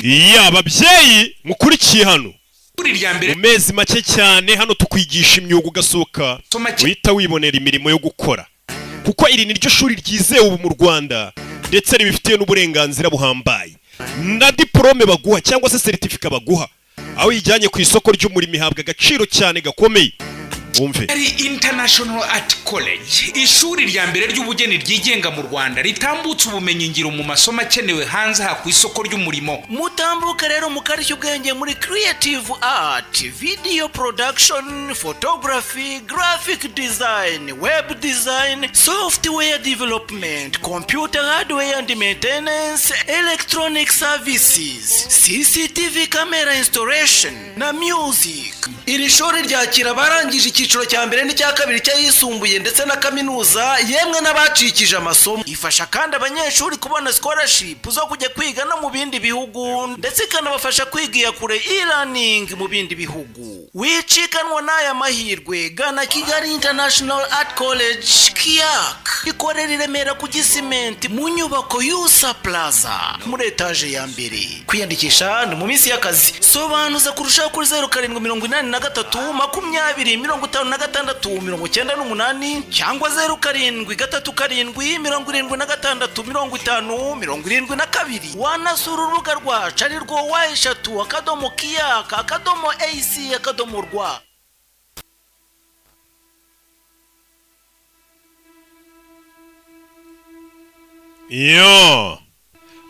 Iya ababyeyi mukurikiye hano, Ishuri rya mbere mu mezi make cyane hano tukwigisha imyuga, ugasohoka uhita wibonera imirimo yo gukora, kuko iri ni ryo shuri ryizewe ubu mu Rwanda, ndetse ribifitiye n'uburenganzira buhambaye na diporome baguha cyangwa se seritifika baguha. Aho uyijyanye ku isoko ry'umurimo ihabwa agaciro cyane gakomeye. Wumve. Kigali International Art College, ishuri rya mbere ry'ubugeni ryigenga mu Rwanda, ritambutse ubumenyingiro mu masomo akenewe hanze aha ku isoko ry'umurimo. Mutambuke rero mukarishya ubwenge muri creative art, video production, photography, graphic design, web design, software development, computer hardware and maintenance, electronic services, CCTV camera installation na music. Iri shuri ryakira abarangije icyiciro cya mbere n'icya kabiri cy'ayisumbuye ndetse na kaminuza, yemwe n'abacikije amasomo. Ifasha kandi abanyeshuri kubona scholarship zo kujya kwiga no mu bindi bihugu, ndetse ikanabafasha kwiga iya kure, e-learning, mu bindi bihugu. Wicikanwa n'aya mahirwe, gana Kigali International Art College, KIAC, ikorera i Remera ku Gisimenti mu nyubako Yusa Plaza muri etaje ya mbere. Kwiyandikisha ni mu minsi y'akazi. Sobanuza kurushaho kuri 0783205698 cyangwa 0737765072. Wanasura urubuga rwacu ari rwo www.kiac.ac.rw. Iyo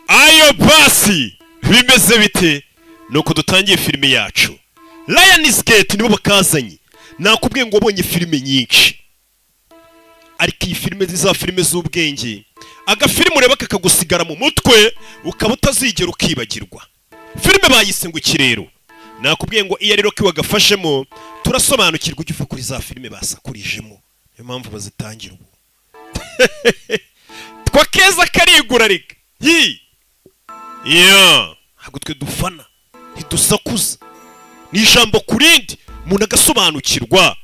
ayo basi bimeze bite? Nuko dutangiye filime yacu. Lions Gate nibo bakazanye. Nakubwiye ngo wabonye filime nyinshi, ariko iyi filime za filime z'ubwenge, agafilime ureba kakagusigara mu mutwe ukaba utazigera ukibagirwa. Filime bayise ngo iki rero? Nakubwiye ngo iyo rero wagafashemo turasobanukirwa, ujya uva kuri za filime basakurijemo, niyo mpamvu bazitangira ubu. Twa keza karigura reka yi ya, ntabwo twe dufana, ntidusakuza, ni ijambo ku rindi umuntu agasobanukirwa.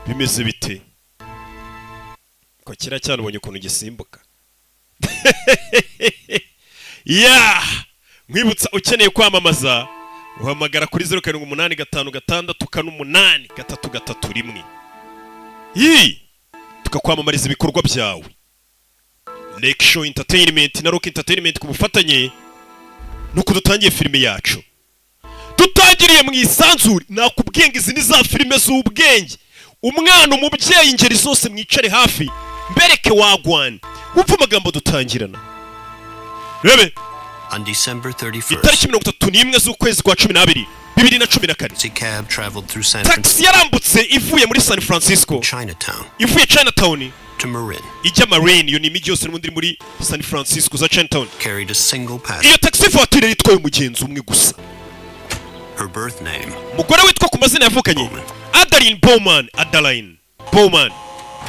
Bimeze bite ko kiriya cyane ubonye ukuntu gisimbuka ya? Nkwibutsa, ukeneye kwamamaza uhamagara kuri 0785564833 1 yi, tukakwamamariza ibikorwa byawe. Lake Show Entertainment na Rock Entertainment ku bufatanye. Nuko dutangiye filime yacu, dutangiriye mu isanzure. Nakubwiye ngo izi ni za filime z'ubwenge. Umwana, umubyeyi, ingeri zose mwicare hafi mbereke wagwana. Wumva amagambo dutangirana, rebe. On December 31st, Itariki 31 z'ukwezi kwa 12, 2014, taxi cab traveled through San taxi yarambutse ivuye muri San Francisco, Chinatown ivuye Chinatown to Marin, ijya Marin. Iyo ni imijyi yose n'ubundi iri muri San Francisco za Chinatown. Carried a single passenger. Iyo taxi voiture yitwaye umugenzi umwe gusa. Her birth name, Umugore witwa ku mazina yavukanye Adeline Bowman, Adeline Bowman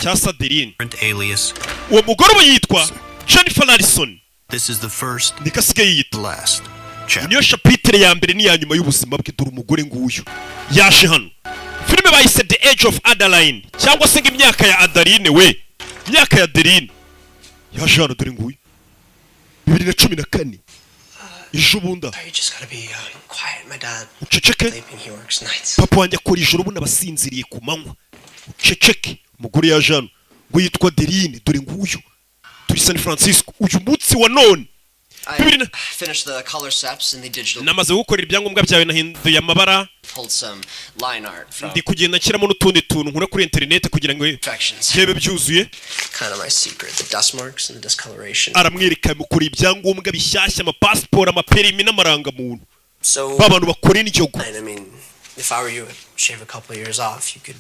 cyangwa se Adeline. current alias. Uwo mugore ubu yitwa Jennifer Larson. This is the first, Niko asigaye yiyita. last chapter. Niyo chapitre ya mbere n'iya nyuma y'ubuzima bwe. Dore umugore nguyu yaje hano. Filime bayise The Age of Adaline cyangwa se ngo imyaka ya Adeline we, imyaka ya Adeline. Yaje hano, dore nguyu, 2014, ejo bundi aha. You just gotta be quiet. My dad Uceceke. sleeping. He works nights. Papa wanjye akora ijoro, ubundi abasinziriye ku manywa. Uceceke. Umugore yaje hano ngo yitwa Adeline, dore nguyu. Turi San Francisco uyu munsi wa none. I Bibiri na- finished the color steps in the digital. Namaze gukorera ibyangombwa byawe, nahinduye amabara. Pulled some line art from Ndi kugenda nshyiramo n'utundi tuntu nkura kuri interineti kugira ngo infections. byebe byuzuye. Kind of my secret. The dust marks and the discoloration. Aramwereka, mukora ibyangombwa bishyashya, amapasiporo, amaperimi n'amarangamuntu. So, Ba bantu bakora indyogo. and I mean, if I were you, I'd shave a couple of years off. You could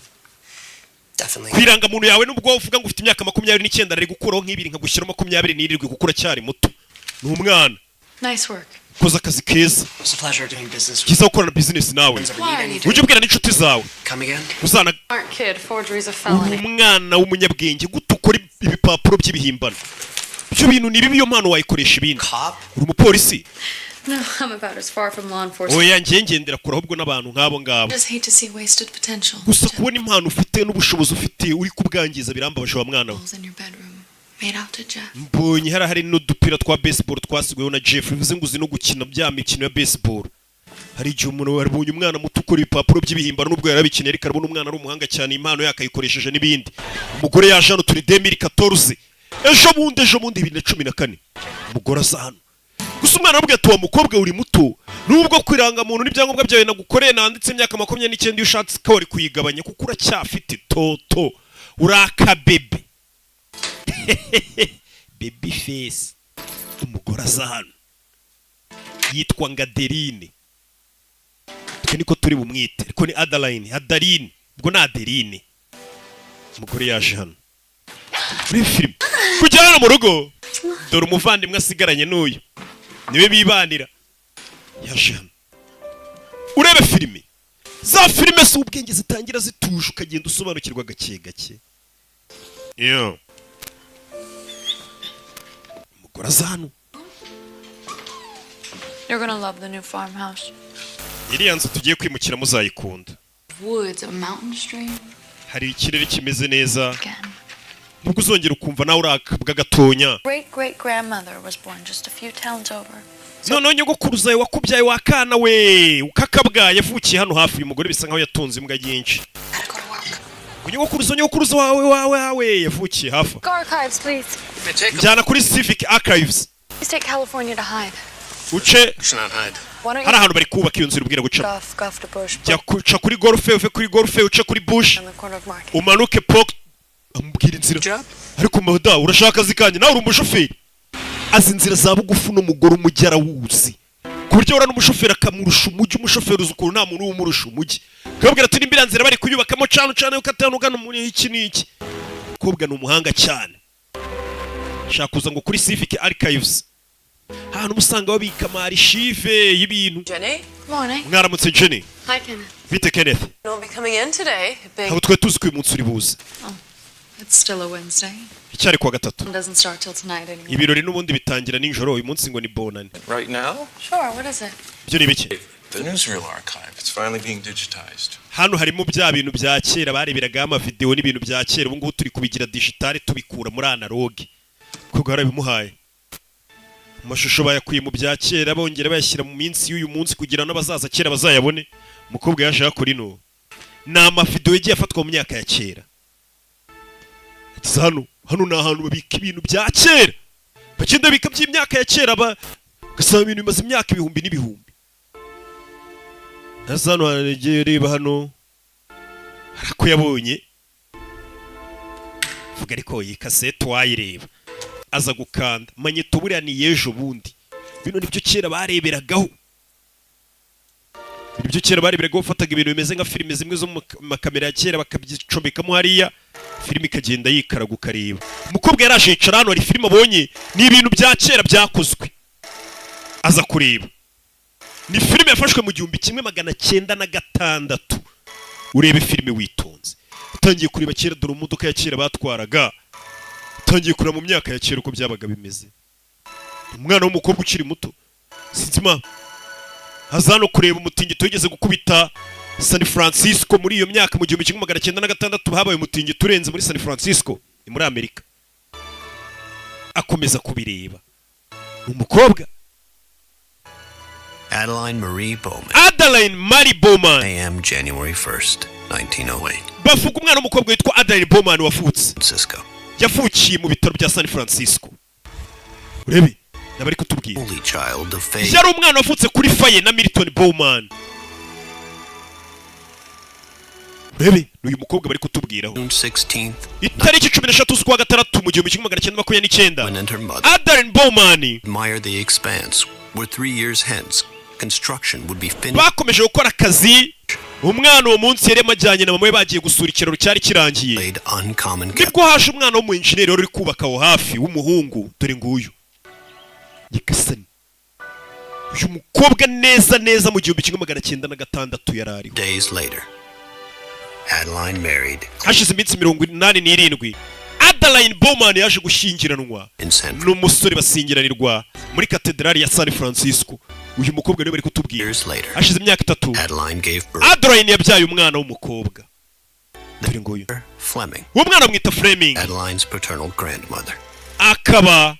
definitely. Ku irangamuntu yawe, nubwo uvuga ngo ufite imyaka 29, ari gukuraho nk'ibiri nkagushyiraho 27 kuko uracyari muto, ni umwana. Nice work. Ukoze akazi keza. It's a pleasure doing business with Cyiza gukorana bizinesi nawe. you. Ever Why need are you anything? Ujye ubwira n'inshuti zawe. Come again? Uzana. Smart kid, forgery's a Uri felony. umwana w'umunyabwenge, gute ukora ibipapuro by'ibihimbano? Ibyo bintu ni bibi, iyo mpano wayikoresha ibindi. Cop? Uri umupolisi? No, I'm about as far from law enforcement. Oya, ngiye ngendera kure ahubwo n'abantu nk'abo ngabo. I just hate to see wasted potential. Gusa kubona impano ufite n'ubushobozi ufite uri kubwangiza birambabaje, wa mwana we. In your bedroom. Made out to Jeff. Mbonye hari n'udupira twa baseball twasigayeho na Jeff, bivuze ngo uzi no gukina bya mikino ya baseball. Hari igihe umuntu abonye umwana muto ukora ibipapuro by'ibihimbano, nubwo yarabikeneye, ariko arabona umwana ari umuhanga cyane, impano ye akayikoresheje n'ibindi. Umugore yaje hano, turi 2014, ejo bundi, ejo bundi 2014. Umugore aza hano gusa, umwana aramubwira ati: "Wa mukobwa, uri muto, nubwo ku irangamuntu n'ibyangombwa byawe nagukoreye nanditse imyaka 29, iyo ushatse ko wari kuyigabanya kuko uracyafite toto, uri akabebe, baby face." Umugore aza hano yitwa Ngaderine, twe niko turi bumwite, ariko ni Adeline, Adeline, ubwo ni Adeline. Umugore yaje hano muri filime kujya hano mu rugo, dore umuvandimwe asigaranye n'uyu niwe bibanira. Yaje hano urebe filime, za filime si ubwenge, zitangira zituje, ukagenda usobanukirwa gake gake. Iyo umugore aza hano. You're gonna love the new farmhouse. Iriya nzu tugiye kwimukira muzayikunda. Woods, a mountain stream. Hari ikirere kimeze neza. Again. Nubwo uzongera ukumva nawe urakabwa gatonya. Great great grandmother was born just a few towns over. Noneho nyogokuruza yawe wakubyaye wa kana we ukakabwaye yavukiye hano hafi. Uyu mugore bisa nkaho yatunze imbwa nyinshi. Gotta go to work. Nyogokuruza wawe yavukiye hafi. Archives, please. Njyana kuri Civic Archives. Please take California to Hyde. Uce It's not Hyde. Why don't hari you ahantu bari kubaka iyo nzu ubwira gucamo. Golf, golf to Bush, Jya kuca kuri Golf, uve kuri Golf uce kuri Bush, on the corner of Market. umanuke pok. Amubwira inzira, ariko mada urashaka akazi kanjye, nawe uri umushoferi, azi inzira za bugufi. N'umugore umujyi arawuzi, ku buryo ahura n'umushoferi akamurusha umujyi. Umushoferi uzi ukuntu nta muntu umurusha umujyi, akababwira ati: "Nimba iriya nzira bari kuyubakamo cana cana, ukatana ugana muri iki n'iki." Umukobwa ni umuhanga cyane. Shaka kuza ngo kuri Civic Archives, ahantu uba usanga babika ama archive y'ibintu. Jenny? Morning. Mwaramutse, Jenny. Hi, Kenneth. Bite, Kenneth? Won't be coming in today. Big. Ntabwo twari tuzi ko uyu munsi uri buze. It's still a Wednesday. Icyari kuwa gatatu. It doesn't start till tonight anyway. Ibirori n'ubundi bitangira nijoro, uyu munsi ngo ni bonane. Right now? Sure, what is it? Ibyo ni ibiki? The newsreel archive. It's finally being digitized. Hano harimo bya bintu bya kera bareberagaho amavidewo n'ibintu bya kera, ubu ngubu turi kubigira digital, tubikura muri analogue, kuko barabimuhaye. Amashusho bayakuye mu bya kera, bongera bayashyira mu minsi y'uyu munsi kugira n'abazaza kera bazayabone. Umukobwa yaje hakora ino, ni amavidewo yagiye afatwa mu myaka ya kera. Ati hano ni ahantu babika ibintu bya kera, bagenda babika by'imyaka ya kera, ugasanga ibintu bimaze imyaka ibihumbi n'ibihumbi. Hasi hano hagiye, reba hano hari ako yabonye, vuga ariko iyi kasete wayireba. Aza gukanda magnéto, buriya ni y'ejo bundi. Bino nibyo kera bareberagaho, nibyo kera bareberagaho. Bafataga ibintu bimeze nka filime zimwe zo mu makamera ya kera, bakabyicomekamo hariya, filime ikagenda yikaraga ukareba. Umukobwa yaraje yicara hano, hari filime abonye, ni ibintu bya kera byakozwe, aza kureba. Ni filime yafashwe mu 1906. Urebe filime witonze, utangiye kureba kera, dore imodoka ya kera batwaraga, utangiye kureba mu myaka ya kera uko byabaga bimeze. Umwana w'umukobwa ukiri muto, sinzi impamvu aza hano kureba umutingito wigeze gukubita San Francisco muri iyo myaka. Mu 1906 habaye umutingito urenze muri San Francisco, ni muri Amerika. Akomeza kubireba, ni umukobwa. Adeline Marie Bowman. Adeline Marie Bowman. A.M. January 1st, 1908. Bavuga umwana w'umukobwa witwa Adeline Bowman wavutse Francisco. yavukiye mu bitaro bya San Francisco. Urebe nabari kutubwira. Only child of Faye Yari umwana wavutse kuri Faye na Milton Bowman. Urebe ni uyu mukobwa bari kutubwiraho. June 16th, Itariki 13 z'ukwa gatandatu mu 1929, and her mother Adeline Bowman admired the expanse where 3 years hence construction would be finished. bakomeje gukora akazi. Umwana uwo munsi yari amajyanye na mama we, bagiye gusura ikiraro cyari kirangiye. Laid uncommon Nibwo haje umwana w'umu engineer wari uri kubaka aho hafi w'umuhungu. Dore nguyu Nyagasani, uyu mukobwa neza neza mu 1906 yari ariho. Days later, Adeline married Hashize iminsi 87, Adeline Bowman yaje gushyingiranwa in San n'umusore, basingiranirwa muri katedrali ya San Francisco. Uyu mukobwa niwe bari kutubwira. Years later, Hashize imyaka 3, Adeline gave birth Adeline yabyaye umwana w'umukobwa. Dore nguyu. Fleming, Uwo mwana bamwita Fleming. Adeline's paternal grandmother. Akaba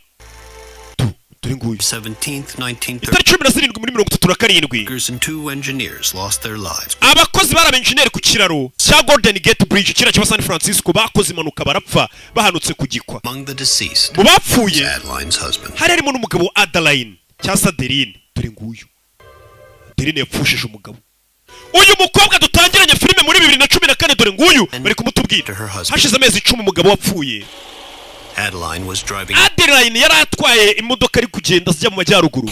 dore nguyu. 17th, 1930, Itariki 17 muri 37, workers and two engineers lost their lives. Abakozi bari abenjeniyeri ku kiraro cya Golden Gate Bridge, kiriya kiba San Francisco, bakoze impanuka barapfa bahanutse ku gikwa. Among the deceased Mu bapfuye was Adeline's husband. hari harimo n'umugabo wa Adeline cyangwa se Adeline. Dore nguyu Adeline yapfushije umugabo. Uyu mukobwa dutangiranye filime muri 2014, dore nguyu bari kumutubwira. To her husband. Hashize amezi 10 umugabo wapfuye. Adeline was driving Adeline yari atwaye imodoka ari kugenda zijya mu majyaruguru,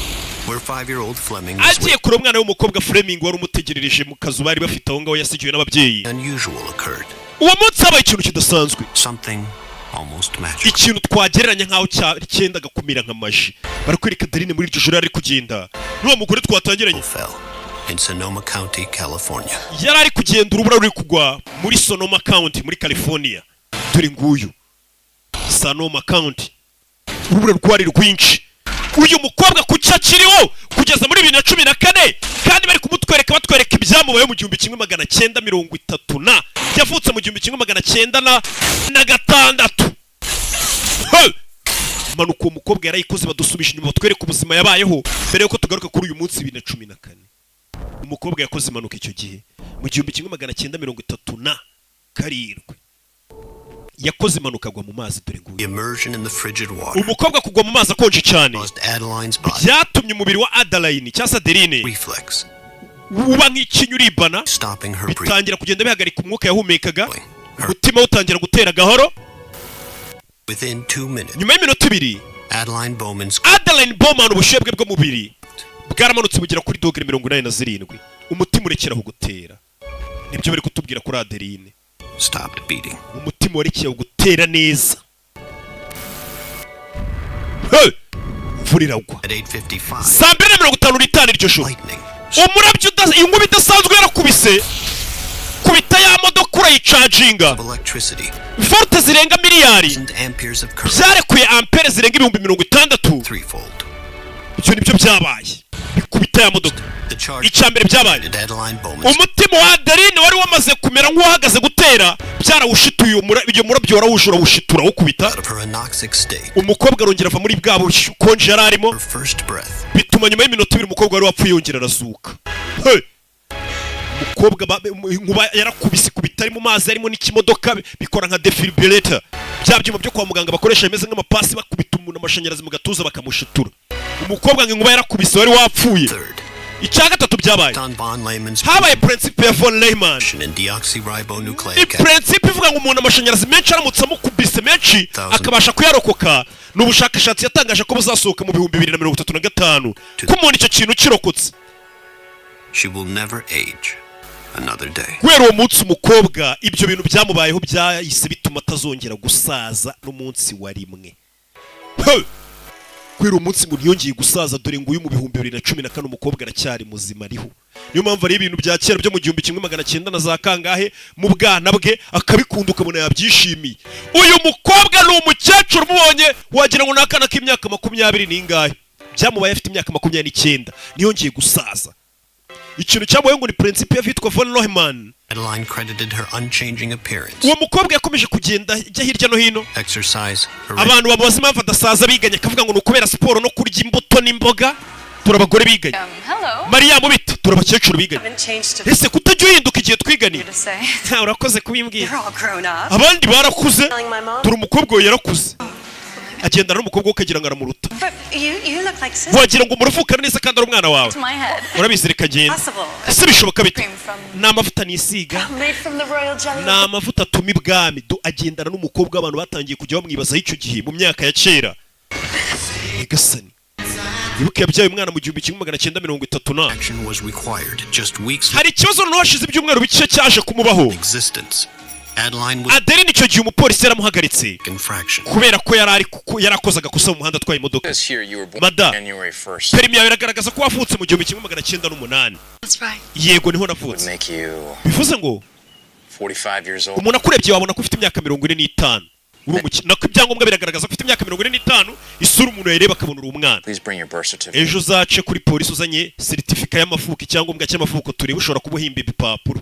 where 5-year-old Fleming was agiye kure umwana w'umukobwa Fleming wari umutegerereje mu kazu bari bafite aho ngaho yasigiwe n'ababyeyi. Unusual occurred. Uwo munsi habaye ikintu kidasanzwe. Something almost magical. Ikintu twagereranya nk'aho cyendaga kumera nka magie. Barakwereka Adeline muri iryo joro ari kugenda n'uwo mugore twatangiranye. Fell in Sonoma County, California. Yari ari kugenda, urubura ruri kugwa muri Sonoma County muri California. Dore nguyu Sonoma County, urubura rwari rwinshi. Uyu mukobwa kuki akiriho kugeza muri 2014 kandi bari kumutwereka, batwereka ibyamubayeho mu 1930 na yavutse mu 1906? Hey! Impanuka uwo mukobwa yarayikoze, badusubije inyuma batwereka ubuzima yabayeho mbere yuko tugaruka kuri uyu munsi 2014. Umukobwa yakoze impanuka icyo gihe mu 1937, yakoze impanuka agwa mu mazi. Dore nguyu. The immersion in the frigid water Umukobwa kugwa mu mazi akonje cyane caused Adeline's body byatumye umubiri wa Adeline cyangwa se Adeline reflex, uba nk'ikinya uribana, stopping her breathing. bitangira kugenda bihagarika umwuka yahumekaga, umutima we utangira gutera gahoro. Within 2 minutes, Nyuma y'iminota 2, Adeline Bowman's Adeline Bowman ubushyuhe bwe bw'umubiri bwaramanutse bugera kuri dogere 87, umutima urekeraho gutera. Nibyo bari kutubwira kuri Adeline. stopped beating. Umutima warekeye gutera neza. Hey! Imvura iragwa. At 8:55, Saa 2:55 iryo joro, lightning umurabyo inkuba idasanzwe yarakubise, kubita ya modoka urayicaginga. of electricity Volte zirenga miliyari and amperes of current byarekuye ampere zirenga 60,000. threefold. Ibyo nibyo byabaye, bikubita ya modoka. The charge Icya mbere byabaye, at Adeline Bowman's umutima wa Adeline wari wamaze kumera nk'uwahagaze gutera, byarawushituye. Iyo murabyo warawuje urawushitura awukubita. out of her anoxic state. Umukobwa arongera ava muri bwa bukonje yari arimo. Her first breath Bituma nyuma y'iminota 2 umukobwa wari wapfuye yongera arazuka. Hey! Umukobwa inkuba yarakubise ikubita ari mu mazi harimo n'ikimodoka, bikora nka defibrillator, bya byuma byo kwa muganga bakoresha bimeze nk'amapasi, bakubita umuntu amashanyarazi mu gatuza bakamushitura. Umukobwa ngo inkuba yarakubise wari wapfuye. third. Icya gatatu byabaye, On von Lehman's habaye principe ya von Lehman and deoxyribonucleic Ni acid principe ivuga ngo umuntu amashanyarazi menshi aramutse amukubise menshi akabasha kuyarokoka. Ni ubushakashatsi yatangaje ko buzasohoka mu 2035, ko umuntu icyo kintu kirokotse, she will never age another day. Guhera uwo munsi umukobwa ibyo bintu byamubayeho byahise bituma atazongera gusaza n'umunsi wa rimwe. Hey! Guhera uwo munsi ngo ntiyongeye gusaza. Dore nguyu mu 2014 umukobwa aracyari muzima, ariho. Niyo mpamvu ari ibintu bya kera byo mu 1900 na za kangahe mu bwana bwe akabikunda, ukabona yabyishimiye. Uyu mukobwa ni umukecuru, umubonye wagira ngo ni akana k'imyaka makumyabiri n'ingahe. Byamubaye afite imyaka 29, ntiyongeye gusaza. Ikintu cyamubayeho ngo ni principe y'abitwa von Neumann. Adeline credited her unchanging appearance, Uwo mukobwa yakomeje kugenda ajya hirya no hino. exercise, her Abantu bamubaza impamvu adasaza biganye, akavuga ngo ni ukubera siporo no kurya imbuto n'imboga. Turi abagore biganye. Hello. Mariya mubite, turi abakecuru biganye. Haven't changed to Ese kutajya uhinduka igihe twiganiye? To say. Nta, urakoze kubimbwira. You're all grown up. Abandi barakuze. Telling my mom. Turi umukobwa we yarakuze, agendana n'umukobwa we ukagira ngo aramuruta. But you look like sister. Wagira ngo muravukana neza kandi ari umwana wawe. To my head. Urabizi, reka agenda. Possible. Ese bishoboka bite? Cream from Ni amavuta nisiga. Made from the royal jelly. Ni amavuta atuma ibwami do agendana n'umukobwa. Abantu batangiye kujya bamwibazaho icyo gihe mu myaka ya kera. Nyagasani, wibuke yabyaye umwana mu 1930 na action was required just weeks Hari ikibazo noneho hashize ibyumweru bike cyaje kumubaho. existence. Adeline was Adeline icyo gihe umupolisi yaramuhagaritse infraction. kubera ko yari ari yari akoze agakosa mu muhanda atwaye imodoka. Says here you were born Mada. January 1st. Perimi yawe iragaragaza ko wavutse mu 1908. That's right. Yego, niho Would navutse. make you Bivuze ngo 45 years old. umuntu akurebye wabona ko ufite imyaka 45, uri umukino. Nako ibyangombwa biragaragaza ko ufite imyaka 45, isura umuntu yayireba akabona uri umwana. Please bring your birth certificate. Ejo uzace kuri polisi uzanye seritifika y'amavuko, icyangombwa cy'amavuko, turebe ushobora kuba uhimba ibipapuro.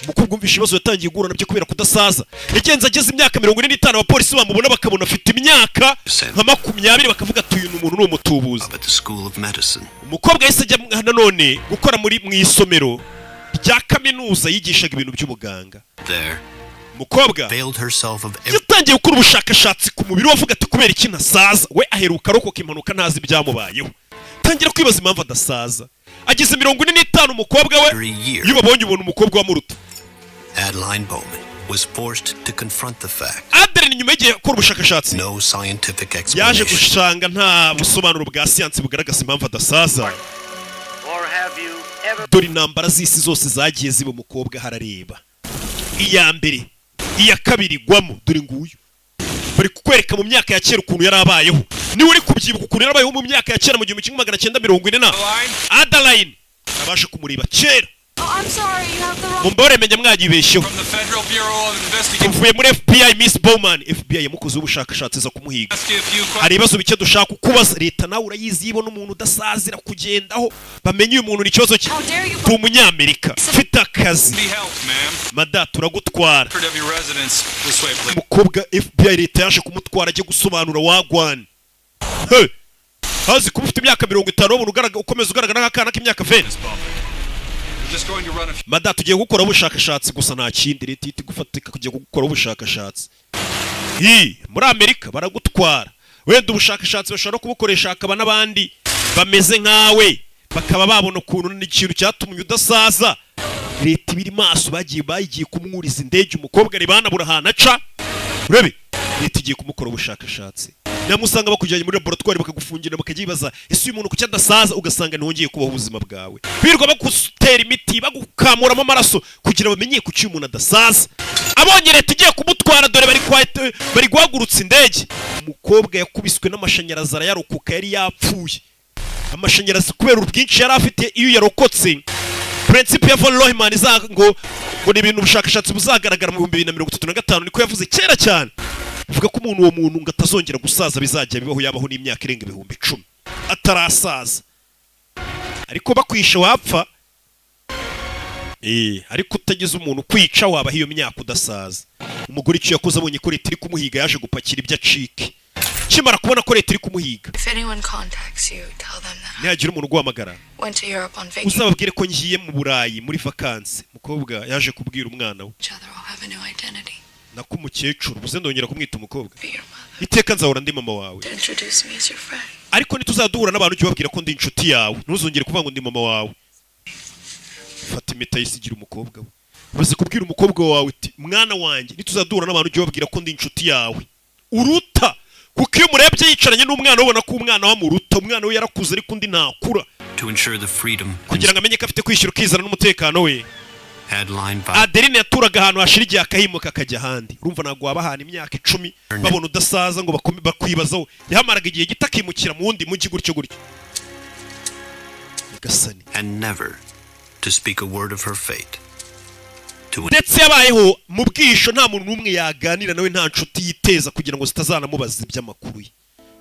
Umukobwa wumvishe ibibazo yatangiye guhura nabyo kubera kudasaza. Yagenze ageze imyaka 45, abapolisi bamubona bakabona afite imyaka nka 20, bakavuga ati: "Uyu ni umuntu, ni umutubuzi." At the School of Medicine. Umukobwa yahise ajya nanone gukora muri mu isomero rya kaminuza yigishaga ibintu by'ubuganga. There, Umukobwa availed herself of every yatangiye gukora ubushakashatsi ku mubiri we, avuga ati: "Kubera iki ntasaza?" We aheruka arokoka impanuka, ntazi ibyamubayeho. Tangira kwibaza impamvu adasaza. Ageze 45, umukobwa we, iyo babonye ubona umukobwa wamuruta. Adeline Bowman was forced to confront the fact Adeline, nyuma y'igihe akora ubushakashatsi, no scientific yaje explanation gusanga nta busobanuro bwa siyansi bugaragaza impamvu adasaza. Dore intambara z'isi zose zagiye ziba, umukobwa harareba iya mbere, iya kabiri igwamo. Dore nguyu, bari kukwereka mu myaka ya kera ukuntu yari abayeho. Niba uri kubyibuka ukuntu yari abayeho mu myaka ya kera mu 1940 na Adeline abashe kumureba kera. Oh, I'm sorry, you have the wrong. Mumbore menya mwagibeshyeho. From the Federal Bureau of Investigation. Tuvuye muri FBI, Miss Bowman. FBI yamukozeho ubushakashatsi iza kumuhiga. Ask you a few questions. Hari ibibazo bike dushaka kukubaza. Leta nawe urayizi, iyo ibona umuntu udasazira kugendaho bamenye uyu muntu ni ikibazo cye. How dare you? Ndi umunyamerika, mfite akazi. Be helped, ma'am. Mada, turagutwara. Record of your residence. This way, please. Umukobwa FBI, leta yaje kumutwara ajye gusobanura wagwan. Hey! Hazi kuba ufite imyaka 50 wabona ugaragara, ukomeza ugaragara nk'akana k'imyaka 20. We're just going to run a few Mada, tugiye gukora ubushakashatsi gusa, nta kindi. Leta ihita igufatika kugiye gukora ubushakashatsi. Hi, muri Amerika baragutwara. Wenda ubushakashatsi bashobora no kubukoresha, hakaba n'abandi bameze nkawe, bakaba babona ukuntu n'ikintu cyatumye udasaza. Leta ibiri maso, bagiye kumwuriza indege. Umukobwa ari banabura ahantu aca. Urebe, leta igiye kumukora ubushakashatsi. Namwe usanga bakujyanye muri laboratwari, bakagufungira, bakajya bibaza: "Ese uyu muntu kuki adasaza?" Ugasanga ntihongeye kubaho ubuzima bwawe, birirwa bagutera imiti, bagukamuramo amaraso kugira bamenye kuki uyu muntu adasaza. Abonye leta igiye kumutwara, dore bari guhagurutsa indege. Umukobwa yakubiswe n'amashanyarazi arayarokoka. Yari yapfuye amashanyarazi kubera ubwinshi yari afite. Iyo yarokotse, principe ya von Neumann iza ngo ni ibintu ubushakashatsi buzagaragara mu 2035, niko yavuze kera cyane. Bivuga ko umuntu, uwo muntu ngo atazongera gusaza, bizajya bibaho yabaho n'imyaka irenga 10,000 atarasaza. Ariko bakwishe wapfa, ariko utagize umuntu kwica wabaho iyo myaka udasaza. Umugore icyo yakoze, abonye ko leta iri kumuhiga, yaje gupakira ibyo acike. Kimara kubona ko leta iri kumuhiga. If anyone contacts you, tell them that Nihagira umuntu uguhamagara, I went to Europe on vacation. uzababwire ko ngiye mu Burayi muri vakansi. Umukobwa yaje kubwira umwana we. Each other will have a new identity. Nako umukecuru ubuze ndongera kumwita umukobwa. Be your mother. Iteka nzahora ndi mama wawe. To introduce me as your friend. Ariko ntituzaduhura n'abantu, ujye ubabwira ko ndi inshuti yawe, ntuzongere kuvuga ngo ndi mama wawe. Fata impeta yisigira umukobwa we. Umaze kubwira umukobwa wawe uti: "Mwana wanjye, ntituzaduhura n'abantu, ujye ubabwira ko ndi inshuti yawe uruta." Kuko iyo umurebye yicaranye n'umwana, ubona ko umwana we amuruta. Umwana we yarakuze ariko undi ntakura. To ensure the freedom Kugira ngo amenye ko afite kwishyura ukizana n'umutekano we. Adeline vowed Adeline yaturaga ahantu hashira igihe akahimuka akajya ahandi. Urumva ntabwo waba ahantu imyaka 10 babona udasaza ngo bakwibazaho. Yahamaraga igihe gito akimukira mu wundi mujyi, gutyo gutyo. Nyagasani. And never to speak a word of her fate to Ndetse yabayeho mu bwisho, nta muntu n'umwe yaganira nawe, nta nshuti yiteza kugira ngo zitazanamubaza iby'amakuru ye.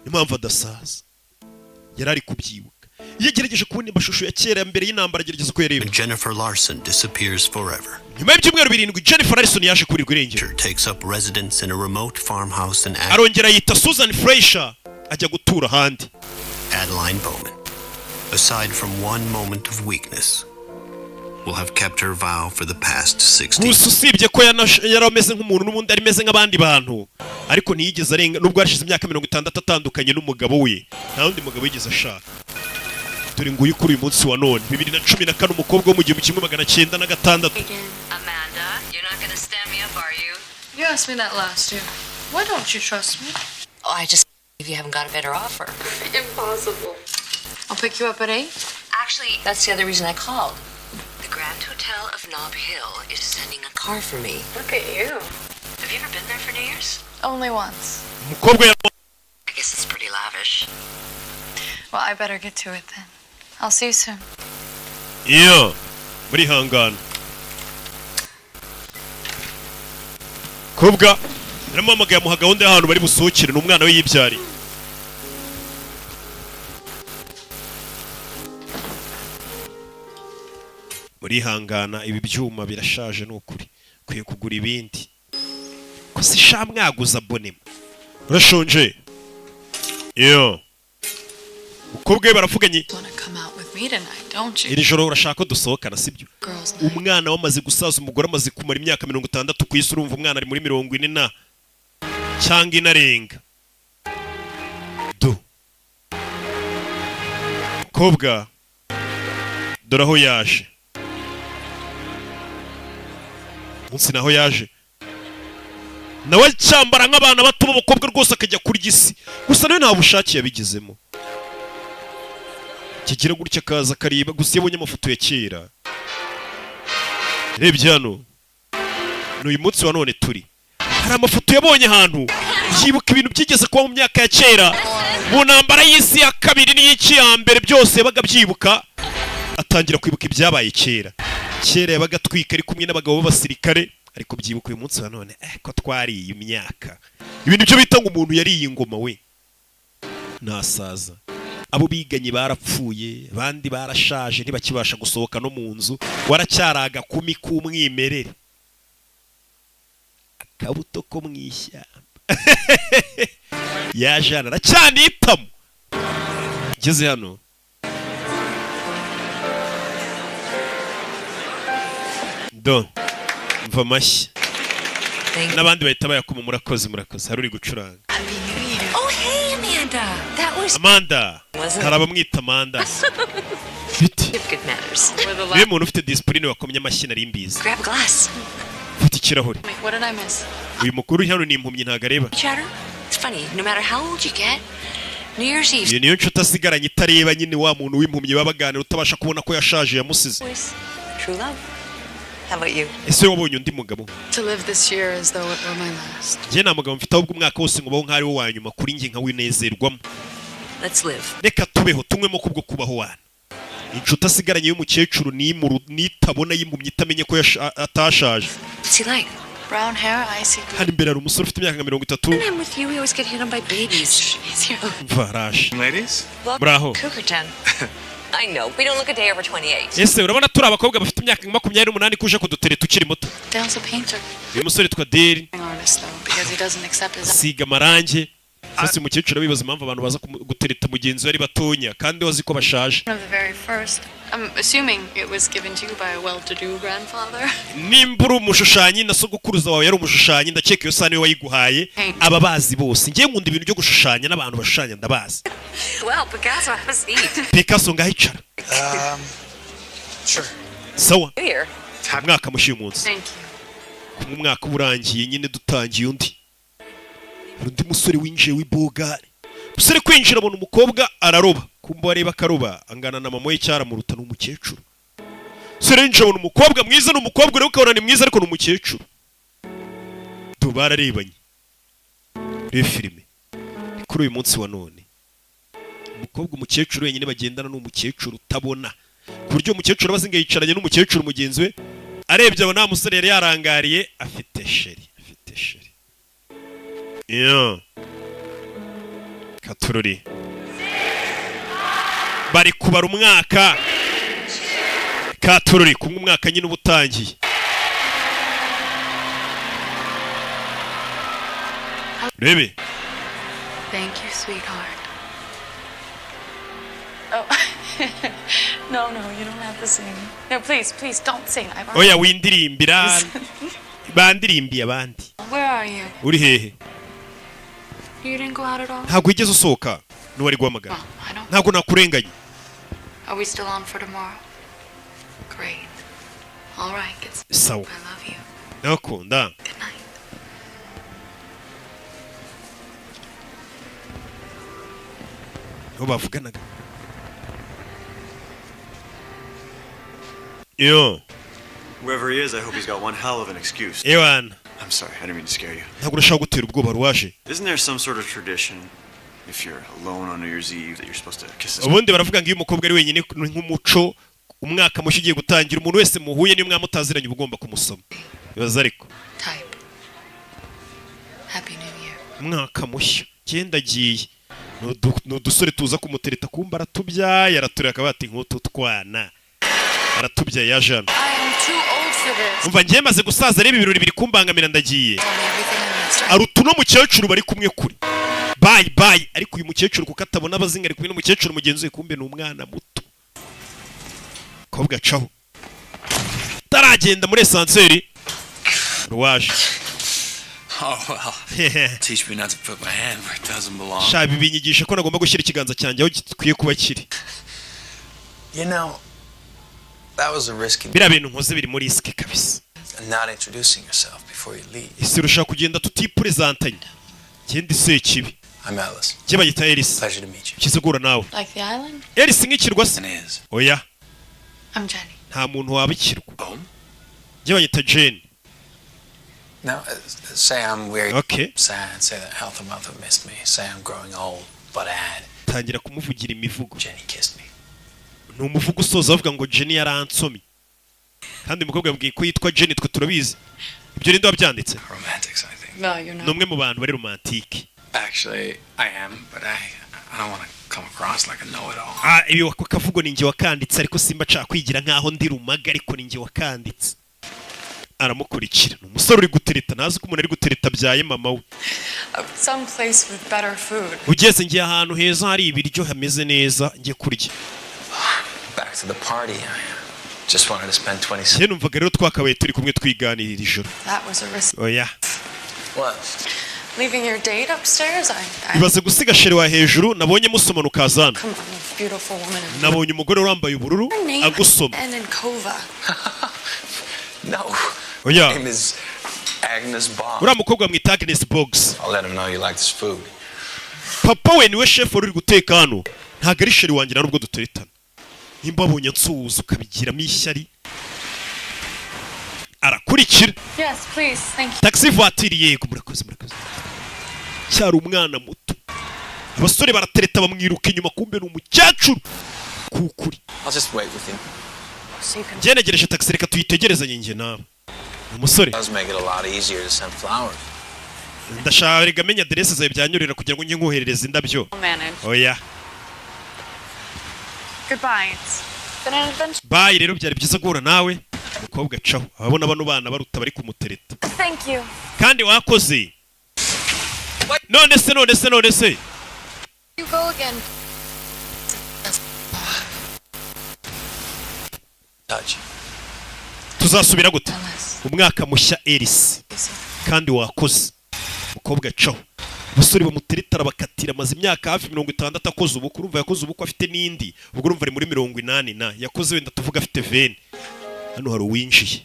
Niyo mpamvu adasaza. Yari ari kubyibuka iyo agerageje kubona amashusho ya kera mbere y'intambara, agerageza kuyareba. Jennifer Larson disappears forever. Nyuma y'ibyumweru 7, Jennifer Larson yaje kurirwa irengero. Takes up residence in a remote farmhouse in Arongera yita Susan Fleischer, ajya gutura ahandi. Adeline Bowman, aside from one moment of weakness, will have kept her vow for the past 60 Gusa usibye ko yari ameze nk'umuntu n'ubundi ari ameze nk'abandi bantu, ariko ntiyigeze arenga. Nubwo hashize imyaka 60 atandukanye n'umugabo we, nta wundi mugabo yigeze ashaka. Dore nguyu kuri uyu munsi wa none, 2014, umukobwa wo mu 1906. Amanda, you're not gonna stand me up, are you? You asked me that last year. Why don't you trust me? Oh, I just if you haven't got a better offer. Impossible. I'll pick you up at 8. Actually, that's the other reason I called. The Grand Hotel of Nob Hill is sending a car for me. Look at you. Have you ever been there for New Year's? Only once. Umukobwa I guess it's pretty lavish. Well, I better get to it then. I'll see you soon. Iyo muri hangana kobwa yaramuhamagaye, amuha gahunda y'ahantu bari busohokere. Ni umwana we yibyariye. Murihangana, ibi byuma birashaje, ni ukuri ukwiye kugura ibindi. Ko si sha mwaguza abonema. Urashonje? Iyo mukobwa we baravuganye. Want to come out with me tonight, don't you? Iri joro urashaka ko dusohokana, sibyo? Girls' night. Umwana wamaze gusaza, umugore amaze kumara imyaka 60 ku isi. Urumva umwana ari muri 40 na cyangwa inarenga. Du mukobwa, dore aho yaje munsi, naho yaje nawe cyambara nk'abana bato b'abakobwa rwose, akajya kurya isi gusa. Nawe nta bushake yabigizemo, kigira gutya akaza akareba gusa. Iyo abonye amafoto ya kera, rebye hano, ni uyu munsi wa none turi. Hari amafoto yabonye ahantu, yibuka ibintu byigeze kuba mu myaka ya kera, mu ntambara y'isi ya kabiri n'iy'iki ya mbere, byose yabaga abyibuka. Atangira kwibuka ibyabaye kera. Kera yabaga atwika ari kumwe n'abagabo b'abasirikare, ariko byibuka uyu munsi wa none, ko twariye imyaka. Ibintu byo bita ngo umuntu yariye ingoma, we nasaza. Abo biganye barapfuye, abandi barashaje, ntibakibasha gusohoka no mu nzu. Waracyari agakumi k'umwimerere, akabuto ko mu ishyamba. Yajana aracyanitamo. Ngeze hano. Do mva amashyi n'abandi bahita bayakoma. Murakoze, murakoze. Hari uri gucuranga. Oh, hey, Amanda. That was Amanda. Wasn't it? Hari abamwita Amanda. Biti. Good manners. Niwe muntu ufite disipurine wakomye amashyi, nari mbizi. Grab a glass. Ufite ikirahure. Wait, what did I miss? Uyu mukuru hano ni impumyi, ntabwo areba. Chatter. It's funny. No matter how old you get, New Year's Eve Iyo niyo nshuti asigaranye itareba nyine, wa muntu w'impumyi baba baganira utabasha kubona ko yashaje yamusize. always true love. How about you? Ese wabonye undi mugabo? To live this year as though it were my last. Njye nta mugabo mfite, ahubwo umwaka wose ngubaho nk'aho ari wo wa nyuma kuri njye, nkawinezerwamo. Let's live. Reka tubeho, tunywemo kubwo kubaho. Wana inshuti asigaranye y'umukecuru nitabona, y'impumyi, itamenye ko atashaje. What's he like? Brown hair, icy blue. Hano imbere hari umusore ufite imyaka nka 30. When I'm with you, we always get hit on by babies. He's here. Mva, araje. Ladies? Muraho. Cougar Town. I know. We don't look a day over 28. Ese urabona turi abakobwa bafite imyaka nka 28 kuje kudutereta ukiri muto? Dale's a painter. Uyu musore yitwa Dale. An artist, though, because he doesn't accept his. Asiga amarangi. Sasa umukecuru abibaza impamvu abantu baza gutereta mugenzi we ari batonya kandi wazi ko bashaje. One of the very first. I'm assuming it was given to you by a well-to-do grandfather. Nimba uri umushushanyi na sogokuruza wawe yari umushushanyi, ndakeka iyo sahani we wayiguhaye. Aba bazi bose. Ngiye nkunda ibintu byo gushushanya n'abantu bashushanya ndabazi. Well, Picasso, have a seat. Picasso, ngaho icara. Sure. Sawa. New Year. Umwaka mushya uyu munsi. Thank you. Kumwe umwaka uba urangiye nyine, dutangiye undi. Hari undi musore winjiye w'ibogare. Umusore kwinjira abona umukobwa araroba, kumba areba akaroba angana na mama we, cyaramuruta, ni umukecuru. Umusore yinjiye abona umukobwa mwiza, ni umukobwa ureba ukabona ni mwiza, ariko ni umukecuru. Tu bararebanye. Reba filime. Ni kuri uyu munsi wa none, umukobwa umukecuru wenyine bagendana ni umukecuru utabona, ku buryo umukecuru aba azinga yicaranye n'umukecuru mugenzi we. Arebye abona wa musore yari yarangariye afite chérie, afite chérie. Iyo katururi bari kubara umwaka, katururi kumwe umwaka nyine uba utangiye. Rebe. Thank you, sweetheart. Oh, no, no, you don't have to sing. No, please, please don't sing. I've already. Oya, windirimbira, bandirimbiye abandi. Where are you? Uri hehe? You didn't go out at all? Ntabwo wigeze usohoka? N'uwari guhamagara. Well, I don't. Ntabwo nakurenganye. Are we still on for tomorrow? Great. All right, get some. Sawa. I love you. Ndakunda. Good night. Niho bavuganaga yo. Whoever he is, I hope he's got one hell of an excuse. Ewana. I'm sorry, I didn't mean to scare you. Ntabwo urashaka gutera ubwoba ruwaje. Isn't there some sort of tradition if you're alone on New Year's Eve that you're supposed to kiss this Ubundi baravuga ngo iyo umukobwa ari wenyine ni nk'umuco, umwaka mushya ugiye gutangira, umuntu wese muhuye niyo mwaba mutaziranye uba ugomba kumusoma. Bibaza ariko. Type. Happy New Year. Umwaka mushya genda agiye. Ni udusore tuza kumutereta, kumba aratubyaye, aratureba akaba ati nk'utu twana Aratubyaye, yaje hano. I am too old for this. Umva, ngiye maze gusaza reba, ibirori biri kumbangamira, ndagiye. Tell me everything I missed. Aruta uno mukecuru bari kumwe kure. Bye bye. Ariko uyu mukecuru kuko atabona abazinga, ari kumwe n'umukecuru mugenzi we, kumbe ni umwana muto. Kobwa acaho, taragenda muri ascenseur ruwaje. Oh, well. Teach me not to put my hand where it doesn't belong. Sha, ibi binyigisha ko nagomba gushyira ikiganza cyanjye aho gikwiye kuba kiri. You know, that was a risky Biriya bintu nkoze biri muri risk kabisa. not introducing yourself before you leave. Ese urashaka kugenda tutipurezantanye? Genda isekibi. I'm Ellis. Njye bayita Ellis. Pleasure to meet you. Cyiza guhura nawe. Like the island? Ellis nk'ikirwa se? Oya. I'm Jenny. Nta muntu waba ikirwa. Njye banyita Jane. Now, say I'm weary, Okay. sad, say that health and wealth have missed me, say I'm growing old, but add, Tangira kumuvugira imivugo. Jenny kissed me. Ni umuvugo usoza avuga ngo Jenny yaransomye, kandi umukobwa yambwiye ko yitwa Jenny. Twe turabizi ibyo. Ninde wabyanditse? Romantics, I think. No, you're Ni not. umwe mu bantu bari romantic. Actually, I am, but I don't want to come across like a know-it-all. Ah, ibi ako kavugo ni njye wakanditse, ariko simba nshaka kwigira nkaho ndi rumaga, ariko ni njye wakanditse. Aramukurikira. Ni umusore uri gutereta, ntazi ko umuntu ari gutereta abyaye mama we. Some place with better food. Ugeze, ngiye ahantu heza hari ibiryo hameze neza, njye kurya. Back to the party. I just wanted to spend 20 Njye numvaga rero twakabaye turi kumwe twiganirira ijoro. That was a risk. Oya. What? Leaving your date upstairs? I Ibaze gusiga chéri wa hejuru nabonye musomana ukazana. Come on, a beautiful woman. Nabonye umugore wambaye ubururu Her name agusoma. And Nkova. No. Oya. Her name is Agnes Boggs. Uriya mukobwa bamwita Agnes Boggs. I'll let him know you like this food. Papa we niwe chef wari uri guteka hano, ntabwo ari chéri wanjye, nta nubwo duteretana. Nimba wabonye nsuhuza ukabigiramo ishyari. Arakurikira. Yes, please. Thank you. Taxi voiture. Yego, murakoze, murakoze. Cyari umwana muto, abasore baratereta bamwiruka inyuma, kumbe ni umukecuru kukuri. I'll just wait with you. So you can Njye negereje taxi, reka tuyitegerezanye njye nawe. Umusore. Does make it a lot easier to send flowers. Ndashaka rega menya aderese zawe, byanyurira kugira ngo njye nkoherereza indabyo. Manage. Oya. Goodbye. It's been an adventure. Bye rero, byari byiza guhura nawe. Umukobwa acaho, ababona bano bana baruta bari kumutereta. Thank you. Kandi wakoze. None se, none se, none se? You go again. Touch. Tuzasubira gute? Umwaka mushya, Ellis, kandi wakoze. Umukobwa acaho, abasore bamutereta arabakatira. Amaze imyaka hafi 60 akoze ubukwe. Urumva yakoze ubukwe afite n'indi, ubwo urumva ari muri 80 na yakoze, wenda tuvuga afite 20. Hano hari uwinjiye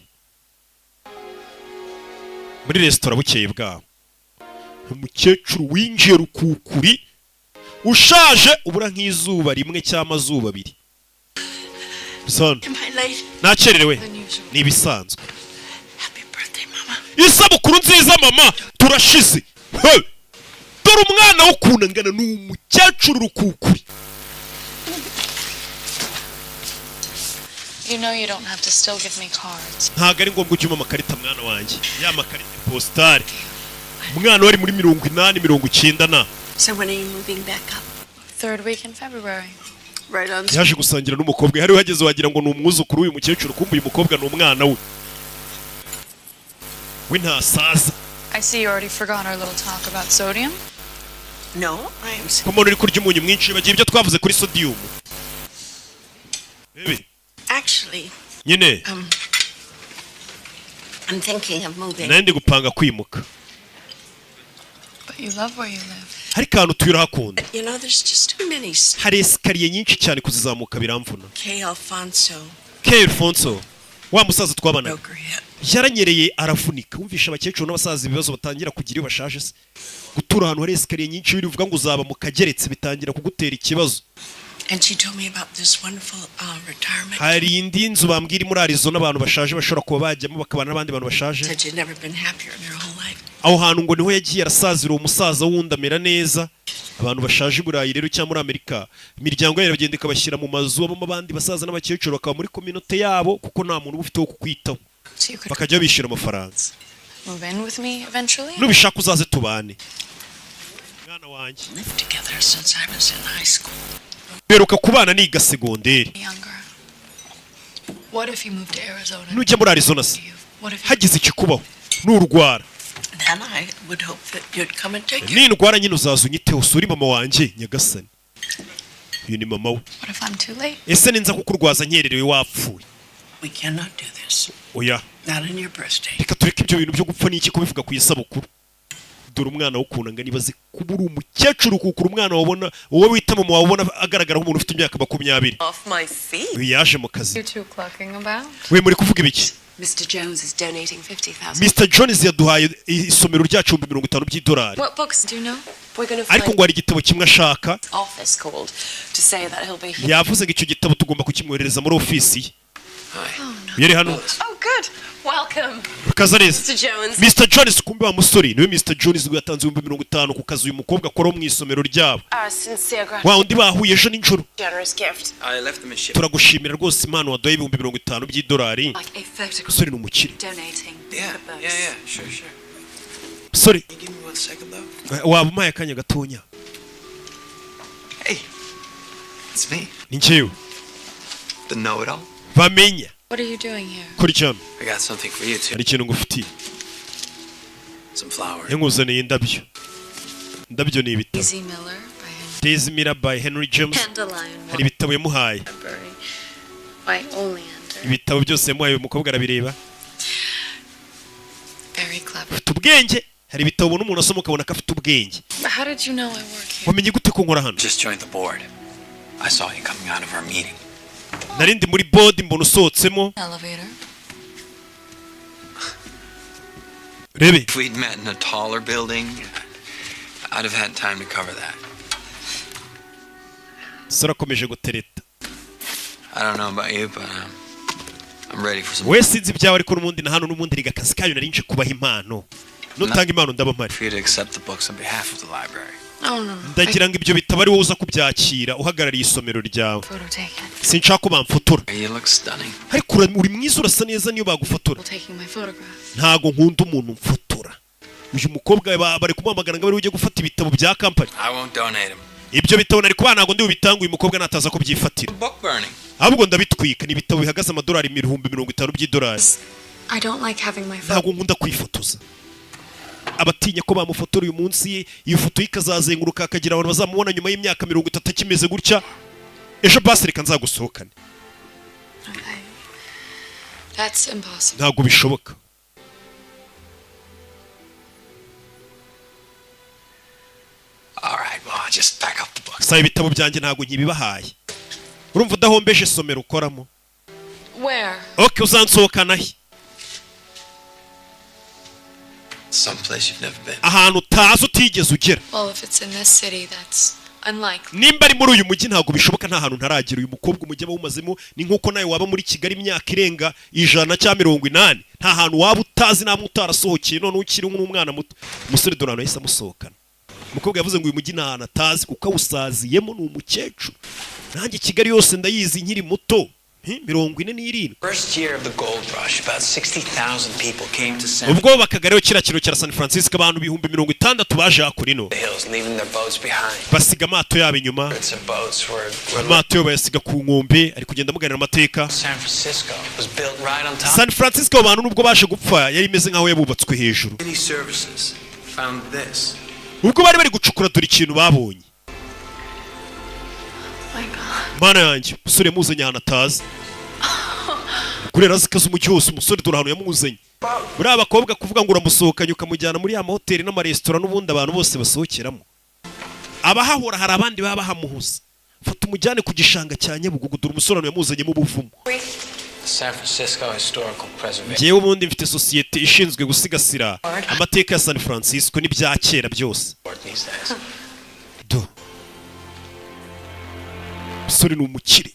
muri resitora bukeye bwaho, umukecuru winjiye rukukuri ushaje, ubura nk'izuba rimwe cyangwa amazuba abiri. Son. Am I late? Nakererewe? Ni ibisanzwe. Isabukuru nziza mama, turashize. Hey! Dore umwana w'ukuntu angana, ni umukecuru rukukuri. You know you don't have to still give me cards. Ntabwo ari ngombwa ujye umpa amakarita, mwana wanjye, ya makarita positare. Umwana wari muri 80, 90 na. So when are you moving back up? Third week in February. Right on. Yaje gusangira n'umukobwa. Hari uhageze wagira ngo ni umwuzukuru w'uyu mukecuru, kumbe uyu mukobwa ni umwana we. We ntasaza. I see you already forgot our little talk about sodium. No, I am Ko umuntu uri kurya umunyu mwinshi, bagira ibyo twavuze kuri sodium. Bebe. Actually, Nyine. I'm thinking of moving. Nari ndi gupanga kwimuka. But you love where you live. Ariko ahantu utuye urahakunda. You know, there's just too many. Hari escalier nyinshi cyane, kuzizamuka biramvuna. K. Alfonso K. Alfonso, wa musaza twabanaga, broke her hip. yaranyereye aravunika. Wumvisha abakecuru n'abasaza ibibazo batangira kugira iyo bashaje se? Gutura ahantu hari escalier nyinshi, bivuga ngo uzaba mu kageretse, bitangira kugutera ikibazo. And she told me about this wonderful retirement. Hari indi nzu bambwira iri muri Arizona, abantu bashaje bashobora kuba bajyamo bakabana n'abandi bantu bashaje. Said she'd never been happier in her whole life. Aho hantu ngo niho yagiye arasazira, uwo musaza wundi amera neza. Abantu bashaje i Burayi rero cyangwa muri Amerika, imiryango yabo iragenda ikabashyira mu mazu abamo abandi basaza n'abakecuru, bakaba muri communauté yabo, kuko nta muntu uba ufite wo kukwitaho. So you could Bakajya bishyura amafaranga. move in with me eventually? Nubishaka uzaze tubane, mwana wanjye. Lived together since I was in high school. Beruka kubana niga segonderi. Younger. What if you move to Arizona? Nujya muri Arizona se, What if hagize ikikubaho, nurwara? Then I would hope that you'd come and take care. Nindwara nyine uzaza unyiteho, usure mama wanjye. Nyagasani, uyu ni mama we. What if I'm too late? Ese ninza kukurwaza nkererewe, wapfuye? We cannot do this. Oya. Not on your birthday. Reka tureke ibyo bintu byo gupfa n'iki, kubivuga ku isabukuru. Dore umwana w'ukuntu angana. Ibaze kuba uri umukecuru, kukura umwana wabona uwo wita mama wabona agaragara nk'umuntu ufite imyaka 20. Off my feet. Uyu yaje mu kazi. You two clucking about? We, muri kuvuga ibiki? Mr. Jones is donating 50,000. Mr Jones yaduhaye isomero ryacu 50,000 by'idolari. What books do you know? We're going to Ariko find ngo hari igitabo kimwe ashaka. office called to say that he'll be here. Yavuze ngo icyo gitabo tugomba kukimwoherereza muri ofisi ye. Yari hano. Oh, good. Welcome. Kaza neza. Mr. Jones. Mr Jones, kumbe wa musore niwe Mr Jones. Ubwo yatanze 50,000 ku kazi uyu mukobwa akora mu isomero ryabo. Our sincere gratitude. Wa undi bahuye ejo nijoro. Generous gift. I left them a ship. Turagushimira rwose impano waduhaye, 50,000 by'idolari. Like a photograph. Musore ni umukire. Donating Yeah, the books. yeah, sure. Musore. Can you give me one second though? Waba umpaye akanya gatonya? Hey, it's me, Ni njyewe. the know-it-all. Bamenya. What are you doing here? Kora icyano. I got something for you too. Hari ikintu ngufitiye. Some flowers. Yankuzaniye indabyo. Indabyo ni ibitabo. Daisy Miller by Henry. Daisy Miller by Henry James. Dandelion Hari ibitabo yamuhaye. Library by Oleander. Ibitabo byose yamuhaye, uyu mukobwa arabireba. Very clever. Ufite ubwenge. Hari ibitabo ubona umuntu asoma ukabona ko afite ubwenge. But how did you know I work here? Wamenye gute ko nkora hano? Just joined the board. I saw you coming out of our meeting. Nari ndi muri board, mbona usohotsemo. Elevator. Rebe. If we'd met in a taller building, I'd have had time to cover that. Sore akomeje gutereta. I don't know about you, but I'm ready for some. We, sinzi ibyawe, ariko n'ubundi na hano n'ubundi riga akazi kayo. Nari nje kubaha impano. Nutanga impano ndaba mpari. For you to accept the books on behalf of the library. Oh no, no. Ndagira ngo ibyo bitabo ari wowe uza kubyakira uhagarariye isomero ryawe. Photo taken. Sinshaka ko bamfotora. You look stunning. Ariko uri mwiza, urasa neza niyo bagufotora. Taking my photograph. Ntago nkunda umuntu mfotora. Uyu mukobwa bari kumuhamagara ngo ari ujye gufata ibitabo bya kampani. I won't donate them. Ibyo bitabo nari kuba ntabwo ndi bubitange uyu mukobwa nataza kubyifatira. Book burning. Ahubwo ndabitwika. Ni ibitabo bihagaze amadolari 50,000 by'idolari. I don't like having my photo. Ntabwo nkunda kwifotoza. Abatinya ko bamufotora uyu munsi, iyo foto ye ikazazenguruka, hakagira abantu bazamubona nyuma y'imyaka 30 akimeze gutya. Ejo basi reka nzagusohokane. That's impossible. Ntabwo bishoboka. All right, well, I'll just pack up the books. Saba ibitabo byanjye ntabwo nkibibahaye. Urumva udahombeje isomero ukoramo? Where? Ok, uzansohokana he? Someplace you've never been. Ahantu utazi, utigeze ugera. Well, if it's in this city, that's unlikely. Nimba ari muri uyu mujyi ntabwo bishoboka, nta hantu ntaragera. Uyu mukobwa umujyi aba awumazemo. Ni nk'uko nawe waba muri Kigali imyaka irenga 100 cyangwa 80, nta hantu waba utazi namwe utarasohokeye, none ukiri nk'umwana muto. Umusore dore ahantu yahise amusohokana. Umukobwa yavuze ngo uyu mujyi nta hantu atazi kuko awusaziyemo, ni umukecuru. Nanjye Kigali yose ndayizi nkiri muto. 47. First year of the gold rush, about 60,000 people came to San Ubwo bubakaga rero kiriya kiraro cya San Francisco, abantu 60,000 baje hakurino. the hills, leaving their boats behind. Basiga amato yabo inyuma. Hundreds of boats were Amato yo bayasiga ku nkombe. Ari kugenda amuganira amateka. San Francisco was built right on top. San Francisco, abo bantu nubwo baje gupfa, yari imeze nk'aho yabubatswe hejuru. City services found this. Ubwo bari bari gucukura, dore ikintu babonye. My God. Mana yanjye, umusore yamuzanye ahantu atazi. Kurera azi kazi umujyi wose. Umusore dore ahantu yamuzanye. Buriya abakobwa kuvuga ngo uramusohokanye ukamujyana muri ya mahoteli n'amaresitora n'ubundi abantu bose basohokeramo, abahahora hari abandi baba bahamuhuza. Fata umujyane ku gishanga cya Nyabugogo. Dore umusore ahantu yamuzanyemo ubuvumo. San Francisco Historical Preservation. Njyewe ubundi mfite sosiyete ishinzwe gusigasira amateka ya San Francisco n'ibya kera byose. Board these days. Do umusore ni umukire.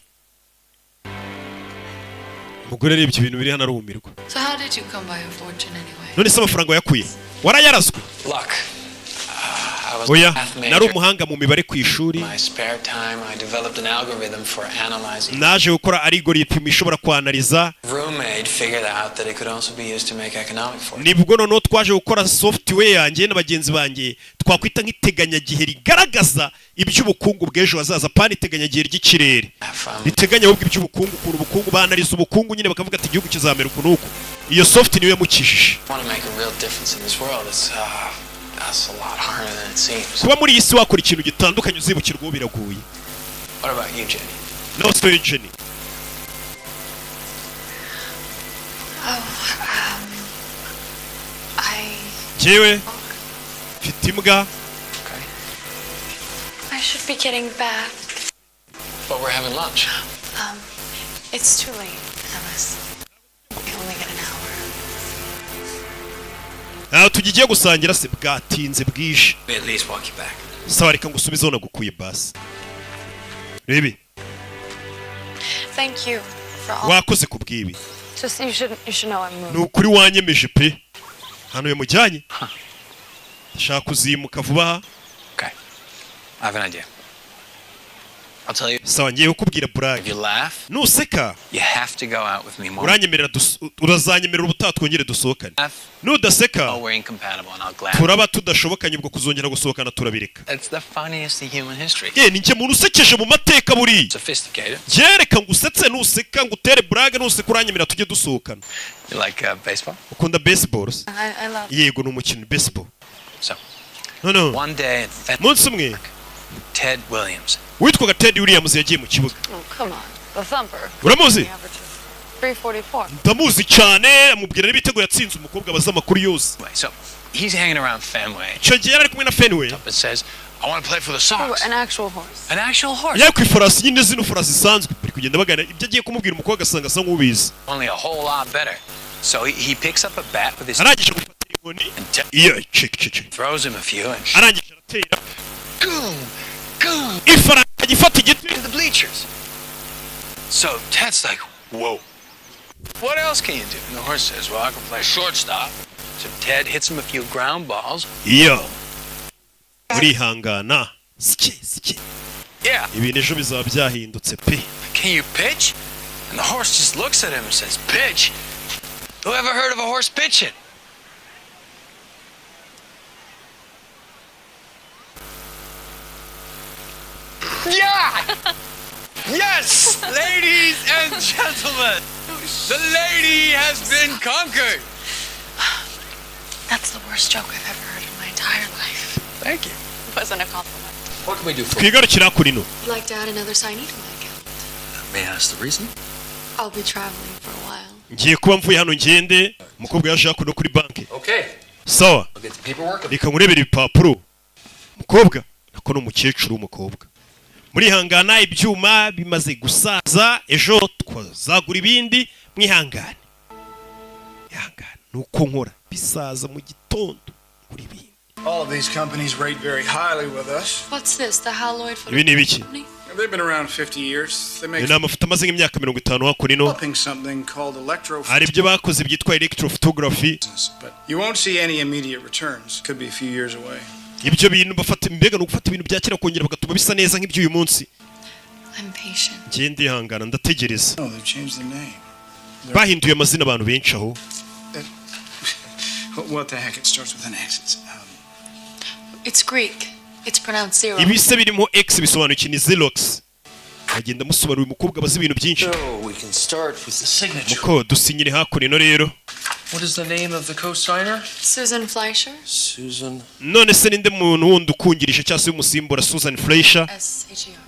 Umugore arebye ibintu biri hano arumirwa. So how did you come by a fortune anyway? None se amafaranga wayakuye? Warayarazwe? Luck. I was Oya, a math nari major. umuhanga mu mibare ku ishuri. In my spare time, I developed an algorithm for analyzing. Naje gukora algorithm ishobora kwanariza. Roommate figured out that it could also be used to make economic forecasts. Nibwo noneho twaje gukora software yanjye na bagenzi banjye, twakwita nk'iteganyagihe rigaragaza iby'ubukungu bw'ejo hazaza, pana iteganyagihe ry'ikirere riteganya ahubwo iby'ubukungu, ukuntu ubukungu banariza ubukungu nyine, bakavuga ati igihugu kizamera uku n'uku. Iyo soft niyo yamukijije. Want to make a real difference in this world. It's that's a lot harder than it seems. Kuba muri iyi si wakora ikintu gitandukanye uzibukirwaho biragoye. What about you, Jenny? Nawe se, Jenny? Oh, I Njyewe mfite imbwa. I should be getting back. But we're having lunch. It's too late, Ellis. We only get an hour. Ntabwo tugiye gusangira se, bwatinze, bwije. Let me at least walk you back. Sawa, reka ngusubizeho nagukuye basi, rebe. Thank you for all. Wakoze ku bw'ibi. Just you should know I'm Ni moving. ukuri wanyemeje pe. Hano yamujyanye, ndashaka kuzimuka vuba aha. I have an idea. I'll tell you. Sawa, ngiye kukubwira blague. If you laugh, Nuseka, you have to go out with me more. uranyemerera urazanyemerera ubutaha twongere dusohokane. Nudaseka, Oh, we're incompatible, and I'll gladly. turaba tudashobokanye, ubwo kuzongera gusohokana turabireka. That's the funniest in human history. Ye, ni njye muntu usekeje mu mateka buriya. Sophisticated. Byereka ngo usetse, nuseka ngo utere blague, nuseka uranyemerera tujye dusohokana. You like baseball? Ukunda baseball se? I love. Yego, ni umukino baseball. So, No. one day at Fenway, Umunsi umwe, Ted Williams. witwaga Ted Williams yagiye mu kibuga. Oh, come on, the Thumper. Uramuzi? He averages 344. Ndamuzi cyane, amubwira n'ibitego yatsinze. Umukobwa abaza amakuru yose. So he's hanging around Fenway. Icyo gihe yari ari kumwe na Fenway. It says, "I want to play for the Oh, Sox." an actual horse. An actual horse. Yari ku ifarasi nyine, zino farasi zisanzwe. Bari kugenda bagana ibyo agiye kumubwira, umukobwa agasanga asa nk'ubizi. Only a whole lot better. So he picks up a bat with his Arangije gufata inkoni iyo cek cek, throws him a few and arangije aratera. Goom, goom Ifarasi ifata igiti. To the bleachers. So Ted's like, "Whoa. What else can you do?" And the horse says, "Well, I can play shortstop." So Ted hits him a few ground balls. Iyo urihangana sike sike. Yeah. Ibintu ejo bizaba byahindutse pe. "Can you pitch?" And the horse just looks at him and says, "Pitch? Who ever heard of a horse pitching?" Yeah! Yes, ladies and gentlemen, the lady has been conquered. That's the worst joke I've ever heard in my entire life. Thank you. It wasn't a compliment. What can we do for Twigarukira kuri no. I'd like to add another signee to my account. May I ask the reason? I'll be traveling for a while. Ngiye kuba mvuye hano ngende. Umukobwa yaje hakuno kuri banki. Okay. Sawa. I'll get the paperwork. Reka nkurebere ibipapuro. Umukobwa nako ni umukecuru w'umukobwa, murihangana, ibyuma bimaze gusaza, ejo twazagura ibindi, mwihangane, ihangane, nuko nkora bisaza mu gitondo ngura ibindi. All of these companies rate very highly with us. What's this? The Haloid Ibi ni ibiki? They've been around 50 years. They make Ni amafoto amaze nk'imyaka 50 hakuno. developing something called electro. Hari ibyo bakoze byitwa electrophotography. But you won't see any immediate returns. Could be a few years away. Ibyo bintu bafata, mbega ni ugufata ibintu bya kera kongera bagatuma bisa neza nk'iby'uyu munsi. I'm patient. Ngiye ndihangana, ndategereza. No, they've changed the name. Bahinduye amazina abantu benshi aho. What the heck? It starts with an X. It's, It's Greek. It's pronounced zero. Ibise birimo X bisobanuye iki? Ni Xerox. Agenda amusobanurira, umukobwa abaza ibintu byinshi. So we can start with the signature. Muko dusinyire hakuno rero. What is the name of the co-signer? Susan Fleischer. Susan. None se ninde muntu wundi ukungirije cyangwa se w'umusimbura? Susan Fleischer. S H E R.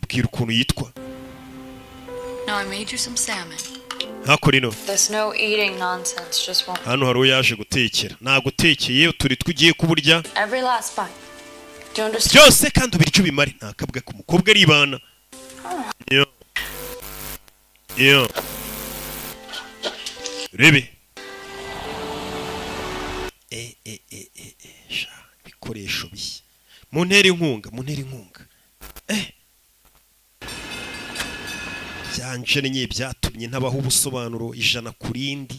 Bwira ukuntu yitwa. Now I made you some salmon. Hakuno. This no eating nonsense just won't. Hano hari uwo yaje gutekera, nagutekeye uturi tugiye kuburya. Every last bite. Do you understand? Byose kandi ubiryo ubimare. Nta kabwa ku mukobwa, aribana. Yo yo, rebe e e e e e sha, ibikoresho bishya, mu ntera inkunga, mu ntera inkunga, byanjennye, byatumye ntabaho ubusobanuro ijana ku rindi,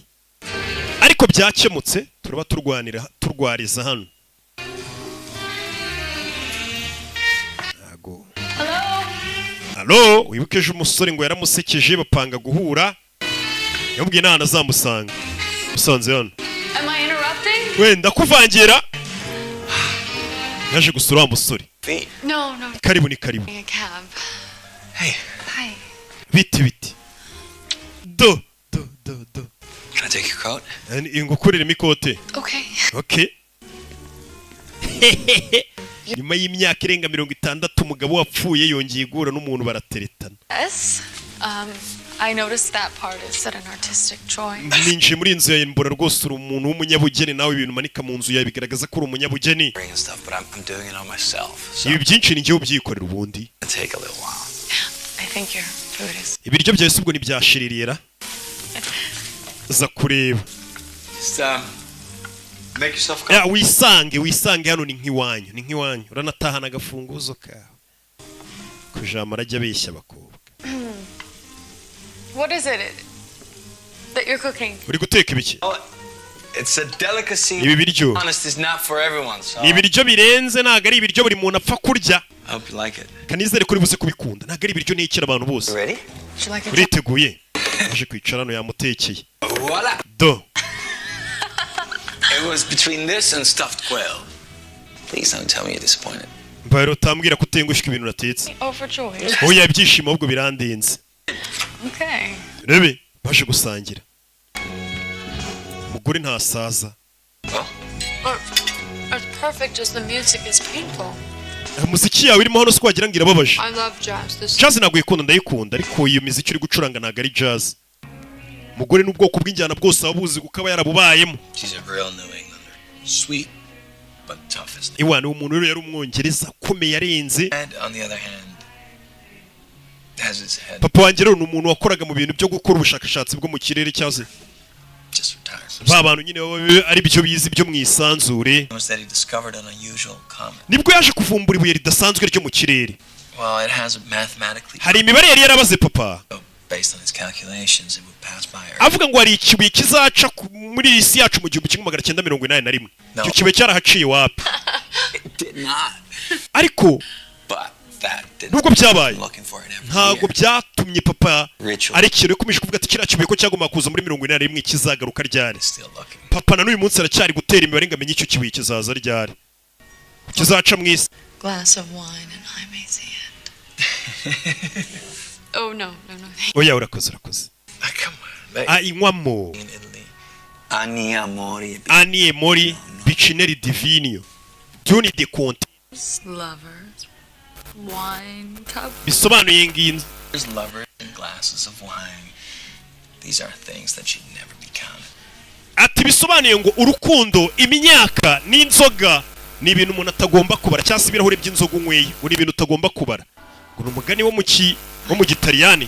ariko byakemutse, turaba turwanira turwariza hano. Halo, wibuke ejo umusore ngo yaramusekeje, bapanga guhura, yamubwiye n'ahantu azamusanga. Musanze hano. Am I interrupting? Wenda kuvangira, yaje gusura wa musore. No. Karibu, ni karibu. A cab. Hey. Hi. Biti biti, do do do do. Can I take your coat? Ngukurire ikote? Okay. Okay. Nyuma y'imyaka irenga 60 umugabo wapfuye yongeye guhura n'umuntu, barateretana. Yes. I noticed that part is an artistic drawing. Ninjiye muri iyi nzu yawe mbona rwose uri umuntu w'umunyabugeni nawe. Ibintu umanika mu nzu yawe bigaragaza ko uri umunyabugeni. And stuff, but I'm doing it all myself. So Ibi byinshi ni njyewe ubyikorera ubundi. it'll take a little while. I think your food is. Ibiryo byawe si ubwo ntibyashiririye? Za kureba. Just make yourself Ya, wisange, wisange hano, ni nk'iwanyu, ni nk'iwanyu. Uranatahana agafunguzo kawe kujama, arajya abeshya abakobwa. What is it that you're cooking? Uri guteka ibiki? It's a delicacy. Ibi biryo. Honest, is not for everyone. So Ni ibiryo birenze, ntabwo ari ibiryo buri muntu apfa kurya. I hope you like it. Kanizere kuri buze kubikunda, ntabwo ari ibiryo ntekera abantu bose. Ready? Would you like a Uriteguye? Aje kwicara hano, yamutekeye. Voila! Do. It was between this and stuffed quail. Please don't tell me you're disappointed. Mbaye utambwira ko utengushywa ibintu natetse. Overjoyed. Oya, ibyishimo ahubwo birandenze. Okay. Rebe, baje gusangira, umugore ntasaza. Or, it's perfect, just the music is painful. Umuziki yawe irimo hano si wagira ngo irababaje. I love jazz. This Jazz ntabwo uyikunda? Ndayikunda, ariko iyo miziki uri gucuranga ntabwo ari jazz. Umugore n'ubwoko bw'injyana bwose aba abuzi kuko aba yarabubayemo. She's a real New Englander. Sweet, but tough as nails. Iwa ni umuntu rero yari umwongereza akomeye arenze. And on the other hand, has his head Papa wanjye rero ni umuntu wakoraga mu bintu byo gukora ubushakashatsi bwo mu kirere, cyangwa se just retired. ba bantu nyine baba ari byo bizi byo mu isanzure. Was that he discovered an unusual comet. Nibwo yaje kuvumbura ibuye ridasanzwe ryo mu kirere. Well, it has mathematically, Hari imibare yari yarabaze papa, based on his calculations, it would pass by Earth. avuga ngo hari ikibuye kizaca muri iyi si yacu mu 1981. No. Icyo kibuye cyarahaciye wapi. It did not. Ariko But that didn't. nubwo byabaye, Looking for it every ntabwo year. byatumye papa Ritual. arekera. Yakomeje kuvuga ati kiriya kibuye ko cyagombaga kuza muri 81, kizagaruka ryari? Still looking. Papa na n'uyu munsi aracyari gutera imibare ngo amenye icyo kibuye kizaza ryari, kizaca mu isi. Glass of wine and I may see it. Oh, no. Thank Oya, urakoze, urakoze. Ah, come on. Ah, inywamo. In Italy. Anni amori. Anni e mori bicchieri di vino duni de conte. Lovers. Wine cup. Bisobanuye ngiyi. There's lovers and glasses of wine. These are things that should never be counted. Ati bisobanuye ngo urukundo, imyaka n'inzoga ni ibintu umuntu atagomba kubara, cyangwa se ibirahuri by'inzoga unyweye ngo ni ibintu utagomba kubara. Ngo ni umugani wo mu Gitaliyani.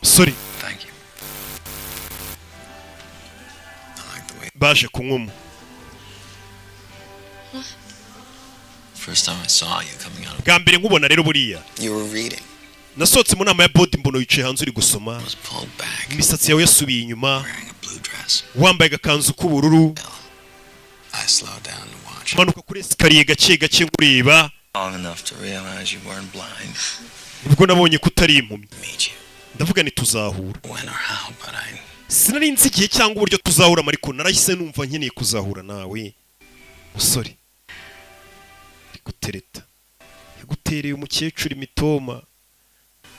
Sorry. Thank you. I like the way. Baje kunywamo. First time I saw you coming out of. Bwa mbere nkubona rero buriya, You were reading. nasohotse mu nama ya board mbona wicaye hanze uri gusoma, Was pulled back. imisatsi yawe yasubiye inyuma, Wearing a blue dress. wambaye agakanzu k'ubururu. I slowed down to watch. Manuka kuri escalier gake gake nkureba. Long enough to realize you weren't blind. Nibwo nabonye ko utari impumyi. Meet you. Ndavuga ntituzahura. When or how, but I Sinari nzi igihe cyangwa uburyo tuzahura, ariko narahise numva nkeneye kuzahura nawe. Musore ari gutereta, yagutereye umukecuru imitoma.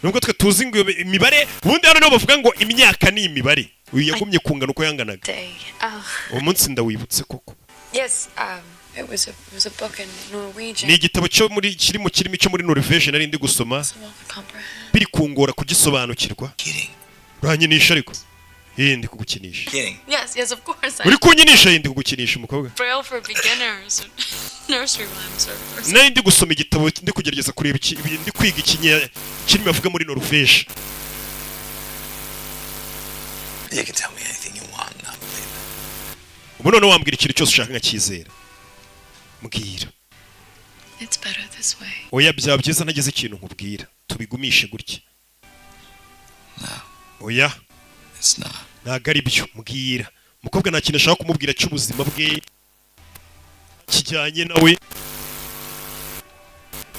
Nubwo twe tuzi ngo iyo imibare, ubundi hano niho bavuga ngo imyaka ni imibare, uyu yagumye kungana uko yanganaga. Day. Oh. Uwo munsi ndawibutse koko. Yes, it was a book in Norwegian. Ni igitabo cyo muri kiri mu kirimi cyo muri Norvège nari ndi gusoma, Impossible to comprehend. biri kungora kugisobanukirwa. Uranyinisha ariko? Iyi ndi kugukinisha. Kidding. Yes, of course. Uri kunyinisha? Iyi ndi kugukinisha, umukobwa. Braille for beginners, nursery rhymes, or Nari ndi gusoma igitabo, ndi kugerageza kureba ndi kwiga ikinya kirimi bavuga muri Norvège. You can tell me anything you want and I'll believe it. Ubu noneho wambwira ikintu cyose ushaka nkacyizera, mbwira. It's better this way. Oya, byaba byiza ntagize ikintu nkubwira, tubigumishe gutya. Oya. It's not. Ntabwo ari byo, mbwira. Umukobwa nta kintu ashaka kumubwira cy'ubuzima bwe kijyanye nawe.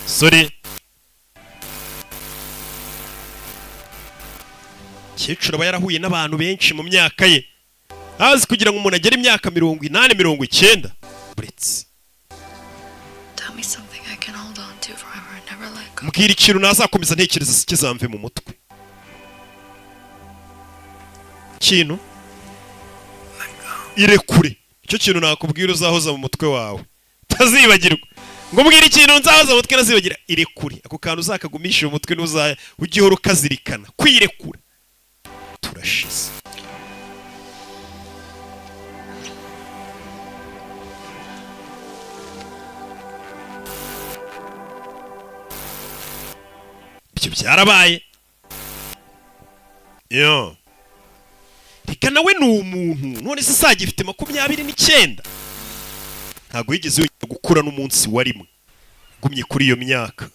Sore. Umukecuru aba yarahuye n'abantu benshi mu myaka ye, azi kugira ngo umuntu agere imyaka 80, 90 buretse. Tell me something I can hold on to forever and never let go. Mbwira ikintu nazakomeza ntekereza kizamve mu mutwe, ikintu irekure. Icyo kintu nakubwira uzahoza mu mutwe wawe utazibagirwa, ngo mbwira ikintu nzahoza mu mutwe ntazibagira. Irekure. Ako kantu uzakagumisha mu mutwe, ntuzaya ujye uhora ukazirikana kwirekura. Turashize. Ibyo byarabaye yo. Reka nawe ni umuntu. None se sajya ifite 29, ntabwo yigeze yongera gukura n'umunsi wa rimwe, gumye kuri iyo myaka.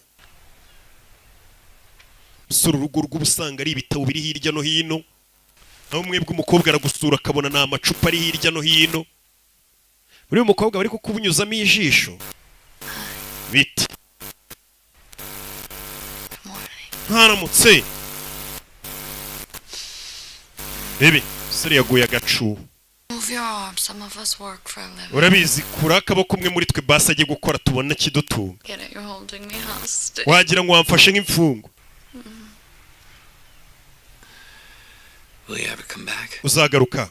Usura urugo rw'uba usanga ari ibitabo biri hirya no hino, naho mwebwe umukobwa aragusura akabona ni amacupa ari hirya no hino. Muri uyu mukobwa bari kukubunyuzamo ijisho biti ntaramutse rebe umusore yaguye agacu. Move your arms. Some of us work for a living. Urabizi, kura akaboko umwe muri twe basi ajye gukora tubona kidutunga. Get it? You're holding me hostage. Wagira ngo wamfashe nk'imfungwa. Will you ever come back? Uzagaruka?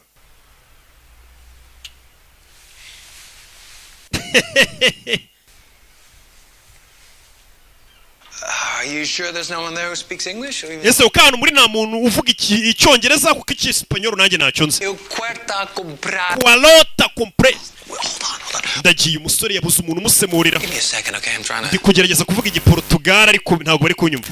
Are you sure there's no one there who speaks English? Or even... Ese uko muri nta muntu uvuga icyongereza? Kuko icyesipanyoro nanjye ntacyo nzi. Eu cuerta comprar. Kualota compre. Ndagiye. Umusore yabuze umuntu umusemurira. Give me a second, okay? I'm trying Ndi to. kugerageza kuvuga igiportugal ariko ntabwo bari kunyumva.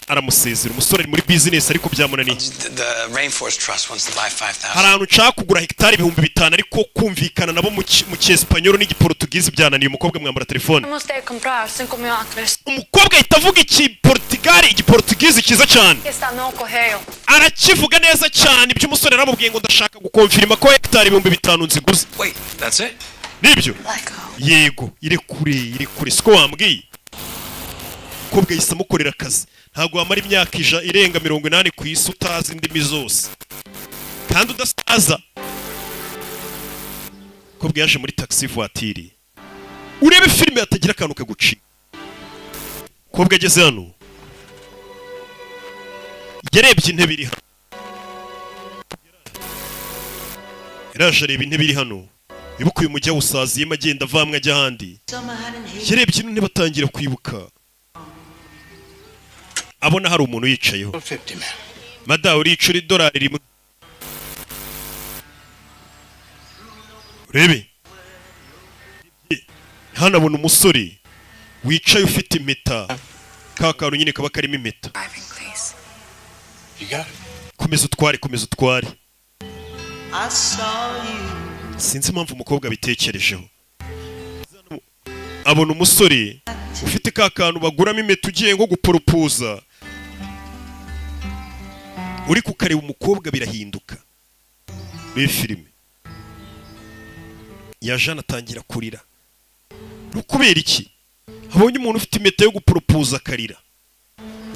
Aramusezera. Umusore ari muri bizinesi ariko byamunaniye. The Rainforest Trust wants to buy 5,000. Hari ahantu nshaka kugura hegitari 5000, ariko kumvikana nabo mu cyesipanyoro n'igiportugizi byananiye. Umukobwa mwambara telefone. Vamos ter que comprar 5.000 acres. Umukobwa ahita avuga ikiportugali, igiportugizi cyiza cyane. Que está no correio. Arakivuga neza cyane. Ibyo umusore yaramubwiye ngo ndashaka gukonfirima ko hegitari 5000 nziguze. Wait, that's it? Nibyo, yego. Irekure, irekure, siko wambwiye. Umukobwa yahise amukorera akazi. Ntabwo wamara imyaka irenga 80 ku isi utazi indimi zose kandi udasaza. Umukobwa yaje muri taxi voiture. Urebe filime hatagira akantu kagucika. Umukobwa ageze hano yarebye intebe iri hano. Yaraje areba intebe iri hano. Ibuka uyu mujyi awusaziyemo, agenda avamwe ajya ahandi. Yarebye ino ntebe atangira kwibuka, abona hari umuntu uyicayeho. 50, man. Madamu, uricura idolari rimwe. Urebe hano, abona umusore wicaye ufite impeta, ka kantu nyine kaba karimo impeta. Driving, please. You got it. Komeza utware, komeza utware. I saw you. Sinzi impamvu umukobwa abitekerejeho. Abona umusore ufite ka kantu baguramo impeta ugiye nko guporopoza, uri kukareba umukobwa birahinduka. Muri filime ya Jeanne atangira kurira. Ni ukubera iki abonye umuntu ufite impeta yo guporopoza akarira?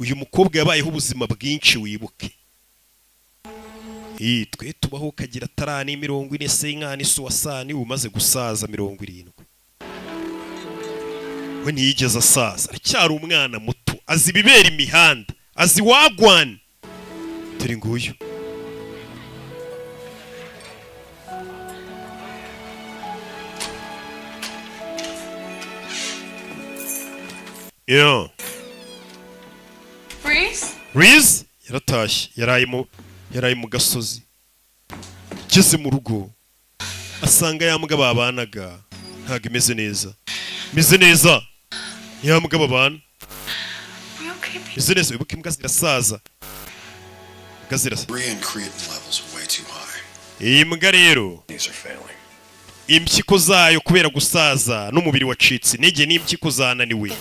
Uyu mukobwa yabayeho ubuzima bwinshi. Wibuke iyi twe tubaho ukagira tarani 40 senkani suwasani umaze gusaza 70. We ntiyigeze asaza, aracyari umwana muto, azi ibibera imihanda, azi wagwan. Dore nguyu. Yeah. Reese? Riz yaratashye, yaraye mu gasozi. Ageze mu rugo asanga ya mbwa babanaga ntabwo imeze neza. Imeze neza ya mbwa babana? We okay, baby? Imeze neza. Wibuke imbwa zirasaza, imbwa zirasa. Urea and creatine levels are way too high. Iyi mbwa rero These are failing. impyiko zayo kubera gusaza n'umubiri wacitse intege n'impyiko zananiwe,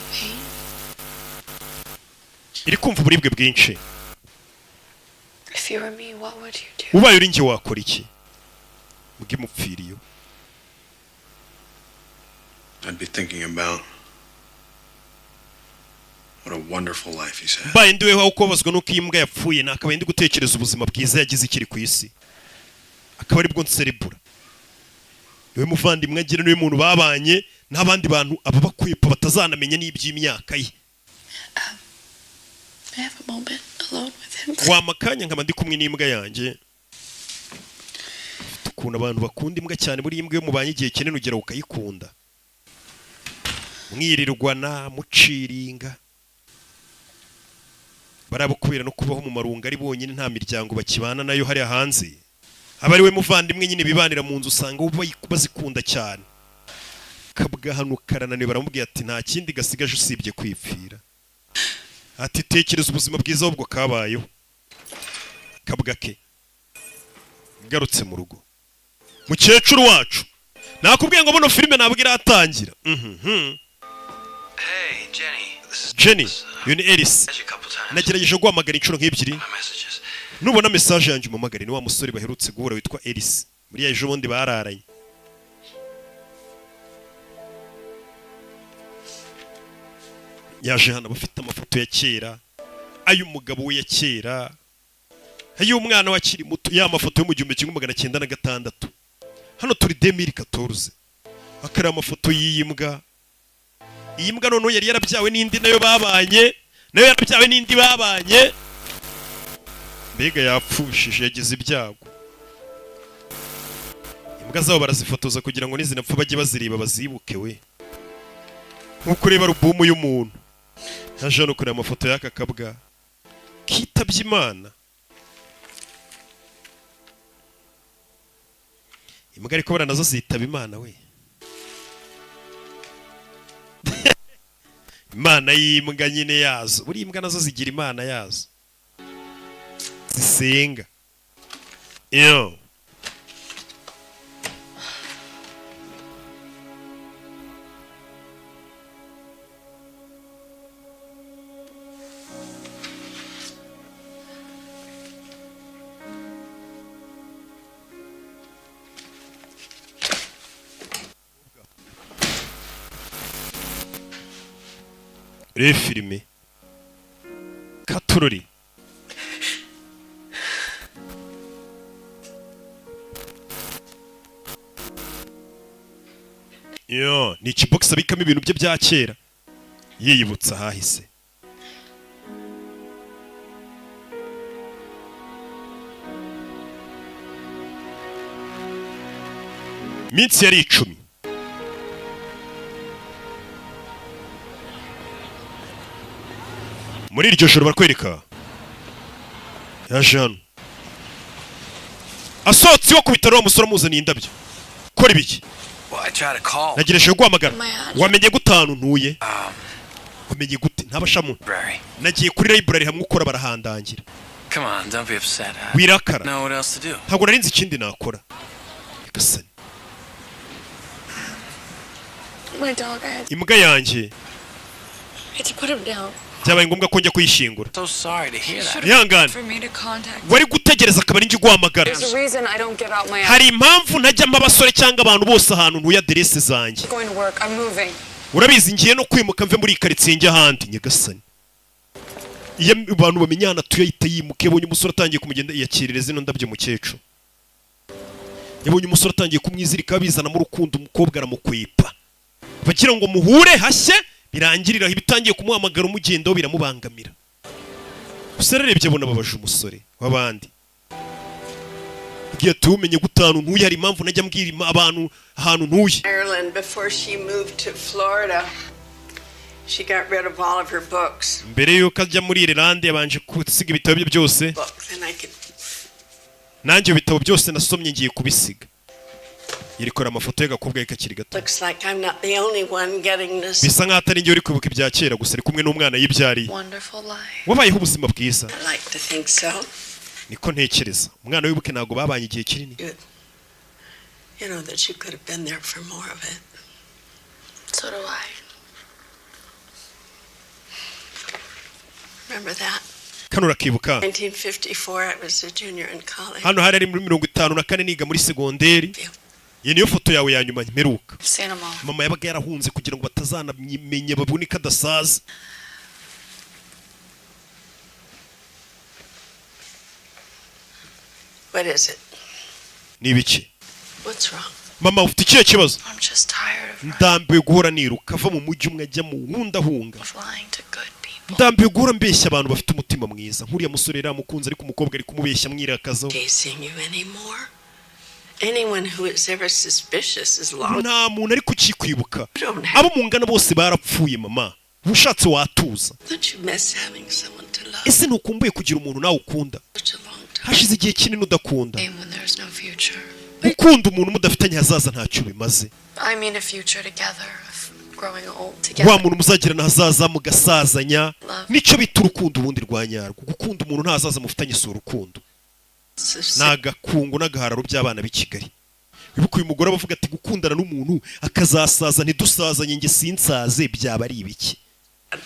iri kumva uburibwe bwinshi. If you were me, what would you do? Ubaye uri njye wakora iki? Mbwa imupfiriye. I'd be thinking about What a wonderful life he's had. Mbaye ndiweho, aho kubabazwa n'uko iyi mbwa yapfuye, nakabaye ndi gutekereza ubuzima bwiza yagize ikiri ku isi, akaba aribwo nserebura. Niwe muvandimwe agira, niwe muntu babanye, n'abandi bantu aba bakwepa batazanamenya n'iby'imyaka ye. I have a moment alone with him. Wampa akanya nkaba ndi kumwe n'imbwa yanjye? Ufite ukuntu abantu bakunda imbwa cyane. Buriya imbwa iyo mubanye igihe kinini ugera ukayikunda, mwirirwana muciringa. Baraba kubera no kubaho mu marungu ari bonyine, nta miryango bakibana nayo hariya hanze, aba ari we muvandimwe nyine bibanira mu nzu, usanga bo bazikunda cyane. Kabwa hano karananiwe, baramubwira ati nta kindi gasigaje usibye kwipfira. Ati tekereza ubuzima bwiza ahubwo kabayeho. Kabwa ke ngarutse mu rugo, mukecuru wacu, nakubwiye ngo buno filime ntabwo iratangira. Hey, Jenny. This is Jenny, uyu ni Ellis. you a couple times. Nagerageje guhamagara inshuro nk'ebyiri. Messages. Nubona message yanjye umamagare. Ni wa musore baherutse guhura witwa Ellis, muri ya ejo bundi bararanye. Yaje hano bafite amafoto ya kera, ay'umugabo we ya kera, ay'umwana we akiri muto, ya mafoto yo mu 1906. Hano turi 2014. Akari amafoto y'iyi mbwa. Iyi mbwa noneho yari yarabyawe n'indi nayo babanye, nayo yarabyawe n'indi babanye. Mbega yapfushije, yagize ibyago. Imbwa zabo barazifotoza kugira ngo nizinapfa bajye bazireba bazibuke. We nkuko ureba alubumu y'umuntu. Yaje hano kureba amafoto y'aka kabwa kitabye Imana. Imbwa ariko buriya nazo zitaba Imana we. Imana y'imbwa nyine yazo. Buriya imbwa nazo zigira imana yazo zisenga iyo. Reba filime katurori. Yo, ni ikibogisi abikamo ibintu bye bya kera, yiyibutsa ahahise. Iminsi yari 10. Muri iryo joro barakwereka yaje hano, asohotse iwe ku bitaro, wa musore amuzaniye indabyo. Kora ibiki? Well, I tried to call. Nagerageje guhamagara. Wamenye gute ahantu ntuye? Wamenye gute ntabashamu? Library. Nagiye kuri library hamwe ukora, barahandangira. Come on, don't be upset. I Wirakara. know what else to do. Ntabwo nari nzi ikindi nakora. Nyagasani. My dog, I had, Imbwa yanjye, I had to put him down. byabaye ngombwa ko njya kuyishyingura. So sorry to hear that. Ihangane. For me to contact. Wari gutegereza akaba ari njye uguhamagara. There's a reason I don't give out my Hari impamvu ntajyamo abasore cyangwa abantu bose ahantu ntuye aderese zanjye. I'm going to work. I'm moving. Urabizi, ngiye no kwimuka mve muri iyi karitsiye njya ahandi. Nyagasani, iyo abantu bamenya ahantu atuye ahita yimuka. Yabonye umusore atangiye kumugenda, yakirire zino ndabyo mukecuru. Yabonye umusore atangiye kumwizirika, bizanamo urukundo, umukobwa aramukwepa bagira ngo muhure hashye birangirira aho. Ibitangiye kumuhamagara umugendaho biramubangamira. Gusa ararebye abona ababaje umusore w'abandi. Abwiye ati umenye gutanu ntuye, hari impamvu najya mbwira abantu ahantu ntuye. Ireland before she moved to Florida. She got rid of all of her books. Mbere y'uko ajya muri Irilande yabanje gusiga ibitabo bye byose. Books, and I could Nanjye ibitabo byose nasomye ngiye kubisiga. Yerekana amafoto y'agakobwa ke kakiri gato. Looks like I'm not the only one getting this. Bisa nkaho atari njye uri kwibuka ibya kera gusa, ari kumwe n'umwana yibyariye. Wonderful life. Wabayeho ubuzima bwiza. I like to think so. Niko ntekereza. Umwana wibuke ntabwo babanye igihe kinini. You know that you could have been there for more of it. So do I. Remember that? Kano urakibuka? 1954, I was a junior in college. Hano hari ari muri 54, niga muri segonderi. Iyi niyo foto yawe ya nyuma mperuka. Seen 'em all. Mama yabaga yarahunze kugira ngo batazanamenya, babone ko adasaza. What is it? Ni ibiki? What's wrong? Mama, ufite ikihe kibazo? I'm just tired of Ndambiwe guhora niruka, ava mu mujyi umwe ajya mu wundi, ahunga. lying to good people. Ndambiwe guhora mbeshya abantu bafite umutima mwiza nk'uriya musore. Yari amukunze, ariko umukobwa ari kumubeshya amwirakazaho. Chasing you anymore? Anyone who is ever suspicious is long. Nta muntu ariko ukikwibuka, abo mungana bose barapfuye. Mama, ushatse watuza. Don't you miss having someone to love? Ese ntukumbuye kugira umuntu nawe ukunda? Such a long time. Hashize igihe kinini udakunda. When there's no future. Gukunda umuntu mudafitanye ahazaza ntacyo bimaze. I mean a future together, of growing old together. Wa muntu muzagirana ahazaza, mugasazanya, nicyo bita urukundo ubundi rwa nyarwo. Gukunda umuntu nta hazaza mufitanye si urukundo, ni agakungu n'agahararo by'abana b'i Kigali. Wibuke uyu mugore aba avuga ati: "Gukundana n'umuntu akazasaza ntidusazanye, njye sinsaze, byaba ari ibiki?"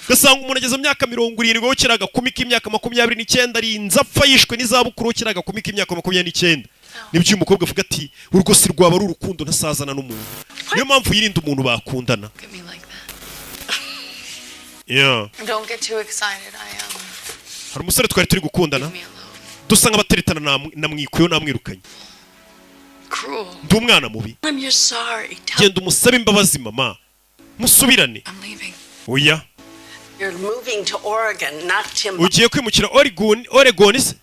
Ugasanga umuntu ageze mu myaka 70, wowe kiri agakumi k'imyaka 29, arinze apfa yishwe n'izabukuru, kiri agakumi k'imyaka 29. Nibyo uyu mukobwa avuga ati: "Urwo si rwaba ari urukundo, ntasazana n'umuntu." Niyo mpamvu yirinda umuntu bakundana. Look at me like that. Yeah. Don't get too excited. I Hari umusore twari turi gukundana, dusa nk'abateretana, namwikuyeho, namwirukanye. Cruel. Ndi umwana mubi. Tell him you're sorry. Tell Genda umusabe imbabazi mama, musubirane. I'm leaving. Oya. You're moving to Oregon, not Timbuktu. Ugiye kwimukira Oregon. Oregon se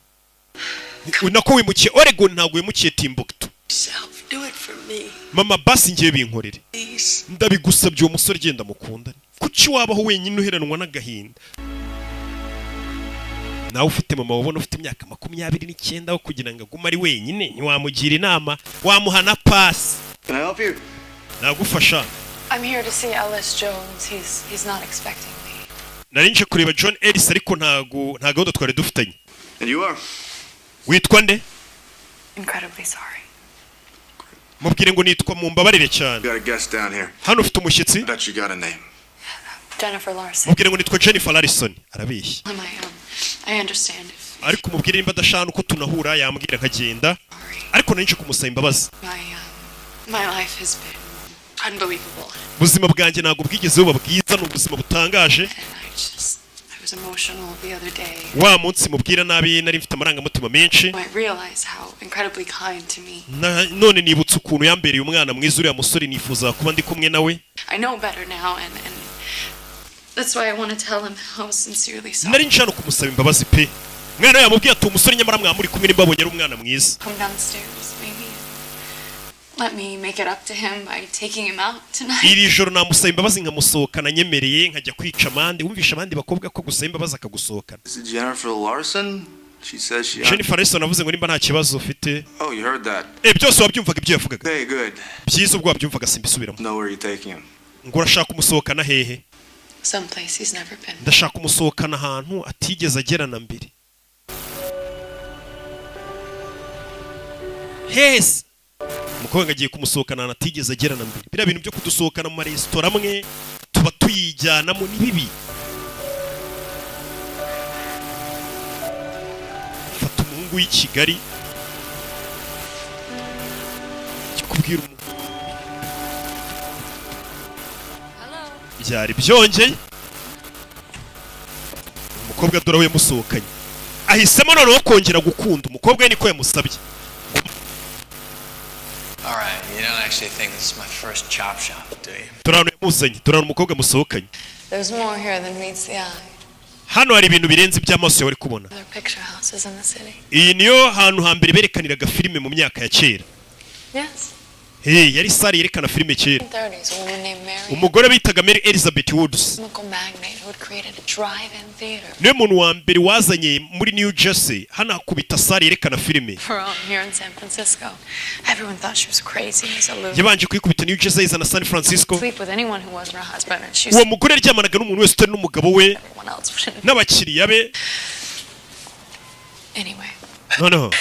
nako wimukiye Oregon, ntabwo wimukiye Timbuktu. Yourself. Do it for me, Mama, basi ngiye binkorere. Please. Ndabigusabye, uwo musore genda mukundane. Kuki wabaho wenyine uheranwa n'agahinda? Nawe ufite mama wabona ufite imyaka 29, aho kugira ngo agume ari wenyine, ntiwamugira inama? Wamuha na pasi? Can I help you? Nagufasha? I'm here to see Ellis Jones. He's not expecting me. Nari nje kureba John Ellis, ariko ntago nta gahunda twari dufitanye. And you are? Witwa nde? Incredibly sorry. Mubwire ngo nitwa, mumbabarire cyane. Got a guest down here. Hano ufite umushyitsi. Bet you got a name. Jennifer Larson. Mubwire ngo nitwa Jennifer Larson, arabeshya. Am I I understand if Ariko mubwire nimba adashaka uko tunahura yambwira nkagenda, ariko nari nje kumusaba imbabazi. My life has been unbelievable. Ubuzima bwanjye ntabwo bwigeze buba bwiza, ni ubuzima butangaje. I was emotional the other day. Wa munsi mubwira nabi nari mfite amarangamutima menshi. I realize how incredibly kind to me. None nibutse ukuntu yambereye umwana mwiza uriya musore, nifuza kuba ndi kumwe nawe. I know better now, and that's why I want to tell him how sincerely sorry. Nari nje hano kumusaba imbabazi pe. Mwana we yamubwiye ati: "Umusore nyamara mwamuri kumwe nimba abonye ari umwana mwiza." Come downstairs, maybe. Let me make it up to him by taking him out tonight. Iri joro namusaba imbabazi nkamusohokana, nyemereye nkajya kwica amande. Wumvisha abandi bakobwa ko gusaba imbabazi akagusohokana. Is it Jennifer Larson? She says she. Jennifer Larson avuze ngo nimba nta kibazo ufite. Oh, you heard that. Eh, byose wabyumvaga ibyo yavugaga? Hey, good. Byiza, ubwo wabyumvaga simbisubiramo. Know where you're taking him. Ngo urashaka umusohokana hehe? Someplace he's never been. Ndashaka umusohokana ahantu atigeze agera na mbere. Hese umukobwa ngo agiye kumusohokana ahantu atigeze agera na mbere. Biriya bintu byo kudusohokana mu maresitora amwe tuba tuyijyanamo ni bibi. Fata umuhungu w'i Kigali kubwira umuntu byari byongeye. Umukobwa dore aho yamusohokanye, ahisemo noneho kongera gukunda umukobwa we, niko yamusabye. All right, you don't actually think this is my first chop shop, do you? Dore ahantu yamuzanye, dore ahantu umukobwa amusohokanye. There's more here than meets the eye. Hano hari ibintu birenze iby'amaso yawe ari kubona. Other picture houses in the city. Iyi niyo hantu hambere berekaniraga filime mu myaka ya kera. Yes. Hey, yari sare yerekana filime kera. 1930s, a woman named Mary, Umugore bitaga Mary Elizabeth Woods, chemical magnate who had created a drive-in theater niwe muntu wa mbere wazanye muri New Jersey hano akubita sare yerekana filime. for own here in San Francisco. Everyone thought she was crazy as a loon. Yabanje kuyikubita New Jersey, izana San Francisco. Sleep with anyone who wasn't her husband, and she Uwo was mugore yaryamanaga n'umuntu wese utari n'umugabo we everyone else wouldn't. n'abakiriya be. Anyway, Noneho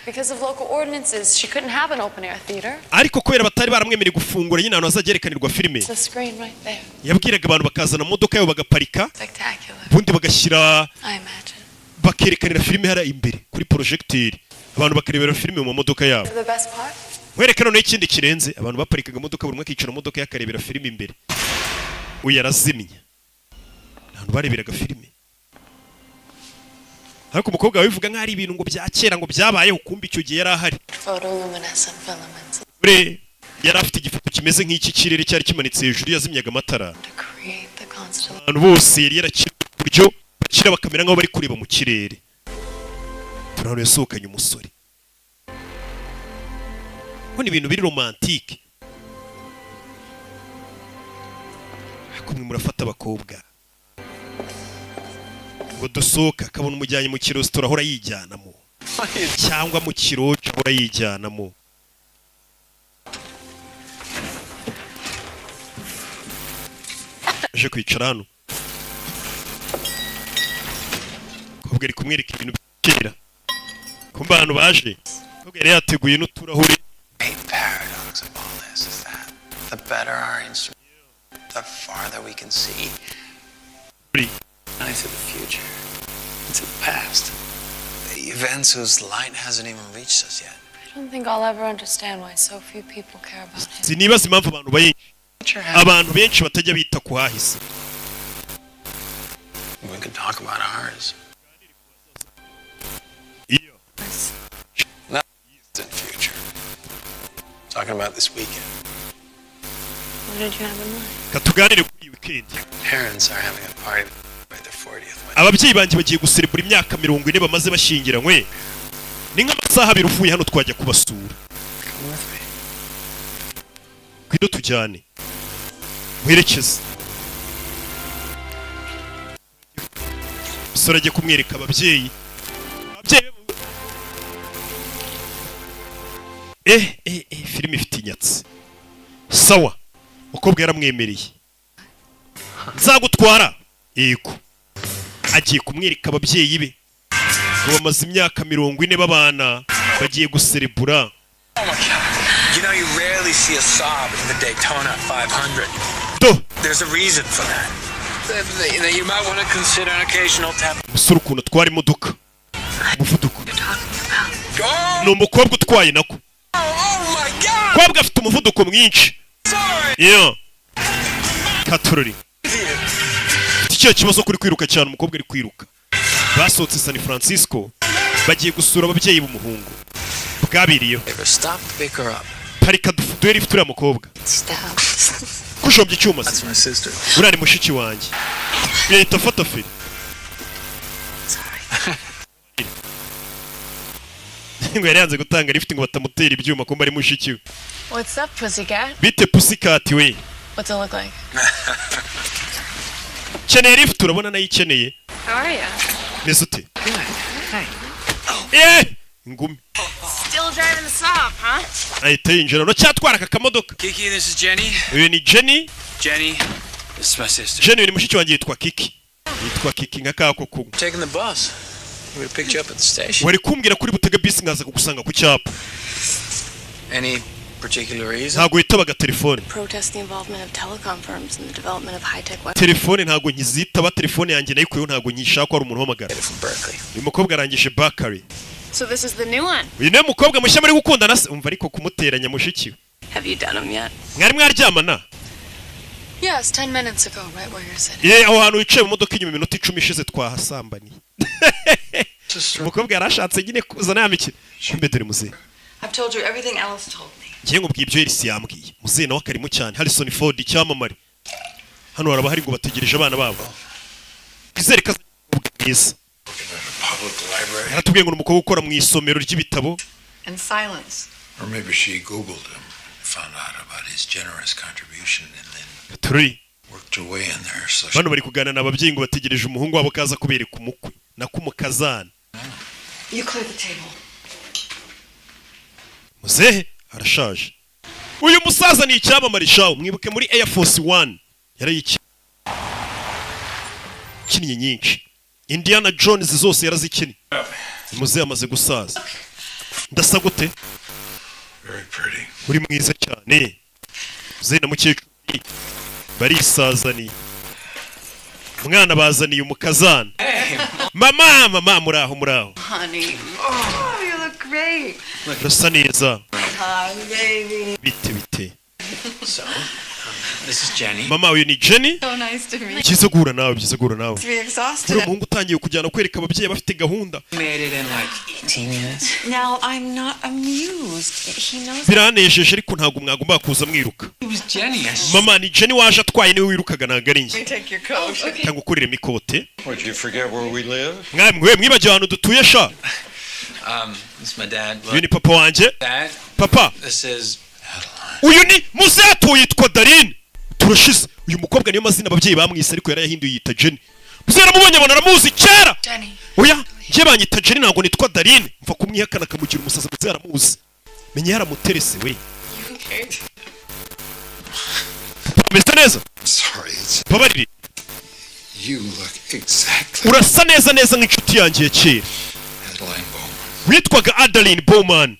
because of local ordinances, she couldn't have an open-air theater. ariko kubera batari baramwemereye gufungura nyine ahantu hazajya herekanirwa filime, It's the screen right there. yabwiraga abantu bakazana imodoka yabo bagaparika, Spectacular. ubundi bagashyira I imagine. bakerekanira filime hariya imbere kuri projecteur, abantu bakarebera filime mu mamodoka yabo. The best part? Nkwereke noneho ikindi kirenze: abantu baparikaga imodoka, buri umwe akicara mu modoka ye akarebera filime imbere. Uyu arazimya, ahantu bareberaga filime. Ariko umukobwa wawe bivuga nk'aho ari ibintu ngo bya kera, ngo byabayeho, kumbe icyo gihe yari ahari. Photoluminescent filaments Ure yari afite igifoto kimeze nk'iki kirere cyari kimanitse hejuru, yazimyaga amatara. to create the constellation. Abantu bose yari yarakiriye ku buryo bakira bakamera nk'aho bari kureba mu kirere. Turabona yasohokanye umusore, ubona ibintu biri romantique. Ariko mwe murafata abakobwa ngo dusohoke, akabona umujyanye mu kirositora ahora yijyanamo, cyangwa mu kiroci ahora yijyanamo. Aje kwicara hano, umukobwa ari kumwereka ibintu bya kera, kumbe abantu baje, umukobwa yari yateguye n'uturahuri. Paradox of all this is that the better our instrument, the farther we can see. Not to the future, into the past. The events whose light hasn't even reached us yet. I don't think I'll ever understand why so few people care about him. Sinibaza impamvu abantu benshi batajya bita ku hahise. We could talk about ours. Iyo Not distant future. Talking about this weekend. What did you have in mind? Katuganire kuri iyi weekend. Parents are having a party by their 40th wedding. Ababyeyi banjye bagiye guserebura imyaka 40 bamaze bashyingiranywe. Ni nk'amasaha 2 uvuye hano, twajya kubasura. Come with me. Ngwino tujyane, werekeze. Umusore ajye kumwereka ababyeyi filime ifite inyatsi. Sawa, umukobwa yaramwemereye, nzagutwara. Yego, agiye kumwereka ababyeyi be ngo bamaze imyaka 40 babana, bagiye guserebura. Oh my God. You know, you rarely see a Saab in the Daytona 500. Do There's a reason for that. You might want to consider an occasional tap. Umusore ukuntu atwara imodoka, umuvuduko. Ni umukobwa utwaye nako umukobwa afite umuvuduko mwinshi. Iyo katurori ufite ikihe kibazo kuri kwiruka cyane? Umukobwa ari kwiruka. Basohotse San Francisco, bagiye gusura ababyeyi b'umuhungu bwabiriyeho. Stop to pick her up. Parika, duhere ifite uriya mukobwa. Stop. Kujombya icyuma se? That's my sister. Uriya ni mushiki wanjye. Yahita afata feri ngo yari yanze gutanga lift ngo batamutera ibyuma, kumba ari mushiki we. What's up, pussycat? Bite pussycat we? What's it look like? Keneye lift, urabona nayo ikeneye. How are you? Meze ute? Eh, ingumi. Still driving the Saab, huh? Ahita yinjira, uracyatwara aka kamodoka? Kiki, this is Jenny. Uyu ni Jenny. Jenny, this is my sister. Jenny, uyu ni mushiki wanjye, yitwa Kiki, yitwa Kiki nka kako kunywa. Taking the bus. We would have picked you up at the station. Wari kumbwira kuri butege bisi nkaza kugusanga ku cyapa. Any particular reason? Ntabwo witabaga telefone. Protest the involvement of telecom firms in the development of high-tech weapons. Telefone ntabwo nkizitaba, telefone yanjye nayikuyeho, ntabwo nkishaka ko hari umuntu uhamagara. Uyu mukobwa arangije bakari. So this is the new one. Uyu niwe mukobwa mushya muri gukundana se? Umva ariko kumuteranya mushiki we. Have you done them yet? Mwari mwaryamana? Yes, 10 minutes ago, right where you're sitting. Ye, aho hantu wicaye mu modoka inyuma, iminota 10 ishize twahasambaniye. Umukobwa yarashatse nyine kuzana ya mikino, kumbe dore muzehe. I've told you everything Alice told me. Ngiye nkubwiye ibyo Elisi yambwiye. Muzehe nawe akarimo cyane, Harrison Ford icyamamare. Hano haraba hari ngo bategereje abana babo. Izere ko azanye umukobwa mwiza. Public library. Yaratubwiye ngo ni umukobwa ukora mu isomero ry'ibitabo. And silence. Or maybe she Googled him, found out about his generous contribution, and then Turi worked her way in there. So she bano bari kuganira na ababyeyi ngo bategereje umuhungu wabo kaza kubereka umukwe nako umukazana. You clear the table. Muzehe arashaje. Uyu musaza ni icyamamare shawo, mwibuke muri Air Force One yarayikinnye nyinshi, Indiana Jones zose yarazikinnye. Muzehe amaze gusaza. Ndasa gute? Very pretty. Uri mwiza cyane. Muzehe na mukecuru barisazaniye umwana, bazaniye umukazana. Mama, mama, muraho, muraho. Honey. Oh, you look great. Urasa neza. Hi, baby. Bite, bite? So, This is Jenny. Mama, uyu ni Jenny. So nice to meet you. Byiza guhura nawe, byiza guhura nawe. To be exhausted. Uriya muhungu utangiye kujyana kwereka ababyeyi bafite gahunda. Made it in like 18 minutes. Now I'm not amused. He knows. Biranejeje, ariko ntabwo mwagomba kuza mwiruka. It was Jenny. Mama, ni Jenny waje atwaye, niwe wirukaga, ntabwo ari njye. Let me take your coat. Okay. Cyangwa ukuriremo ikote. What, you forget where we live? Mwe mwibagiwe ahantu dutuye sha? This is my dad. Uyu ni papa wanjye. Dad. Papa. This is Uyu ni muzehe yitwa Darine. Turashize. Uyu mukobwa niyo mazina ababyeyi bamwise, ariko yarayahinduye yita Jenny. Muzehe aramubonye, abona aramuzi kera. Jenny. Oya, njye banyita Jenny, ntabwo nitwa Darine. Mva kumwihakana akamugira umusazi. Muzehe aramuzi, menya yaramuterese we. You okay? Papa, ameze neza. Sorry, it's Babarire. you look exactly Urasa neza neza nk'inshuti yanjye ya kera Adeline Bowman. witwaga Adeline Bowman,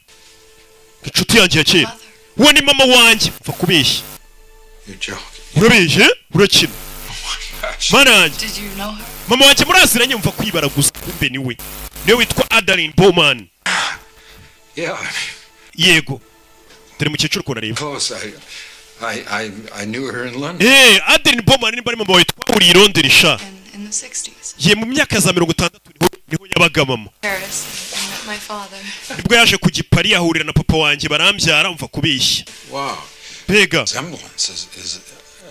inshuti yanjye ya kera. Uwo ni mama wanjye. Mva kubeshya. You're joking. Urabeshye, urakina. Mana yanjye. Did you know her? Mama wanjye muraziranye? Mva kwibara gusa, kumbe niwe, niwe witwa Adeline Bowman. Yeah, Yego, dore mukecuru ukuntu areba. close. I knew her in London. Adeline Bowman nimba ari mama wawe, twahuriye i Londres sha. In the 60s. Ye, mu myaka za 60 niho yabaga mama. Paris. I met my father. Nibwo yaje ku gipari ahurira na papa wanjye barambyara. Mva kubeshya. Wow. Mbega. Resemblance is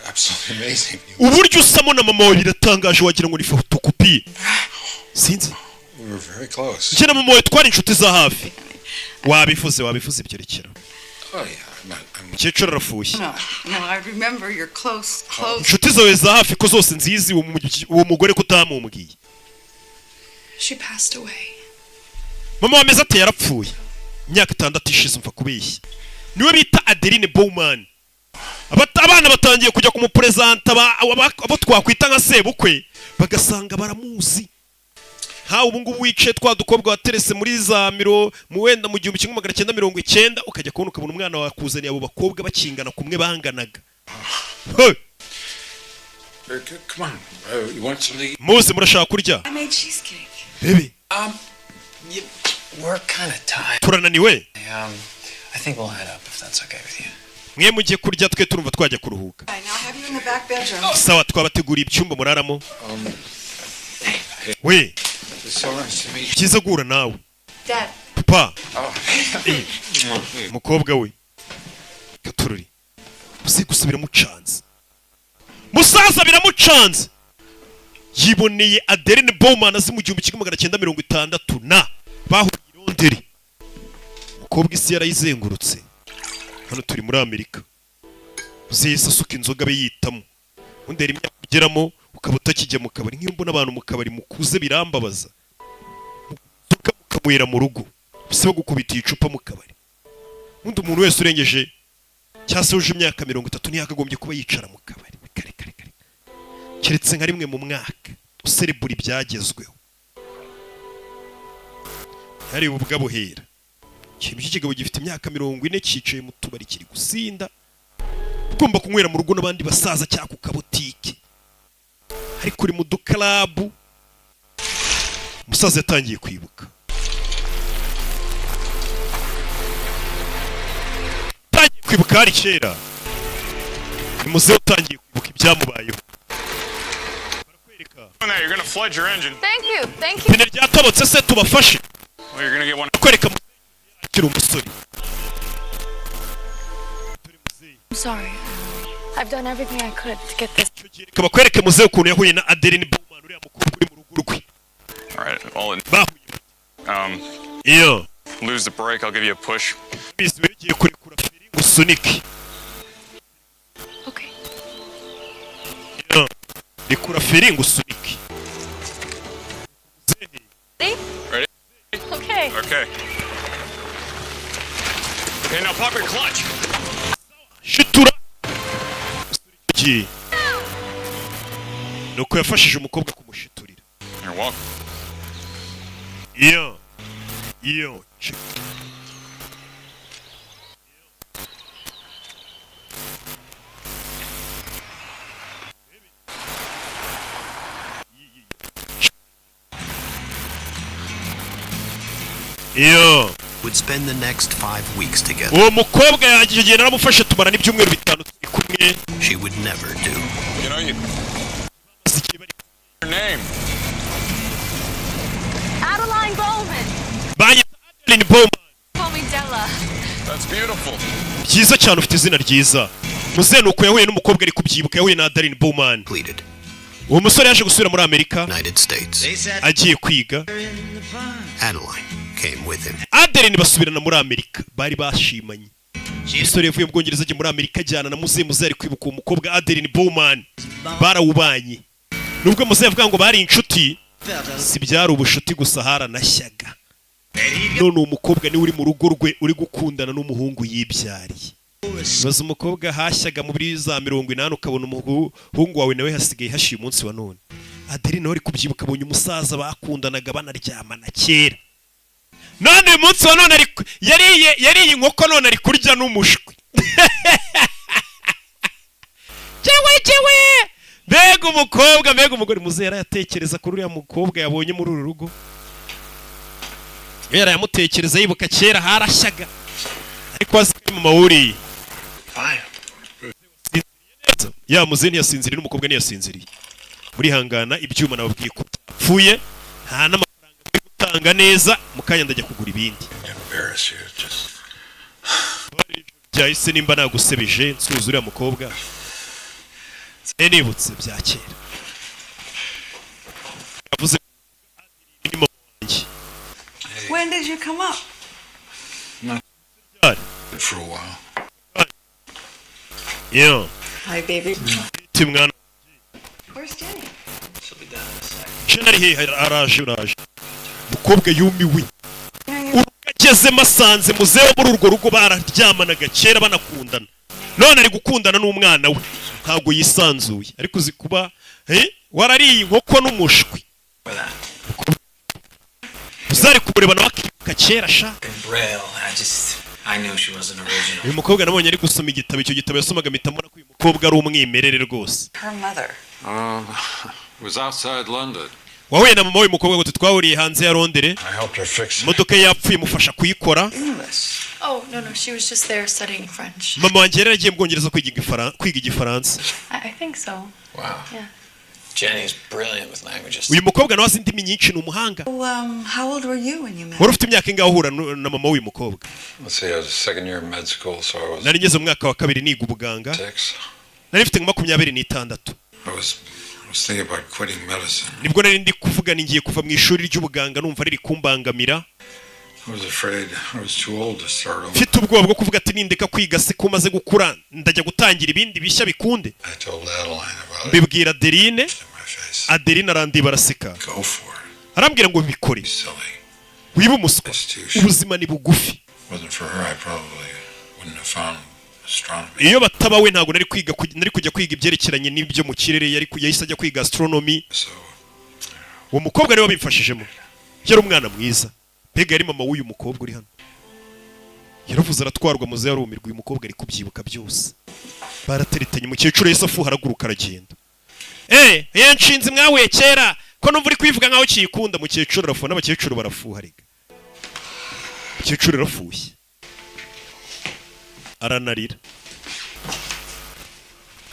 absolutely amazing. Uburyo usamo na mama wawe biratangaje, wagira ngo ni fotokopi, sinzi. We were very close. Njye na mama wawe twari inshuti za hafi. Wabivuze, wabivuze ibyo, rekera. Oh yeah, I'm not, I'm Umukecuru arafushye. No, no, I remember your close, close. Inshuti zawe za hafi ko zose nzizi, uwo mugore ko utamumbwiye? She passed away. Mama wameze ate? Yarapfuye imyaka 6 ishize. Umva kubeshya, niwe bita Adeline Bowman. Abana batangiye kujya kumuperezanta abo twakwita nka sebukwe, bagasanga baramuzi. Nkawe ubu ngubu wicaye, twa dukobwa waterese muri za miro mu wenda mu 1990, ukajya kubona ukabona umwana wakuzaniye abo bakobwa bakingana kumwe banganaga. Hey! Come on. You want something? Muze, murashaka kurya? I made cheesecake. Bebe. We're kind of tired. Turananiwe. I think we'll head up if that's okay with you. Mwe mujye kurya, twe turumva twajya kuruhuka. All right, now I'll have you in the back bedroom. Sawa, twabateguriye ibyumba muraramo. We. It's so nice to meet you. Byiza guhura nawe. Dad. Papa. Oh. Umukobwa we katururi uzi gusa biramucanze, musaza biramucanze. Yiboneye Adeline Bowman azi mu 1960 na bahuriye i Londres. Umukobwa isi yarayizengurutse. Hano turi muri Amerika. Uzihise asuka inzoga abe yitamo. Undi hari imyaka ugeramo ukaba utakijya mu kabari. Nk'iyo mbona abantu mu kabari mukuze birambabaza. Inzoga mukanywera mu rugo, bisaba gukubita icupa mu kabari. Undi umuntu wese urengeje cyangwa se wuje imyaka 30 ntiyakagombye kuba yicara mu kabari. Kare kare kare, keretse nka rimwe mu mwaka userebura ibyagezweho. Hari ubwa buhera ikintu cy'ikigabo gifite imyaka 40 cyicaye mu tubari kiri gusinda. Ugomba kunywera mu rugo n'abandi basaza cyangwa ku kabutike, ariko uri mu dukarabu. Umusaza yatangiye kwibuka, utangiye kwibuka hari kera. Ni muzehe utangiye kwibuka ibyamubayeho. You're gonna flood your engine. Thank you. Thank you. Ipine ryatobotse se tubafashe? Well, you're gonna get one. Kwereka akiri umusore. I'm sorry. I've done everything I could to get this. Reka bakwereke muzehe ukuntu yahuye na Adeline Bowman, uriya mukobwa uri mu rugo rwe. All right. All in. Bahuye. Iyo. Lose the brake. I'll give you a push. Bizi we ugiye kurekura feri ngo usunike. Okay. Iyo. Rekura feri ngo usunike. Ready? Ready? Okay. Okay. Okay. Now pop your clutch. Shitura. Ugiye. Nuko yafashije umukobwa kumushiturira. You're welcome. Iyo. Iyo. Check. Iyo. Would spend the next 5 weeks together. Uwo mukobwa yangije igihe naramufashe, tumara n'ibyumweru 5 turi kumwe. She would never do. You know, you. Your name. Adeline Bowman. Banyita Adeline Bowman. Call me Della. That's beautiful. Byiza cyane, ufite izina ryiza. Muzehe nuko yahuye n'umukobwa, ari kubyibuka, yahuye na Adeline Bowman. Uwo musore yaje gusubira muri Amerika United States. agiye kwiga. Adeline came with him. Adeline basubirana muri Amerika, bari bashimanye. Umusore yavuye mu Bwongereza ajya muri Amerika ajyana na muzehe. Muzehe ari kwibuka uwo mukobwa Adeline Bowman, barawubanye. Nubwo muzehe avuga ngo bari inshuti, si byari ubushuti gusa, haranashyaga. None uwo mukobwa niwe uri mu rugo rwe, uri gukundana n'umuhungu yibyariye. Baza umukobwa hashyaga muri za 80, ukabona umuhungu wawe nawe hasigaye hashiye umunsi wa none. Adeline nawe ari kubyibuka, abonye umusaza bakundanaga banaryamana kera, none uyu munsi wa none yariye inkoko, none ari kurya n'umushwi. Cyewe cyewe, mbega umukobwa, mbega umugore! Muzehe yarayatekereza kuri uriya mukobwa yabonye muri uru rugo, yarayamutekereza, yibuka kera harashyaga, ariko azi ko mama wuriye ya muzehe ntiyasinziriye n'umukobwa ntiyasinziriye. Murihangana, ibyuma nababwiye ko byapfuye, nta n'amafaranga yo gutanga neza. Mu kanya ndajya kugura ibindi. Embarrass you. Just Byahise nimba nagusebeje nsuhuza uriya mukobwa. Nibutse bya kera, yavuze ni mama wanjye. When did you come up? For a while. Yeah. Hi, baby. Ati mwana. Where's Jenny? Jenny ari hehe? Araje, uraje. Umukobwa yumiwe, urugo agezemo asanze muzehe wo muri urwo rugo bararyamanaga kera banakundana, none ari gukundana n'umwana we. Ntabwo yisanzuye, ariko uzi kuba warariye inkoko n'umushwi, uzari kumureba nawe akibuka kera sha. In Braille, I knew she wasn't original. Uyu mukobwa nabonye ari gusoma igitabo, icyo gitabo yasomaga mpita mbona ko uyu mukobwa ari umwimerere rwose. Her mother. It was outside London. Wahuye na mama w'uyu mukobwa ngo twahuriye hanze ya Londere. I helped her fix it. Imodoka ye yapfuye, imufasha kuyikora. Oh, no, she was just there studying French. Mama wanjye yari yaragiye mu Bwongereza kwiga igifaransa. I think so. Wow. Yeah. Jenny's brilliant with languages. Uyu mukobwa nawe azi indimi nyinshi, ni umuhanga. How old were you when you met? Wari ufite imyaka ingahe uhura na mama w'uyu mukobwa? Let's see, I was second year in med school, so I was Nari ngeze mu mwaka wa kabiri niga ubuganga. 6. Nari mfite nka 26. I was thinking about quitting medicine. Nibwo nari ndi kuvuga ni ngiye kuva mu ishuri ry'ubuganga, numva riri kumbangamira. I was afraid I was too old to start over. Mfite ubwoba bwo kuvuga ati nindeka kwiga se ko maze gukura ndajya gutangira ibindi bishya bikunde? I told Adeline about it. Mbibwira Adeline, Adeline arandiba araseka. Go for it. Arambwira ngo bikore. Silly. Wiba umuswa, ubuzima ni bugufi. Wasn't for her, I probably wouldn't have found astronomy. Iyo bataba we ntabwo nari kwiga nari kujya kwiga ibyerekeranye n'ibyo mu kirere. Yahise ajya kwiga astronomy. Uwo mukobwa niwe wabimfashijemo, yari umwana mwiza. Mbega yari mama w'uyu mukobwa uri hano. Yaravuze aratwarwa, muze yarumirwa. Uyu mukobwa ari kubyibuka byose, barateretanye. Umukecuru yahise afuha, araguruka, aragenda. Eh, nshinzi mwahuye kera, ko numva uri kwivuga nkaho kiyikunda? Mukecuru arafuha, n'abakecuru barafuha rega. Umukecuru arafushye, aranarira.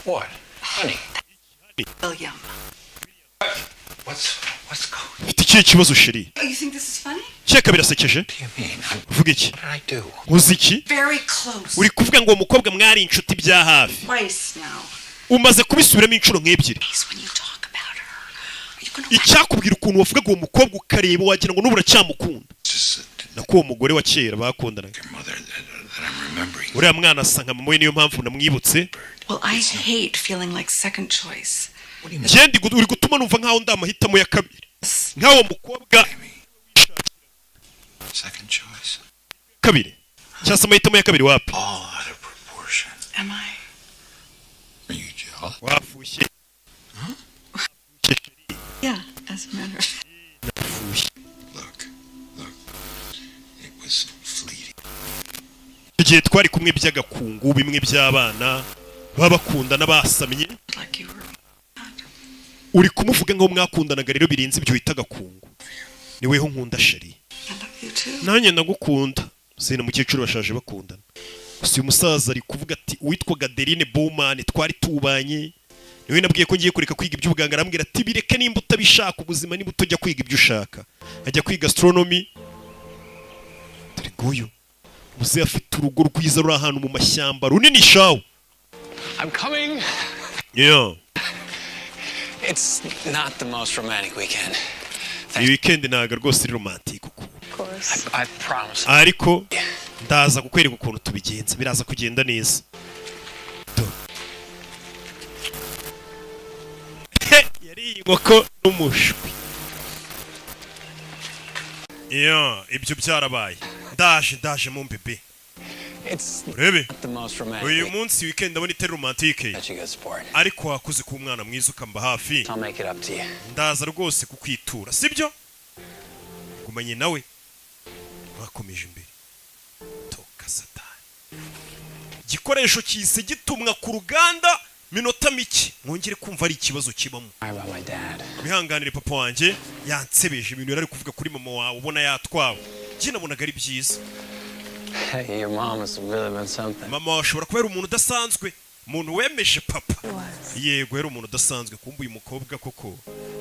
What? Honey. William. What's going Ufite ikihe kibazo, chérie? Oh, you think this is funny? Cyeka birasekeje? Uvuga iki? What did I do? Uzi iki? Very close. Uri kuvuga ngo uwo mukobwa mwari inshuti bya hafi. Twice now. Umaze kubisubiramo inshuro nk'ebyiri. When you talk about her, Icyakubwira ukuntu wavugaga uwo mukobwa, ukareba wagira ngo n'ubu uracyamukunda, nako uwo mugore wa kera bakundanaga. Uriya mwana asa nka mama we, niyo mpamvu namwibutse. Well, I hate feeling like second choice. Njye uri gutuma numva nkaho ndi amahitamo ya kabiri, nkaho mukobwa Second choice. kabiri cyangwa se amahitamo ya kabiri, wapi. All out of proportion. Am I? Are you jealous? Wafushye? Yeah, as a matter of fact. Nafushye. Look, look. It was fleeting. Icyo gihe twari kumwe by'agakungu, bimwe by'abana baba bakundana basamye. Like you were. Uri kumuvuga nk'aho mwakundanaga rero birenze ibyo wita agakungu. Ni weho nkunda, chérie. I love you too. Nanjye ndagukunda. Sina mukecuru bashaje bakundana. Gusa uyu musaza ari kuvuga ati uwitwaga Adeline Bowman twari tubanye, niwe nabwiye ko ngiye kureka kwiga iby'ubuganga, arambwira ati bireke nimba utabishaka ubuzima, niba utajya kwiga ibyo ushaka. Ajya kwiga astronomy. Dore nguyu muzehe, afite urugo rwiza ruri ahantu mu mashyamba, runini shawu. I'm coming. Yeah. It's not the most romantic weekend. Iyi weekend ntabwo rwose iri romantic uku. I promise. Ariko ndaza kukwereka ukuntu tubigenza, biraza kugenda neza. Do. He, yariye inkoko n'umushwi. Iyo ibyo byarabaye, ndaje, ndaje mu mbebe. It's Urebe. not the most romantic Uyu weekend. munsi weekend ndabona itari romantique. Such a good sport. Ariko wakoze kuba umwana mwiza ukamba hafi. I'll make it up to you. Ndaza rwose kukwitura, sibyo? Gumanye nawe, bakomeje imbere. Toka satani! Igikoresho kihise gitumwa ku ruganda, minota mike mwongere kumva ari ikibazo kibamo. Sorry about my dad. Wihanganire, papa wanjye yansebeje. Ibintu yari ari kuvuga kuri mama wawe ubona yatwawe, njye nabonaga ari byiza. Hey, your mom must have really been something. Mama wawe ashobora kuba yari umuntu udasanzwe, umuntu wemeje papa. Yego, yari umuntu udasanzwe. Kumva uyu mukobwa koko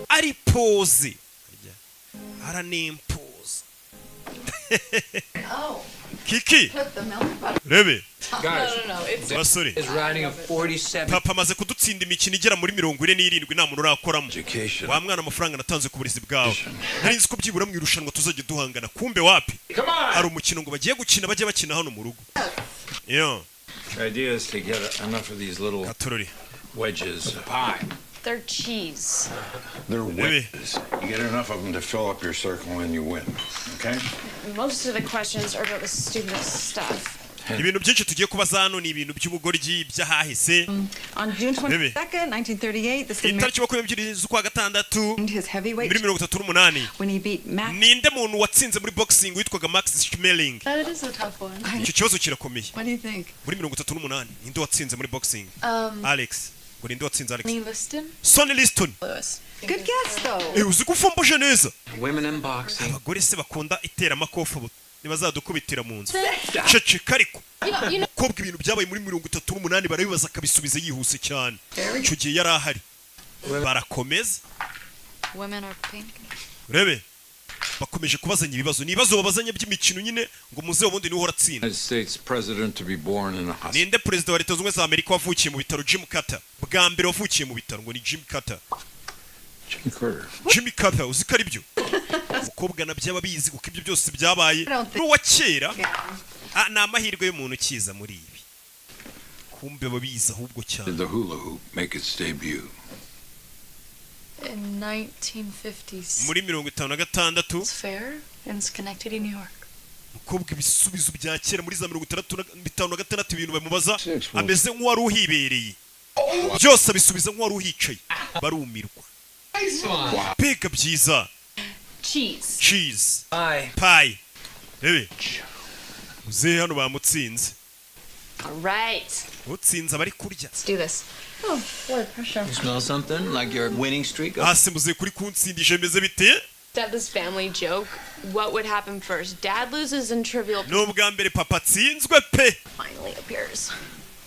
ari poze, aranempoza. Oh. Kiki. Put the milk butter. Rebe. Guys, No, no, no. It's Basore. is riding a 47. Papa amaze kudutsinda imikino igera muri 47, nta muntu urakoramo. Wa mwana, amafaranga natanze ku burezi bwawe, nari nzi ko byibura mu irushanwa tuzajya duhangana, kumbe wapi. Hari umukino ngo bagiye gukina, bajye bakina hano mu rugo. Yo. The idea is to get enough of these little Katorori. wedges. Pie. They're cheese. They're wedges. You get enough of them to fill up your circle and you win. Okay? Most of the questions are about the stupidest stuff. Ibintu byinshi tugiye kubaza hano ni ibintu by'ubugoryi by'ahahise. On June Bebe. 22nd, 1938, the Itariki 22 z'ukwa gatandatu his heavyweight muri 38, when he beat Max ninde muntu watsinze muri boxing witwaga Max Schmeling? That is a tough one. Icyo kibazo kirakomeye. What do you think? Muri 38, ninde watsinze muri boxing? Alex, ngo ninde watsinze, Alex? Sonny Liston? Sonny Liston. Lewis. Good guess, though. Eh, uzi ko ufumbuje neza. Women in boxing. Abagore se bakunda iteramakofe ubu ntibazadukubitira mu nzu? Ceceka ariko. You know, Kobwa, ibintu byabaye muri 38 barabibaza akabisubiza yihuse cyane. Icyo gihe yari ahari. Barakomeza. Women are pink. Urebe, bakomeje kubazanya ibibazo, ni ibibazo babazanya by'imikino nyine, ngo muze ubundi niwe uhora atsinda. United States president to be born in a hospital. Ninde perezida wa Leta Zunze Ubumwe za Amerika wavukiye mu bitaro? Jim Carter. Bwa mbere wavukiye mu bitaro ngo ni Jim Carter. Jimmy Carter. Jimmy Carter, uzi ko ari byo? Umukobwa nabyo aba abizi kuko ibyo byose byabaye n'uwa kera. Ah, ni amahirwe y'umuntu ukiza muri ibi, kumbe babizi ahubwo cyane. Did the hula hoop make its debut? In 1956. Muri 56. Fair in Schenectady, New York. Umukobwa ibisubizo bya kera muri za 65, ibintu bamubaza ameze nk'uwari uhibereye, byose abisubiza nk'uwari uhicaye, barumirwa. Mbega byiza! Cheese. Cheese. Pie. Pie. Rebe muzehe hano bamutsinze. All right. Utsinze abari kurya. Let's do this. Oh, blood pressure. You smell something like your winning streak? Hasi muzehe kuri kunsindisha, bimeze bite? That this family joke. What would happen first? Dad loses in Trivial Ni ubwa mbere papa atsinzwe pe. finally appears.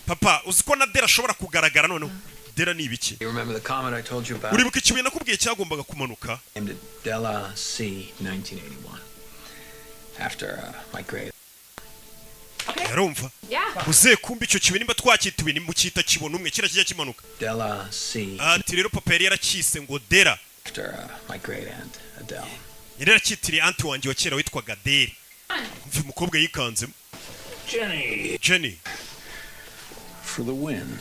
Papa, uzi ko na Dera ashobora kugaragara noneho? Dera ni ibiki? You remember the comet I told you about? Uribuka ikibuye nakubwiye cyagombaga kumanuka? Named it Della C 1981. After my grave. Yarumva. Yeah. Muzehe, kumbe icyo kibuye nimba twacyituye mucyita kibona umwe kiriya kijya kimanuka. Della C Ati rero papa yari yaracyise ngo Dera. after my great aunt Adele. Yari yaracyitiriye aunty wanjye wa kera witwaga Dere. Umva umukobwa yikanzemo. Jenny. Jenny. For the win.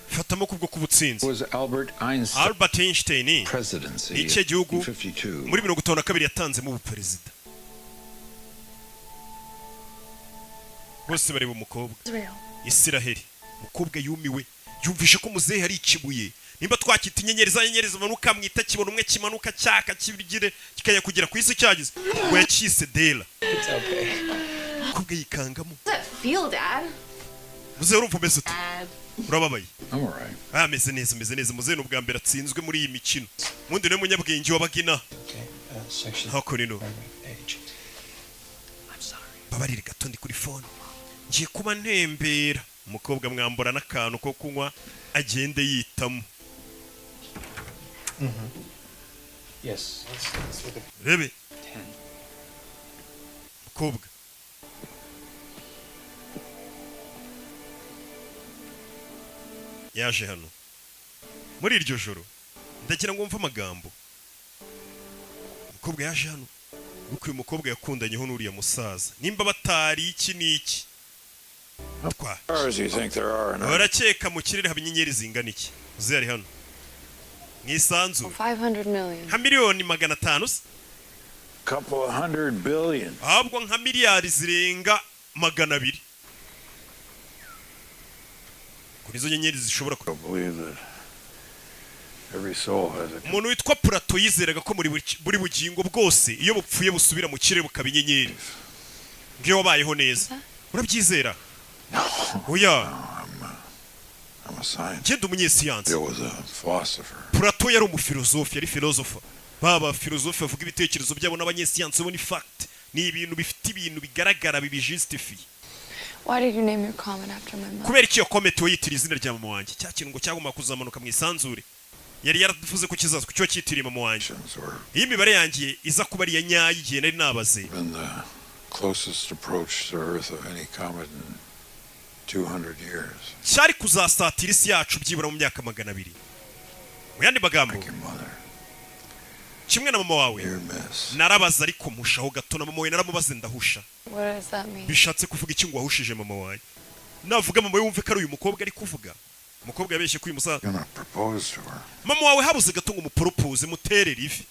Fatamo kubwo k'ubutsinzi. Was Albert Einstein Albert Einstein presidency ni ikihe gihugu in 52? muri 52 yatanzemo ubuperezida? Bose bareba umukobwa. Israel. Isiraheli. Umukobwa yumiwe, yumvishe ko muzehe hari ikibuye nimba twacyita inyenyeri, za nyenyeri zimanuka mwita kibona umwe, kimanuka cyaka kibigire kikajya kugera ku isi cyageze, ngo yacyise Dera. It's okay. Umukobwa yikangamo. How does that feel, Dad? Muzehe, urumva umeze ute? Dad. Urababaye? I'm all right. Ah, ameze neza, ameze neza. Muzehe ni ubwa mbere atsinzwe muri iyi mikino, ubundi niwe munyabwenge wabagina. Okay. Section Ntako nino. H. Babarire gato, ndi kuri phone. Ngiye kuba ntembera. Umukobwa mwambura n'akantu ko kunywa, agende yitamo. Yes. Let's look at Rebe. 10. Mukobwa yaje hano muri iryo joro. Ndagira ngo mve amagambo. Umukobwa yaje hano kuko uyu mukobwa yakundanyeho n'uriya musaza, nimba batari iki n'iki twa. Stars you think there are in Earth? Barakeka mu kirere haba inyenyeri zingana iki? Uzi ari hano mu isanzure. 500 million. Nka 500 miliyoni se? Couple of hundred billion. Ahubwo nka 200 miliyari kuri izo nyenyeri zishobora kuba. Believe that every soul has a Umuntu witwa Plato yizeraga ko muri buri bugingo bwose iyo bupfuye busubira mu kirere bukaba inyenyeri, ngiyo wabayeho neza. Urabyizera? Oya. I'm a scientist. Ngenda umunyesiyansi. There was a philosopher. Plato yari umufilozofi, yari filozofa. Baba filozofi bavuga ibitekerezo byabo, n'abanyesiyansi bo ni fact, ni ibintu bifite ibintu bigaragara bibijustifie. Why did you name your comet after my mother? Kubera iki iyo comet wayitiriye izina rya mama wanjye? Cya kintu ngo cyagomba kuzamanuka mu isanzure, yari yaravuze ko kizaza, ku cyo cyitiriye mama wanjye. Iyo imibare yanjye iza kuba ari iya nyayo igihe nari nabaze, Been the closest approach to Earth of any comet in 200 years. Cyari kuzasatira isi yacu byibura mu myaka 200. Mu yandi magambo, kimwe na mama wawe narabaza, ariko mpushaho gato. Na mama wawe naramubaze, ndahusha. What does that mean? Bishatse kuvuga iki ngo wahushije mama wawe? Navuga mama we wumve ko ari uyu mukobwa ari kuvuga. Umukobwa yabeshye ko uyu musaza Gonna propose to her. mama wawe habuze gato ngo umuporopoze, muterere ivi.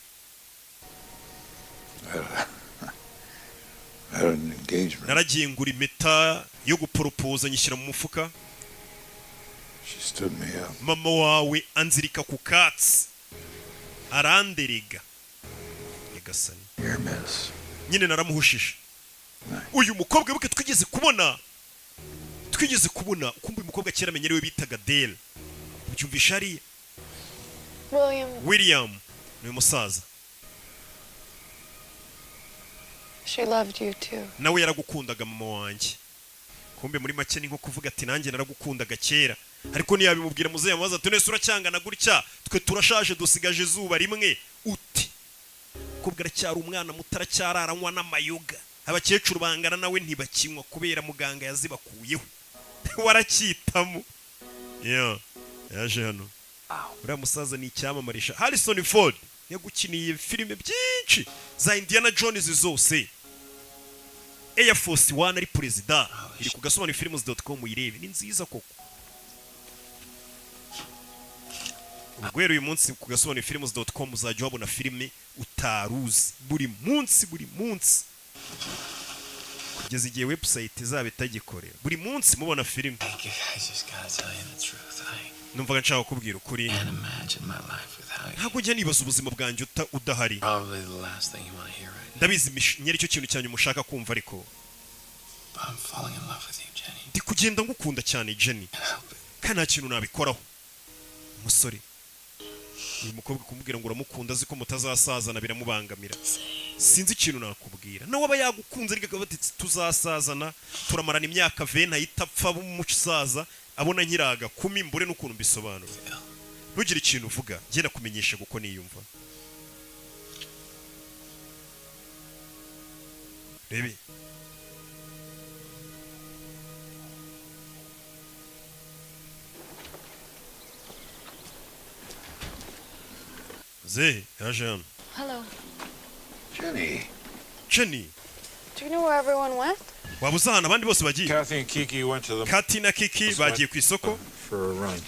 I had an engagement. Naragiye ngura impeta yo guporopoza, nyishyira mu mufuka. She stood me up. Mama wawe anzirika ku katsi, aranderega. Nyagasani. Near miss. Nyine naramuhushije uyu mukobwa. Wibuke twigeze kubona ukumva uyu mukobwa kera amenyerewe bitaga Dale, ubyumvisha hariya. William, William ni umusaza. she loved you too. Nawe yaragukundaga mama wanjye. Kumbe muri make ni nko kuvuga ati nanjye naragukundaga kera, ariko ntiyabimubwira. Muzehe yamubaza ati: "Nese uracyangana gutya? Twe turashaje, dusigaje izuba rimwe." Uti kubwo aracyari umwana muto, aracyararanywa n'amayoga. Abakecuru bangana nawe ntibakinywa kubera muganga yazibakuyeho, waracyitamo. Yeah. Yaje hano, uriya musaza ni icyamamarisha Harrison Ford, yagukiniye filime byinshi za Indiana Jones zose, Air Force One ari perezida. Iri ku gasobanurofilms.com, uyirebe, ni nziza koko. Guhera uyu munsi ku gasobanurofilms.com uzajya wabona filime utaruzi buri munsi, buri munsi, kugeza igihe website izaba itagikorera. Buri munsi mubona filime. I just gotta tell you the truth. I Numvaga nshaka kukubwira ukuri. can't imagine my life without you. Ntabwo ujya nibaza ubuzima bwanjye udahari. Probably the last thing you want to hear right now. Ndabizi nyeri icyo kintu cyanyu mushaka kumva, ariko But I'm falling in love with you, Jenny. ndi kugenda ngukunda cyane, Jenny, kandi nta kintu nabikoraho. Umusore, uyu mukobwa kumubwira ngo uramukunda azi ko mutazasazana biramubangamira. Sinzi ikintu nakubwira. Nawe aba yagukunze, ariko akavuga ati tuzasazana, turamarana imyaka vena ahita apfa umusaza abona nkiraga kumi, mbure n'ukuntu mbisobanura. Ntugire ikintu uvuga, genda kumenyesha kuko niyumva. Rebe. Ze yaje hano. Hello. Jenny. Jenny. Do you know where everyone went? Waba uzi ahantu abandi bose bagiye? Kathy and Kiki went to the Kati na Kiki bagiye ku isoko. for a run.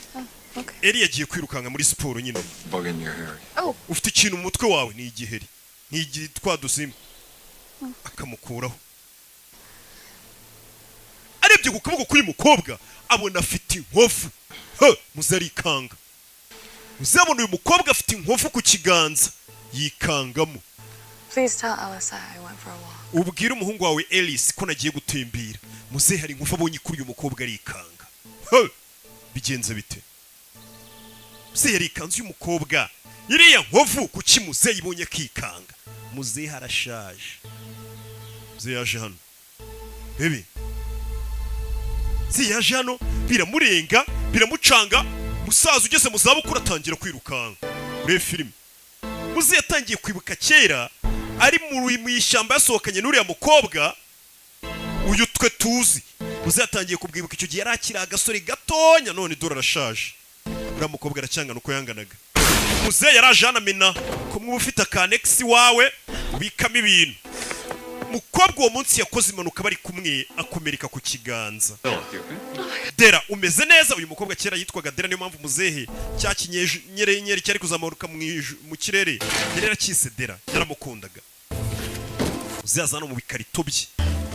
Eri yagiye kwirukanka muri siporo nyine. Bug in your hair. Oh. Ufite ikintu mu mutwe wawe, ni igiheri, ni igi twa dusimba. Akamukuraho, arebye ku kaboko k'uyu mukobwa abona afite inkovu. He, muze arikanga. Muzabona uyu mukobwa afite inkovu ku kiganza, yikangamo. Please tell Ellis I went for a walk. Ubwire umuhungu wawe Ellis ko nagiye gutembera. Muze hari inkovu abonye kuri uyu mukobwa, arikanga. He, bigenze bite? Muzehe yarikanze. Uyu mukobwa iriya nkovu kuki muzehe ibonye akikanga? Muzehe arashaje. Muzehe yaje hano, bebe. Si yaje hano, biramurenga, biramucanga. Musaza ugeze mu zabukuru atangira kwirukanka. Urebe filime, muze yatangiye kwibuka kera ari mu ishyamba yasohokanye n'uriya mukobwa uyu twe tuzi. Muze yatangiye kubwibuka icyo gihe yari akiri agasore gatonya, none dore arashaje. Uriya mukobwa aracyangana uko yanganaga. Muze yaraje hano amena kumwe uba ufite akanegisi wawe ubikamo ibintu. Mukobwa uwo munsi yakoze impanuka bari kumwe, akomereka ku kiganza. Dera, umeze neza? Uyu mukobwa kera yitwaga Dera, niyo mpamvu muzehe cya kinyenyeri cyari kuzamuka mu kirere yari yaracyise Dera, yaramukundaga. Muzehe aza hano mu bikarito bye,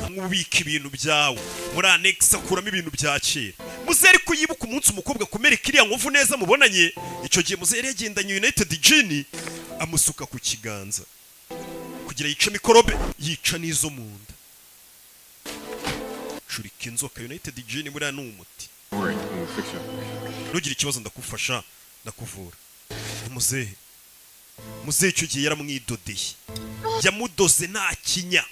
hamwe ubika ibintu byawe muri annex, akuramo ibintu bya kera. Muzehe ariko yibuka umunsi umukobwa akomereka iriya nkovu neza mubonanye. Icyo gihe muzehe yari yagendanye United Gin, amusuka ku kiganza kugira yice mikorobe, yica n'izo mu nda, curika inzoka. United Gin buriya ni umuti. Ntugire ikibazo, ndakufasha, ndakuvura. Muzehe icyo gihe yaramwidodeye, yamudoze nta kinya.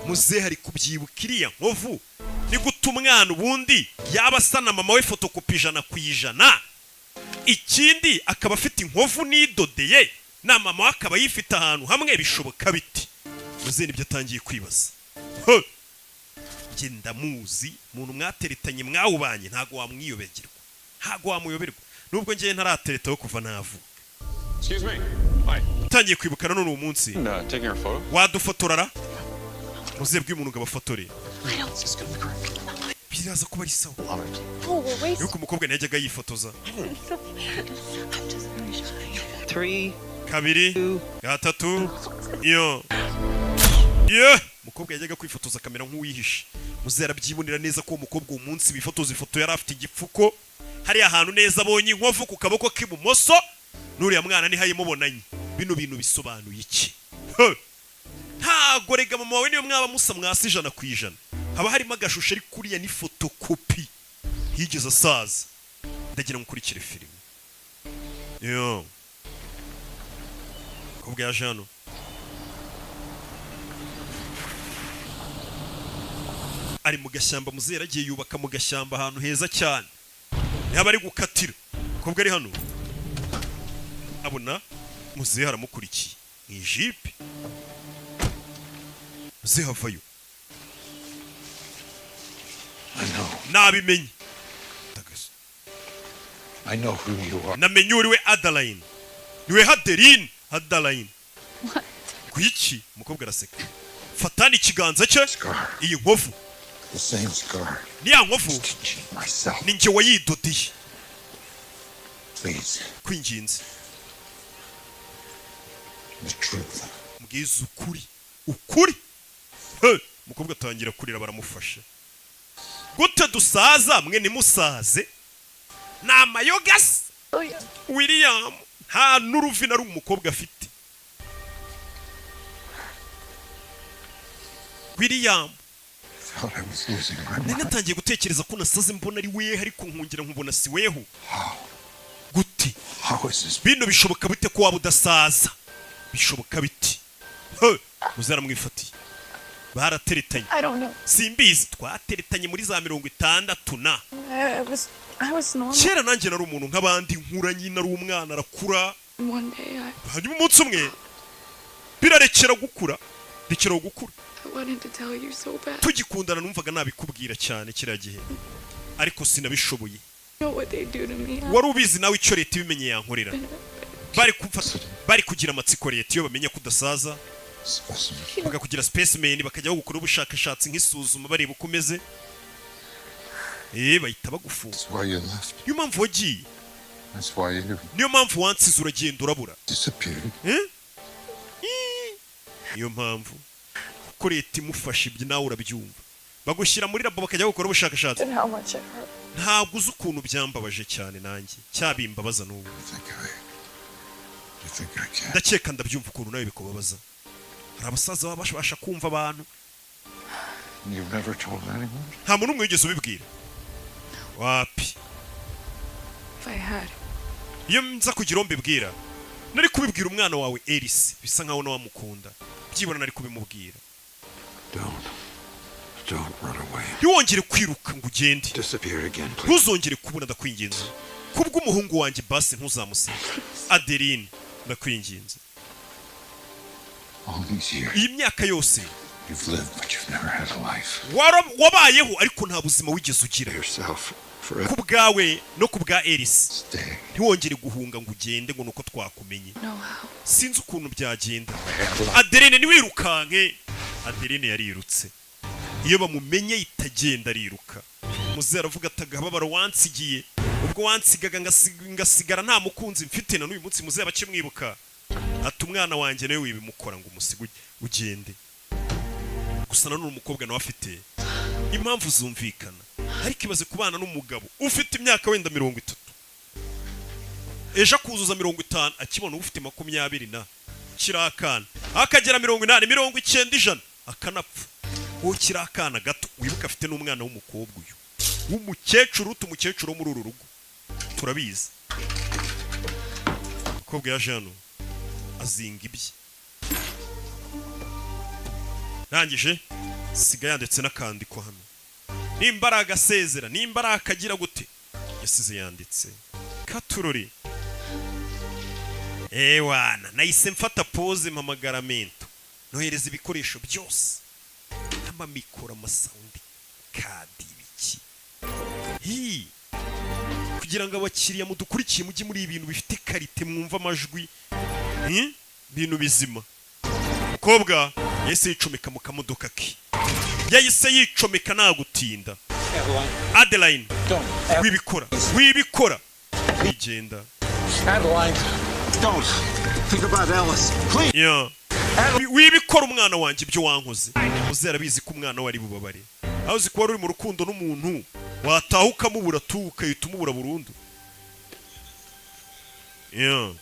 Muzehe ari kubyibuka iriya nkovu. Ni gute umwana ubundi yaba asa na mama we fotokopi 100%, ikindi akaba afite inkovu nidodeye na mama we akaba yifite ahantu hamwe? Bishoboka biti? Muzehe nibyo atangiye kwibaza. He! Njye ndamuzi, umuntu mwateretanye, mwawubanye, ntabwo wamwiyoberwa, ntabwo wamuyoberwa, nubwo njyewe ntarateretaho kuva navuka. Excuse me. Hi. Utangiye kwibuka nanone uwo munsi. Taking her photo? Wadufotorara? Muzehe bw'umuntu ngo abafotorere, biraza kuba ari sawa. Oh, we're wasting. Yuko umukobwa ntiyajyaga yifotoza. I'm just very shy. Three, Kabiri, gatatu, iyo ye umukobwa yajyaga kwifotoza akamera nk'uwihishe. Muzehe arabyibonera neza ko uwo mukobwa uwo munsi bifotoza ifoto yari afite igipfuko hariya ahantu neza, abonye inkovu ku kaboko k'ibumoso, n'uriya mwana niho ayimubonanye. Bino bintu bisobanuye iki? He! Ntago rega mama wawe niyo mwaba musa mwasi 100%, haba harimo agashusho, ari kuriya ni fotokopi, yigeze asaza. Ndagira ngo ukurikire filime. Yo mukobwa yaje hano, ari mu gashyamba. Muzehe agiye yubaka mu gashyamba ahantu heza cyane, yaba ari gukatira. Mukobwa ari hano, abona muzehe aramukurikiye mu ijipe. Muzehe avayo. I know. Nabimenye. I know who you are. Namenye uriwe Adaline, niwe Hadeline, Adaline kuiki. Umukobwa araseka, fatana ikiganza cye iyi nkovu. The same scar. Ni ya nkovu. Myself. Ni njye wayidodiye. Please. Kwinginze. The truth. Mbwiza ukuri, ukuri. He! Umukobwa atangira kurira, baramufasha. Gute dusaza mwe ntimusaze? Ni amayoga se? William nta n'uruvi na rumwe umukobwa afite. William. Thought I was losing my Nari mind. natangiye gutekereza ko nasaze, mbona ari weho, ariko nkongera nkubona si weho. Gute? How is this? Bino bishoboka bite ko waba udasaza? Bishoboka biti? He! Muzaramwifatiye, barateretanye. I don't know. Simbizi, twateretanye muri za 60 na I was normal. Kera nanjye nari umuntu nk'abandi, nkura nyine ari umwana, arakura. One day I Hanyuma umunsi umwe birarekera gukura, rekera gukura. I wanted to tell you so bad. Tugikundana numvaga nabikubwira cyane kiriya gihe, ariko sinabishoboye. You know what they do to me. Wari ubizi nawe icyo leta ibimenye yankorera? Bari kumfata, bari kugira amatsiko. Leta iyo bamenya ko udasaza, bakakugira specimen, bakajya bagukora ubushakashatsi nk'isuzuma, bareba uko umeze, bahita bagufunga. That's why you left. Niyo mpamvu wagiye. That's why you Niyo mpamvu wansize uragenda urabura. disappeared. Eh? Niyo mpamvu, kuko leta imufasha ibyo nawe urabyumva, bagushyira muri labo bakajya gukora ubushakashatsi. And how much it hurt. Ntabwo uzi ukuntu byambabaje cyane, nanjye cyabimbabaza n'ubu. I think I can. Ndakeka ndabyumva ukuntu nawe bikubabaza. Hari abasaza baba babasha kumva abantu. You've never told anyone? Nta muntu n'umwe wigeze ubibwira? Wapi. If I had, Iyo nza kugira uwo mbibwira, nari kubibwira umwana wawe Elise, bisa nkaho nawe amukunda, byibura nari kubimubwira. Don't. Don't run away. Ntiwongere kwiruka ngo ugende. Disappear again, please. Ntuzongere kubura, ndakwinginze. Kubw'umuhungu wanjye basi, ntuzamusige. Adeline, ndakwinginze. All these years, Iyi myaka yose you've lived, but you've never had a life. Wabayeho ariko nta buzima wigeze ugira. Yourself forever. Ku bwawe no ku bwa Elisi. Stay. Ntiwongere guhunga ngo ugende ngo nuko twakumenye. No how. Sinzi ukuntu byagenda. Adeline, ntiwirukanke. Adeline yarirutse. Iyo bamumenye itagenda ariruka. Muzehe aravuga ati: "Agababaro wansigiye ubwo wansigaga ngasigara nta mukunzi mfite." Na n'uyu munsi muzehe bakimwibuka, ati: "Umwana wanjye nawe wibimukora ngo umusige ugende." Gusa nanone umukobwa nawe afite impamvu zumvikana, ariko ibaze kubana n'umugabo ufite imyaka wenda 30, ejo akuzuza 50, akibona ufite 20 na kiri akana, akagera 80, 90, 100, akanapfa uwo kiri akana gato. Wibuke afite n'umwana w'umukobwa uyu w'umukecuru, uta umukecuru wo muri uru rugo turabizi. Umukobwa yaje hano azinga ibye, rangije siga yanditse n'akandiko hano, nimba ari agasezera, nimba ari akagira gute, yasize yanditse katurori. Ewana, nahise mfata pause, mpamagara mento, nohereza ibikoresho byose, amamikoro, amasound card, ibiki hi, kugira ngo abakiriya mudukurikiye mujye muri ibintu bifite qualité, mwumva amajwi, Ibintu bizima. Umukobwa yahise yicomeka mu kamodoka ke, yahise yicomeka nta gutinda. Adeline, wibikora, wibikora, wigenda. Adeline, don't. Think about Alice. Please. Yeah. Wibikora umwana wanjye, ibyo wankoze. Uzi arabizi ko umwana we ari bubabare. Aho uzi kuba uri mu rukundo n'umuntu, wataha ukamubura tu, ukahita umubura burundu. Yeah.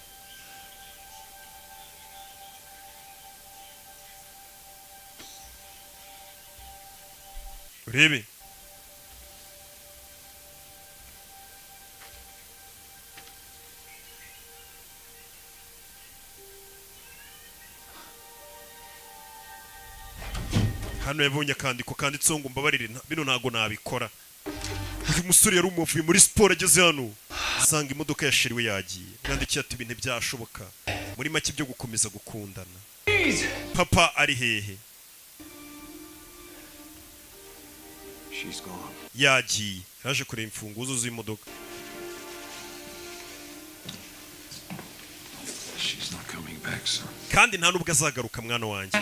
Urebe. Hano yabonye akandiko kanditseho ngo: "Mbabarire, bino ntago nabikora." Uyu musore yari umuvuye muri siporo, ageze hano asanga imodoka ya chéri we yagiye. Yandikiye ati: "Ibintu byashoboka muri make byo gukomeza gukundana. Papa ari hehe?" She's gone. Yagiye. Yaje kureba imfunguzo z'imodoka. She's not coming back, son. Kandi nta nubwo azagaruka, mwana wanjye.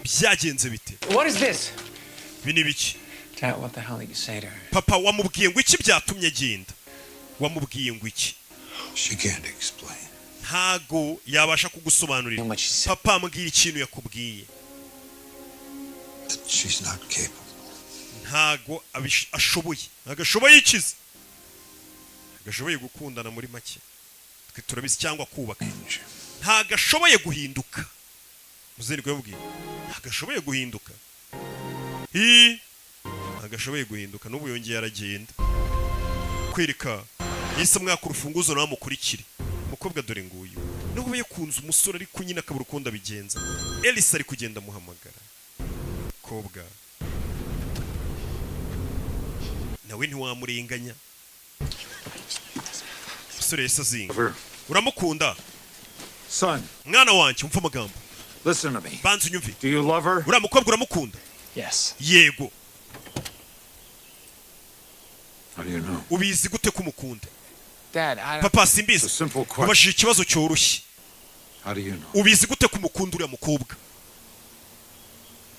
Byagenze bite? What is this? Ibi ni biki? Dad, what the hell did you say to her? Papa, wamubwiye ngo iki byatumye agenda? Wamubwiye ngo iki? She can't explain. Ntago yabasha kugusobanurira. Papa, mbwira ikintu yakubwiye. That she's not capable. Ntago ashoboye, ntago ashoboye ikizi, ntago ashoboye gukundana muri make, twe turabizi, cyangwa kubaka. Ntago ashoboye guhinduka. Muzehe niko yamubwiye, ntago ashoboye guhinduka. Hi, ntago ashoboye guhinduka. N'ubu yongeye aragenda kwereka, yahise amwaka urufunguzo nawe amukurikire. Umukobwa dore nguyu, nubwo yakunze umusore ariko nyine akabura ukundi abigenza. Elisa ari kugenda amuhamagara. Kobwa nawe ntiwamurenganya. Umusore yahise azinga. Uramukunda? Son, Mwana wanjye, umva amagambo. listen to me. Banza unyumve. Do you love her? Uriya mukobwa uramukunda? Yes. Yego. How do you know? Ubizi gute ko umukunda? Dad, I don't. Papa, simbizi. It's a simple question. Ubajije ikibazo cyoroshye. How do you know? Ubizi gute ko umukunda uriya mukobwa?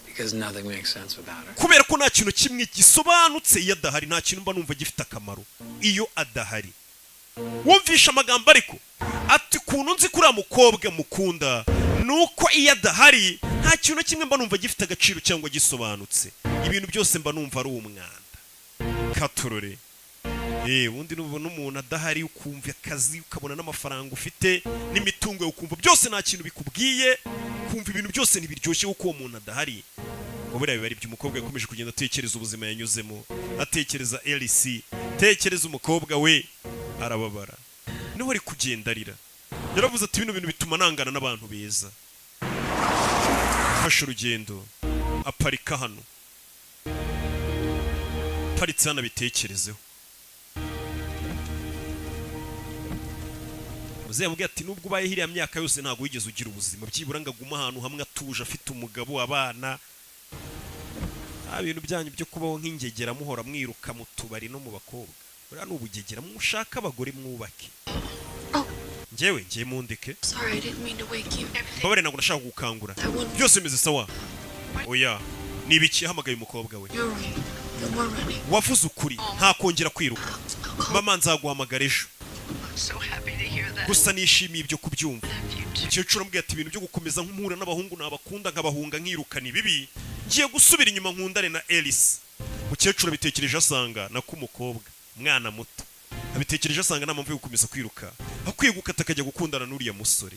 Because nothing makes sense without her. Kubera ko nta kintu kimwe gisobanutse iyo adahari. Nta kintu mba numva gifite akamaro iyo adahari. Wumvisha amagambo ariko ati: "Ukuntu nzi ko uriya mukobwa mukunda ni uko iyo adahari nta kintu na kimwe mba numva gifite agaciro cyangwa gisobanutse. Ibintu byose mba numva ari umwanda." Katurore. Ubundi nubona umuntu adahari, ukumva akazi, ukabona n'amafaranga ufite n'imitungo yawe, ukumva byose nta kintu bikubwiye, ukumva ibintu byose ntibiryoshye kuko uwo muntu adahari. Ngo buriya biba ari ibyo. Umukobwa yakomeje kugenda atekereza ubuzima yanyuzemo, atekereza Elisi, tekereza umukobwa we, arababara. Niho ari kugenda arira. Yaravuze ati: "Bino bintu bituma nangana n'abantu beza." Afashe urugendo, aparika hano. Aparitse hano abitekerezeho. Muzehe yamubwiye ati: "Nubwo ubayeho iriya myaka yose, ntabwo wigeze ugira ubuzima." Byibura ngo agume ahantu hamwe atuje, afite umugabo, abana. Nta bintu byanyu byo kubaho nk'ingegera, muhora mwiruka mu tubari no mu bakobwa. Buriya ni ubugegera. Mushake abagore mwubake. Njyewe ngiye, mundeke. Sorry, I didn't mean to wake you. Everything. Mbabare, ntabwo nashaka gukangura. Byose bimeze sawa. Oya, ni ibiki? Yahamagaye umukobwa we. You're right. No more running. Wavuze ukuri, nta kongera kwiruka. Mama, nzaguhamagara ejo. I'm so happy to hear that. Gusa nishimiye ibyo kubyumva. Umukecuru amubwira ati: "Ibintu byo gukomeza nk'umpura n'abahungu nabakunda nkabahunga nkiruka ni bibi. Ngiye gusubira inyuma nkundane na Elise." Umukecuru abitekereje asanga nako umukobwa umwana muto abitekereje asanga nta mpamvu yo gukomeza kwiruka, akwiye gukata akajya gukundana n'uriya musore.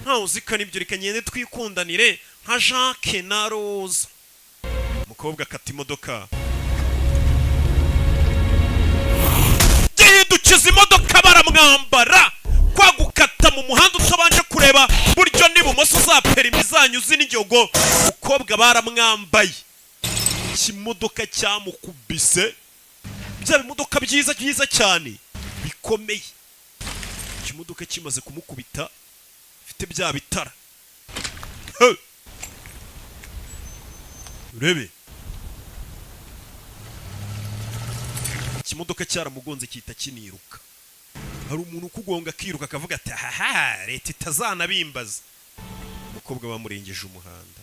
Ntawe uzikana ibyo, reka ngende twikundanire nka Jacques na Rose. Umukobwa akata imodoka, gihindukiza imodoka, baramwambara. Kwa gukata mu muhanda utabanje kureba buryo n'ibumoso, za perimi zanyu z'injogo. Umukobwa baramwambaye, ikimodoka cyamukubise. Bya bimodoka byiza byiza cyane bikomeye, ikimodoka kimaze kumukubita bifite bya bitara. He! Urebe, ikimodoka cyaramugonze gihita kiniruka. Hari umuntu ukugonga akiruka, akavuga ati: "Ahaha, leta itazanabimbaza." Umukobwa bamurengeje umuhanda.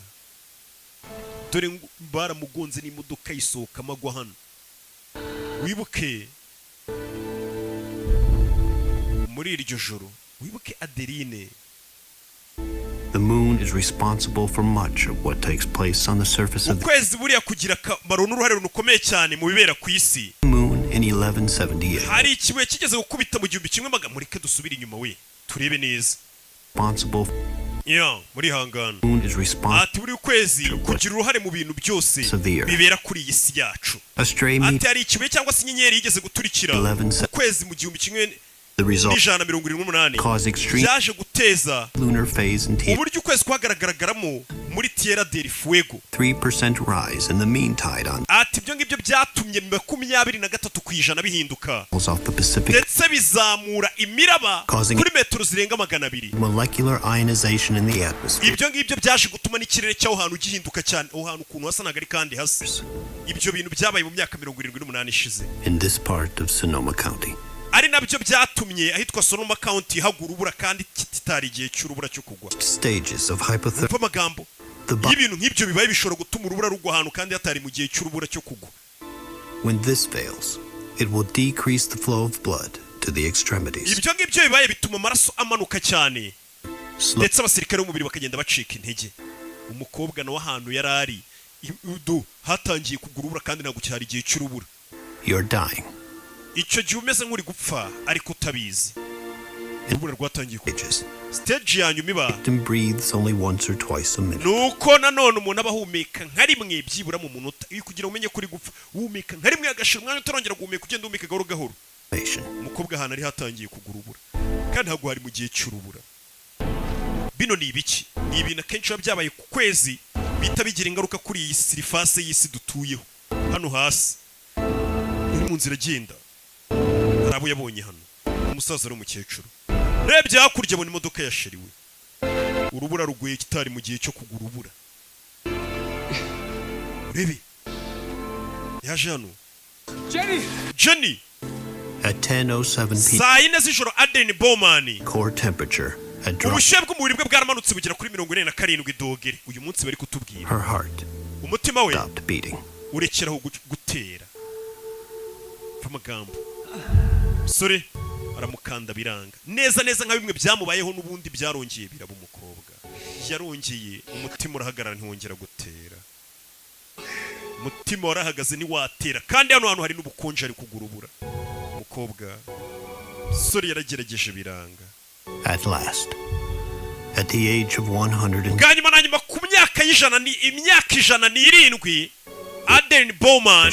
Dore ngo baramugonze n'imodoka yisohokamo agwa hano. Wibuke muri iryo joro, wibuke Adeline. The moon is responsible for much of what takes place on the surface of Ukwezi buriya kugira akamaro n'uruhare rukomeye cyane mu bibera ku isi. the moon in 1178. Hari ikibuye kigeze gukubita mu gihumbi kimwe magana, mureke dusubire inyuma we turebe neza. Responsible Ya, muri hangana. moon is responsible. Ati buri kwezi kugira uruhare mu bintu byose bibera kuri iyi si yacu. A stray Ati hari ikibuye cyangwa se inyenyeri yigeze guturikira 11 ukwezi mu gihumbi kimwe The result n'ijana mirongo irindwi n'umunani, cause extreme byaje guteza lunar phase and uburyo ukwezi kwagaragaramo muri Tierra del Fuego. 3% rise in the mean tide on Ati ibyo ngibyo byatumye 23% bihinduka, off the Pacific, ndetse bizamura imiraba kuri metero zirenga 200. molecular ionization in the atmosphere. Ibyo ngibyo byaje gutuma n'ikirere cy'aho hantu gihinduka cyane. Aho hantu ukuntu hasa ntabwo ari kandi hasa. Ibyo bintu byabaye mu myaka 78 ishize, In this part of Sonoma County. ari nabyo byatumye ahitwa Sonoma County hagwa urubura kandi kitari igihe cy'urubura cyo kugwa. Stages of hypothermia. Umva amagambo: iyo ibintu nk'ibyo bibaye, bishobora gutuma urubura rugwa ahantu kandi hatari mu gihe cy'urubura cyo kugwa. When this fails, it will decrease the flow of blood to the extremities. Ibyo ngibyo bibaye bituma amaraso amanuka cyane, ndetse abasirikare b'umubiri bakagenda bacika intege. Umukobwa nawe ahantu yari ari udu hatangiye kugwa urubura kandi ntabwo cyari igihe cy'urubura. You're dying. Icyo gihe umeze nk'uri gupfa ariko utabizi. Urubura rwatangiye kugwa. Stage ya nyuma iba Victim breathes only once or twice a minute. ni uko nanone umuntu aba ahumeka nka rimwe byibura mu munota. Iyo kugira ngo umenye ko uri gupfa, uhumeka nka rimwe, agashira umwanya utarongera guhumeka, ugenda uhumeka gahoro gahoro. Umukobwa ahantu ari hatangiye kugwa urubura kandi ntabwo hari mu gihe cy'urubura. Bino ni ibiki? Ni ibintu akenshi biba byabaye ku kwezi bihita bigira ingaruka kuri iyi surface y'isi dutuyeho hano hasi. Uri mu nzira agenda, hari abo yabonye hano, umusaza n'umukecuru. Rebye hakurya abona imodoka yashiriwe. Urubura ruguye kitari mu gihe cyo kugura urubura. Urebe yaje hano. Jenny! Jenny! At 10:07 p.m., Saa 4 z'ijoro, Aden Bowman, core temperature had dropped. ubushyuhe bw'umubiri bwe bwaramanutse bugera kuri 47 dogere. Uyu munsi bari kutubwira. Her heart Umutima we stopped beating. urekeraho gutera. Mva amagambo, musore aramukanda biranga, neza neza nka bimwe byamubayeho n'ubundi byarongeye biraba. Umukobwa yarongeye umutima urahagarara, ntiwongera gutera. Umutima warahagaze ntiwatera, kandi hano hantu hari n'ubukonje, ari kugurubura. Umukobwa, musore yaragerageje biranga. At last, at the age of 100 and Bwa nyuma na nyuma, ku myaka y'ijana ni imyaka 107, Aden Bowman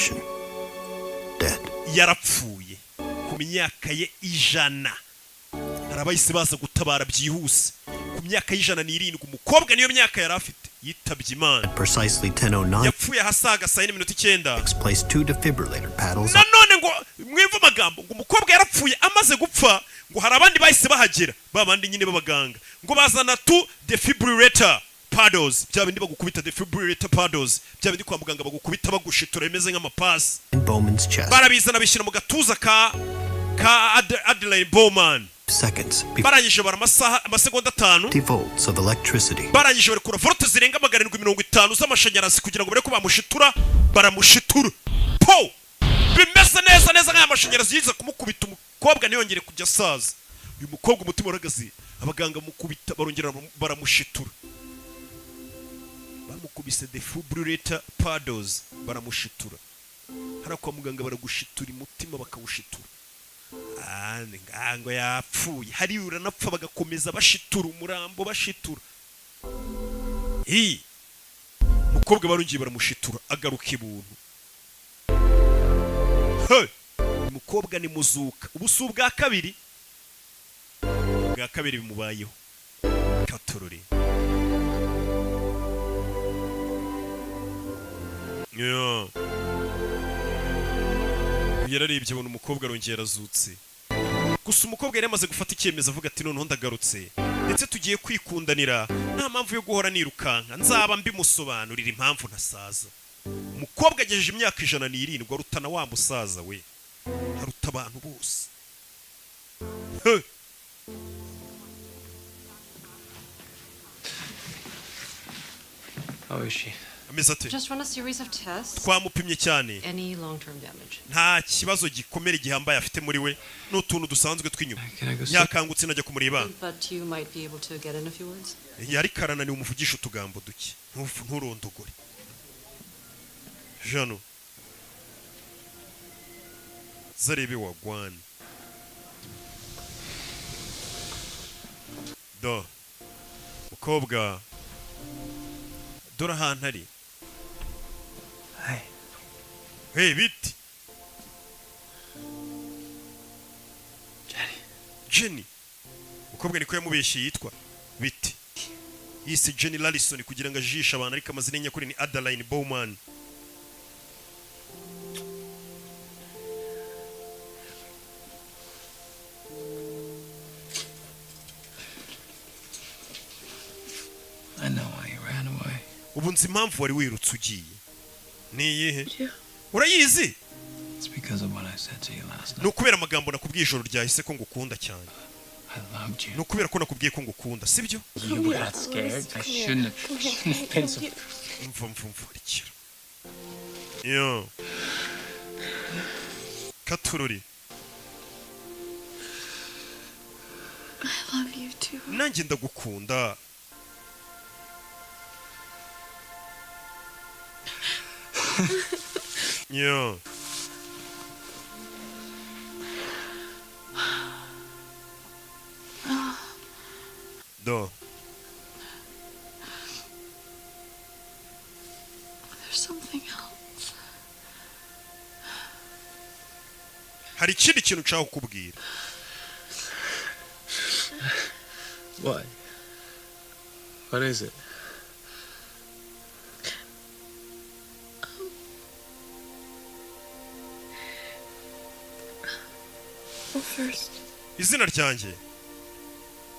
yarapfuye ku myaka ye 100. Hari abahise baza gutabara byihuse. Ku myaka y'107, umukobwa niyo myaka yari afite, Yitabye Imana. Precisely 10:09, Yapfuye ahasaga saa 4:09. placed two defibrillator paddles Nanone ngo mwimve amagambo, ngo umukobwa yarapfuye, amaze gupfa ngo hari abandi bahise bahagera, ba bandi nyine b'abaganga, ngo bazana two defibrillator paddles, bya bindi bagukubita, defibrillator paddles, bya bindi kwa muganga bagukubita bagushitura bimeze nk'amapasi. in Bowman's chest. Barabizana bishyira mu gatuza ka Adeline Bowman. Seconds before Barangije bara amasaha amasegonda 5. 50 volts of electricity. Barangije barekura volte zirenga 750 z'amashanyarazi kugira ngo barebe ko bamushitura. Baramushitura po bimeze neza neza nk'aya mashanyarazi yiza kumukubita, umukobwa ntiyongere kujya asaza. Uyu mukobwa umutima urahagaze. Abaganga mukubita, barongera baramushitura, bamukubise defibrillator paddles, baramushitura. Hariya kwa muganga baragushitura umutima, bakawushitura. Ah, ni ngango yapfuye hariya, uranapfa bagakomeza bashitura umurambo, bashitura. Iyi umukobwa barongeye baramushitura, agaruka ibuntu. Hey! Umukobwa ni muzuka. Ubu si ubwa kabiri, ubwa kabiri bimubayeho. Katorore. Yeah. Yararebye abona umukobwa arongera arazutse. Gusa umukobwa yari yamaze gufata icyemezo, avuga ati: "Noneho ndagarutse, ndetse tugiye kwikundanira, nta mpamvu yo guhora nirukanka, nzaba mbimusobanurira impamvu ntasaza." Umukobwa agejeje imyaka 107, aruta na wa musaza we, aruta abantu bose. He! How is she? Ameze ate? Just run a series of tests. Twamupimye cyane. Any long-term damage. Nta kibazo gikomere gihambaye afite muri we, ni utuntu dusanzwe tw'inyuma. Can I go see? Yakangutse, najya kumureba. But you might be able to get in a few words. Yari karananiwe, umuvugisha utugambo duke. Nturondogore jano zarebe wagwana do mukobwa, dore ahantu ari. Hi. Hey, biti. Jenny. Jenny. Umukobwa niko yamubeshye, yitwa biti, yise Jenny Larison kugira ngo ajishe abantu, ariko amazina ye nyakuri ni Adeline Bowman. I know why you ran away. Ubu nzi impamvu wari wirutse ugiye. Ni iyihe? Urayizi? It's because of what I said to you last Ni night. ukubera amagambo nakubwiye ijoro ryahise ko ngukunda cyane. I loved you. Ni ukubera ko nakubwiye ko ngukunda, sibyo? You got scared. I shouldn't have been so. Mva, mva, mva, rekera yo katururi. I love you too. Nanjye ndagukunda. Yo. Do. There's something else. Hari ikindi kintu nshaka kukubwira. What? What is it? Well, first, Izina ryanjye,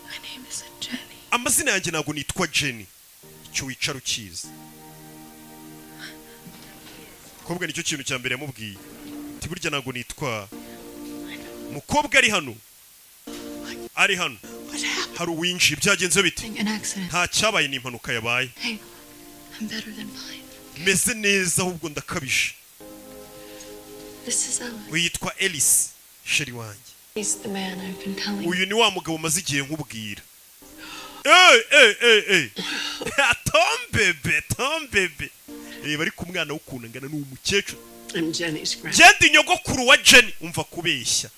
my name isn't Jenny. amazina yanjye ntabwo nitwa Jenny. Icyo wicara ukizi mukobwa, nicyo kintu cya mbere yamubwiye, ati: "Burya ntabwo nitwa." Mukobwa ari hano, ari hano hari uwinjiye. Byagenze bite? An accident. Nta cyabaye, ni impanuka yabaye. Hey, I'm better than fine. Meze neza, ahubwo ndakabije. This is Ellen. Uyu yitwa Elise, chéri wanjye. He's the man I've been telling you. Uyu ni wa mugabo umaze igihe nkubwira. Eh eh eh eh, tombebe tombebe, reba ariko umwana w'ukuntu angana n'uwo mukecuru. I'm Jenny's grandma. Genda, inyogokuru wa Jenny. Umva kubeshya,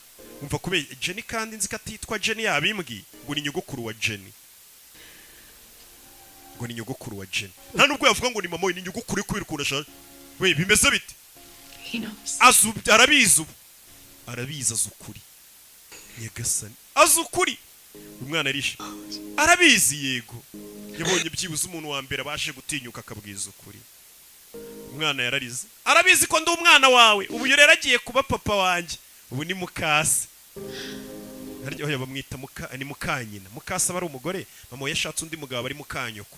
umva kubeshya. Jenny kandi nzi ko atitwa Jenny, yabimbwiye ngo ni nyogokuru wa Jenny, ngo ni nyogokuru wa Jenny. Nta nubwo yavuga ngo ni mama we, ni nyogokuru kubera ukuntu ashaje we. Bimeze bite? He knows. Azi ubu, arabizi ubu, arabizi, azi ukuri. Nyagasani, azi ukuri. Uyu mwana arishe, arabizi. Yego, yabonye byibuze umuntu wa mbere abashe gutinyuka akabwiza ukuri. Umwana yararize, arabizi ko ndi umwana wawe. Ubu rero agiye kuba papa wanjye, ubu ni mukase. Harya oya, bamwita muka, ni mukanyina. Mukase aba ari umugore, mama we yashatse undi mugabo, ari mukanyoko.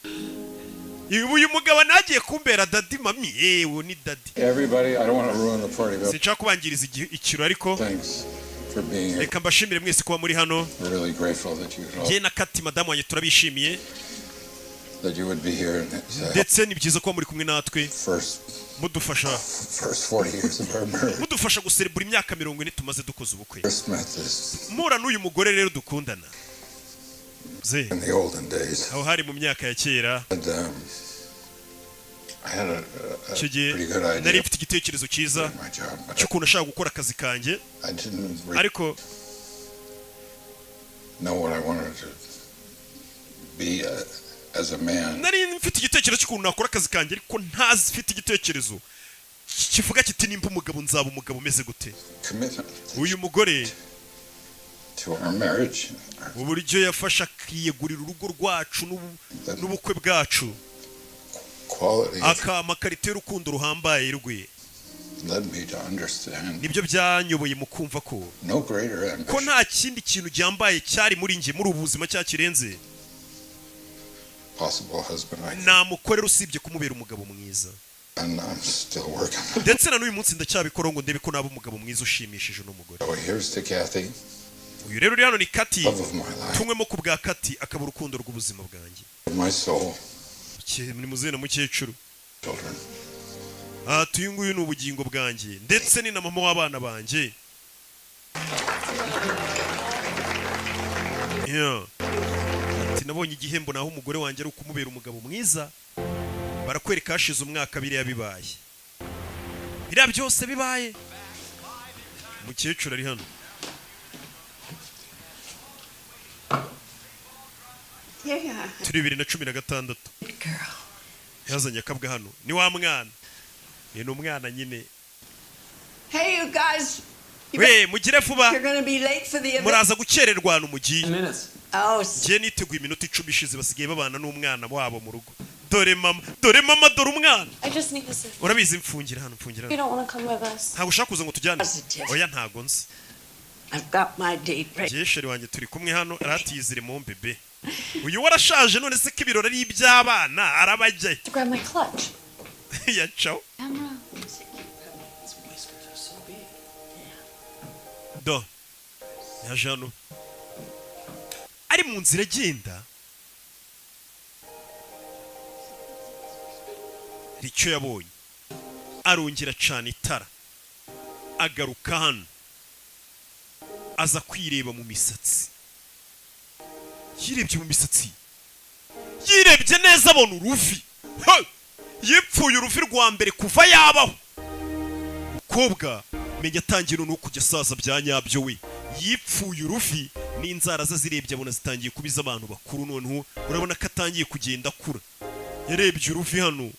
Ubu uyu mugabo nagiye kumbera daddy, mami, yewe ni daddy. Everybody, I don't want to ruin the party, but Sinshaka kubangiriza ikiro, ariko thanks for being here. reka mbashimire mwese kuba muri hano. We're really grateful that you would all, Njye na Kati, madamu wanjye, turabishimiye. that you would be here and Ndetse ni byiza kuba muri kumwe natwe, mudufasha first 40 years of our marriage. mudufasha guserebura imyaka 40 tumaze dukoze ubukwe. First met this Mpura n'uyu mugore rero dukundana ze, in the olden days. aho hari mu myaka ya kera. And, I had a Icyo gihe pretty good idea. nari mfite igitekerezo cyiza cy'ukuntu ashaka gukora akazi kanjye, I didn't really ariko know what I wanted to be as a man. nari mfite igitekerezo cy'ukuntu nakora akazi kanjye, ariko ntazifite igitekerezo kivuga kiti nimba umugabo nzaba umugabo umeze gute. Commitment Uyu mugore, to our marriage, uburyo yafashe akiyegurira urugo rwacu n'ubukwe bwacu, quality akampa karite y'urukundo ruhambaye rwe, led me to understand nibyo byanyoboye mu kumva ko no greater ko ambition nta kindi kintu gihambaye cyari muri njye muri ubu buzima cyakirenze possible husband I namukorera usibye kumubera umugabo mwiza. And I'm still working. Ndetse na n'uyu munsi ndacyabikora ngo ndebe ko naba umugabo mwiza ushimishije n'umugore. So here's to Kathy, Uyu rero uri hano ni Kati. love of my life, Tunywemo ku bwa Kati, akaba urukundo rw'ubuzima bwanjye. of my soul, Ni muzehe na mukecuru. Children. Aha, uyu nguyu ni ubugingo bwanjye, ndetse ni na mama w'abana banjye. Yeah. Ati nabonye igihembo naho umugore wanjye ari ukumubera umugabo mwiza. Barakwereka hashize umwaka biriya bibaye, biriya byose bibaye. Umukecuru ari hano. Here you are. Turi 2016. Yazanye akabwa hano, ni wa mwana, ni umwana nyine. Hey, you guys. We, mugire vuba. You're going to be late for the event. Muraza gukererwa ahantu mugiye. Oh, Ngiye niteguye iminota 10 ishize. Basigaye babana n'umwana wabo mu rugo. Dore mama, dore mama, dore umwana. I just need this. Urabizi, mfungira hano, mfungira You hano. don't want to come with us. Ntabwo ushaka kuza ngo tujyane? Oya, ntago nzi. I've got my date right. Ngiye chéri wanjye turi kumwe hano, aratiyizire mu bebe. Uyu warashaje, none se ko ibirori ari iby'abana arabajyayo? To grab my clutch. Yacaho. Camera. Do yaje hano, ari mu nzira agenda, hari icyo yabonye, arongera acana itara, agaruka hano, aza kwireba mu misatsi. Yirebye mu misatsi, yirebye neza, abona uruvi. Ha! Yipfuye uruvi rwa mbere kuva yabaho. Mukobwa menya atangira noneho kujya asaza bya nyabyo. We yipfuye uruvi n'inzara ze zirebye abona zitangiye kuba iz'abantu bakuru. Noneho urabona ko atangiye kugenda akura. Yarebye uruvi hano,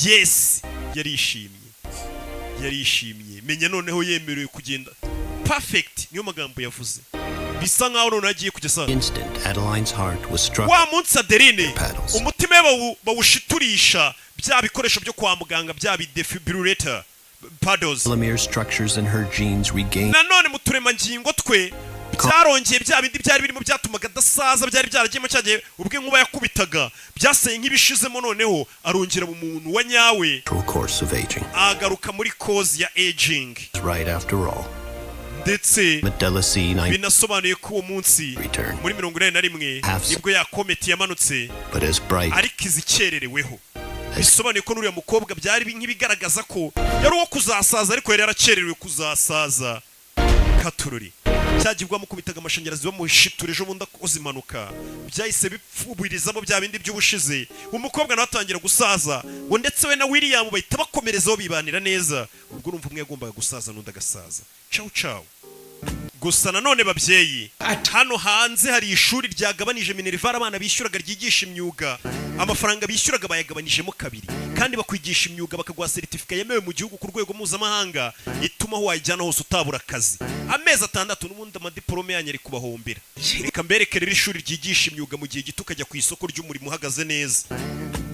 yes, yarishimye, yarishimye. Menya noneho yemerewe kugenda perfect, niyo magambo yavuze. Bisa nkaho noneho agiye kujya asaza. Instant, Adeline's heart was struck. Wa munsi Adeline umutima we bawushiturisha bya bikoresho byo kwa muganga, bya bidefibrillator paddles. Telomere structures in her genes regained Nanone mu turemangingo twe byarongeye, bya bindi byari birimo byatumaga adasaza byari byaragiyemo cyagiye ubwo inkuba yakubitaga, byaseye nk'ibishizemo. Noneho arongera mu muntu wa nyawe, course of aging. agaruka muri cause ya aging. Right after all. Ndetse Medelicine, I binasobanuye ko uwo munsi muri 81 nibwo ya comet yamanutse, but as bright ariko izikerereweho. Bisobanuye ko n'uriya mukobwa byari nk'ibigaragaza ko yari uwo kuzasaza, ariko yari yarakererewe kuzasaza. Katururi cyagiye bamukubitaga amashanyarazi bamushitura ejo bundi akoze impanuka, byahise bipfubirizamo bya bindi by'ubushize. Umukobwa nawe atangira gusaza ngo, ndetse we na William bahita bakomerezaho bibanira neza. Ubwo urumva umwe yagombaga gusaza n'undi agasaza. Cawu cawu. Gusa nanone babyeyi, hano hanze hari ishuri ryagabanije minerval abana bishyuraga ryigisha imyuga. Amafaranga bishyuraga bayagabanijemo kabiri, kandi bakwigisha imyuga, bakaguha seritifika yemewe mu gihugu ku rwego mpuzamahanga, ituma aho wayijyana hose utabura akazi. Amezi 6 n'ubundi amadiporome yanyu ari kubahombera. Reka mbereke rero ishuri ryigisha imyuga mu gihe gito ukajya ku isoko ry'umurimo uhagaze neza.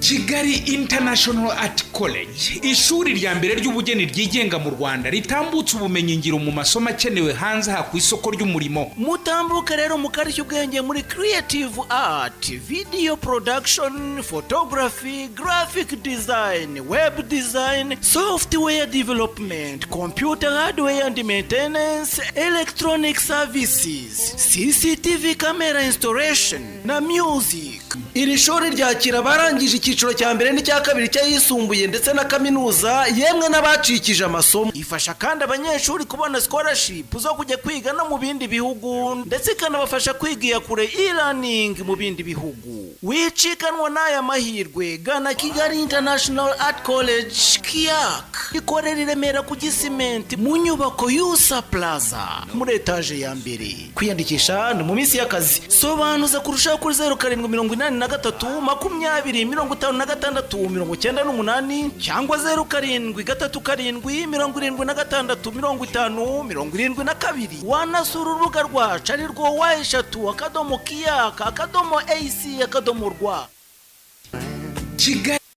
Kigali International Art College, ishuri rya mbere ry'ubugeni ryigenga mu Rwanda ritambutsa ubumenyingiro mu masomo akenewe hanze aha ku isoko ry'umurimo. Mutambuke rero mukarishya ubwenge muri creative art, video production, photography, graphic design, web design, software development, computer hardware and maintenance, electronic services, CCTV camera installation na music. Iri shuri ryakira abarangije icyiciro cya mbere n'icya kabiri cy'ayisumbuye ndetse na kaminuza, yemwe n'abacikije amasomo. Ifasha kandi abanyeshuri kubona scholarship zo kujya kwiga no mu bindi bihugu, ndetse ikanabafasha kwiga iya kure, e-learning, mu bindi bihugu. Wicikanwa n'aya mahirwe, gana Kigali International Art College, KIAC, ikorera i Remera ku Gisimenti mu nyubako Yusa Plaza muri etaje ya mbere. Kwiyandikisha ni mu minsi y'akazi. Sobanuza kurushaho kuri 0783205698 cyangwa 0737765072. Wanasura urubuga rwacu ari rwo www.kiac.ac.rw. Kigali.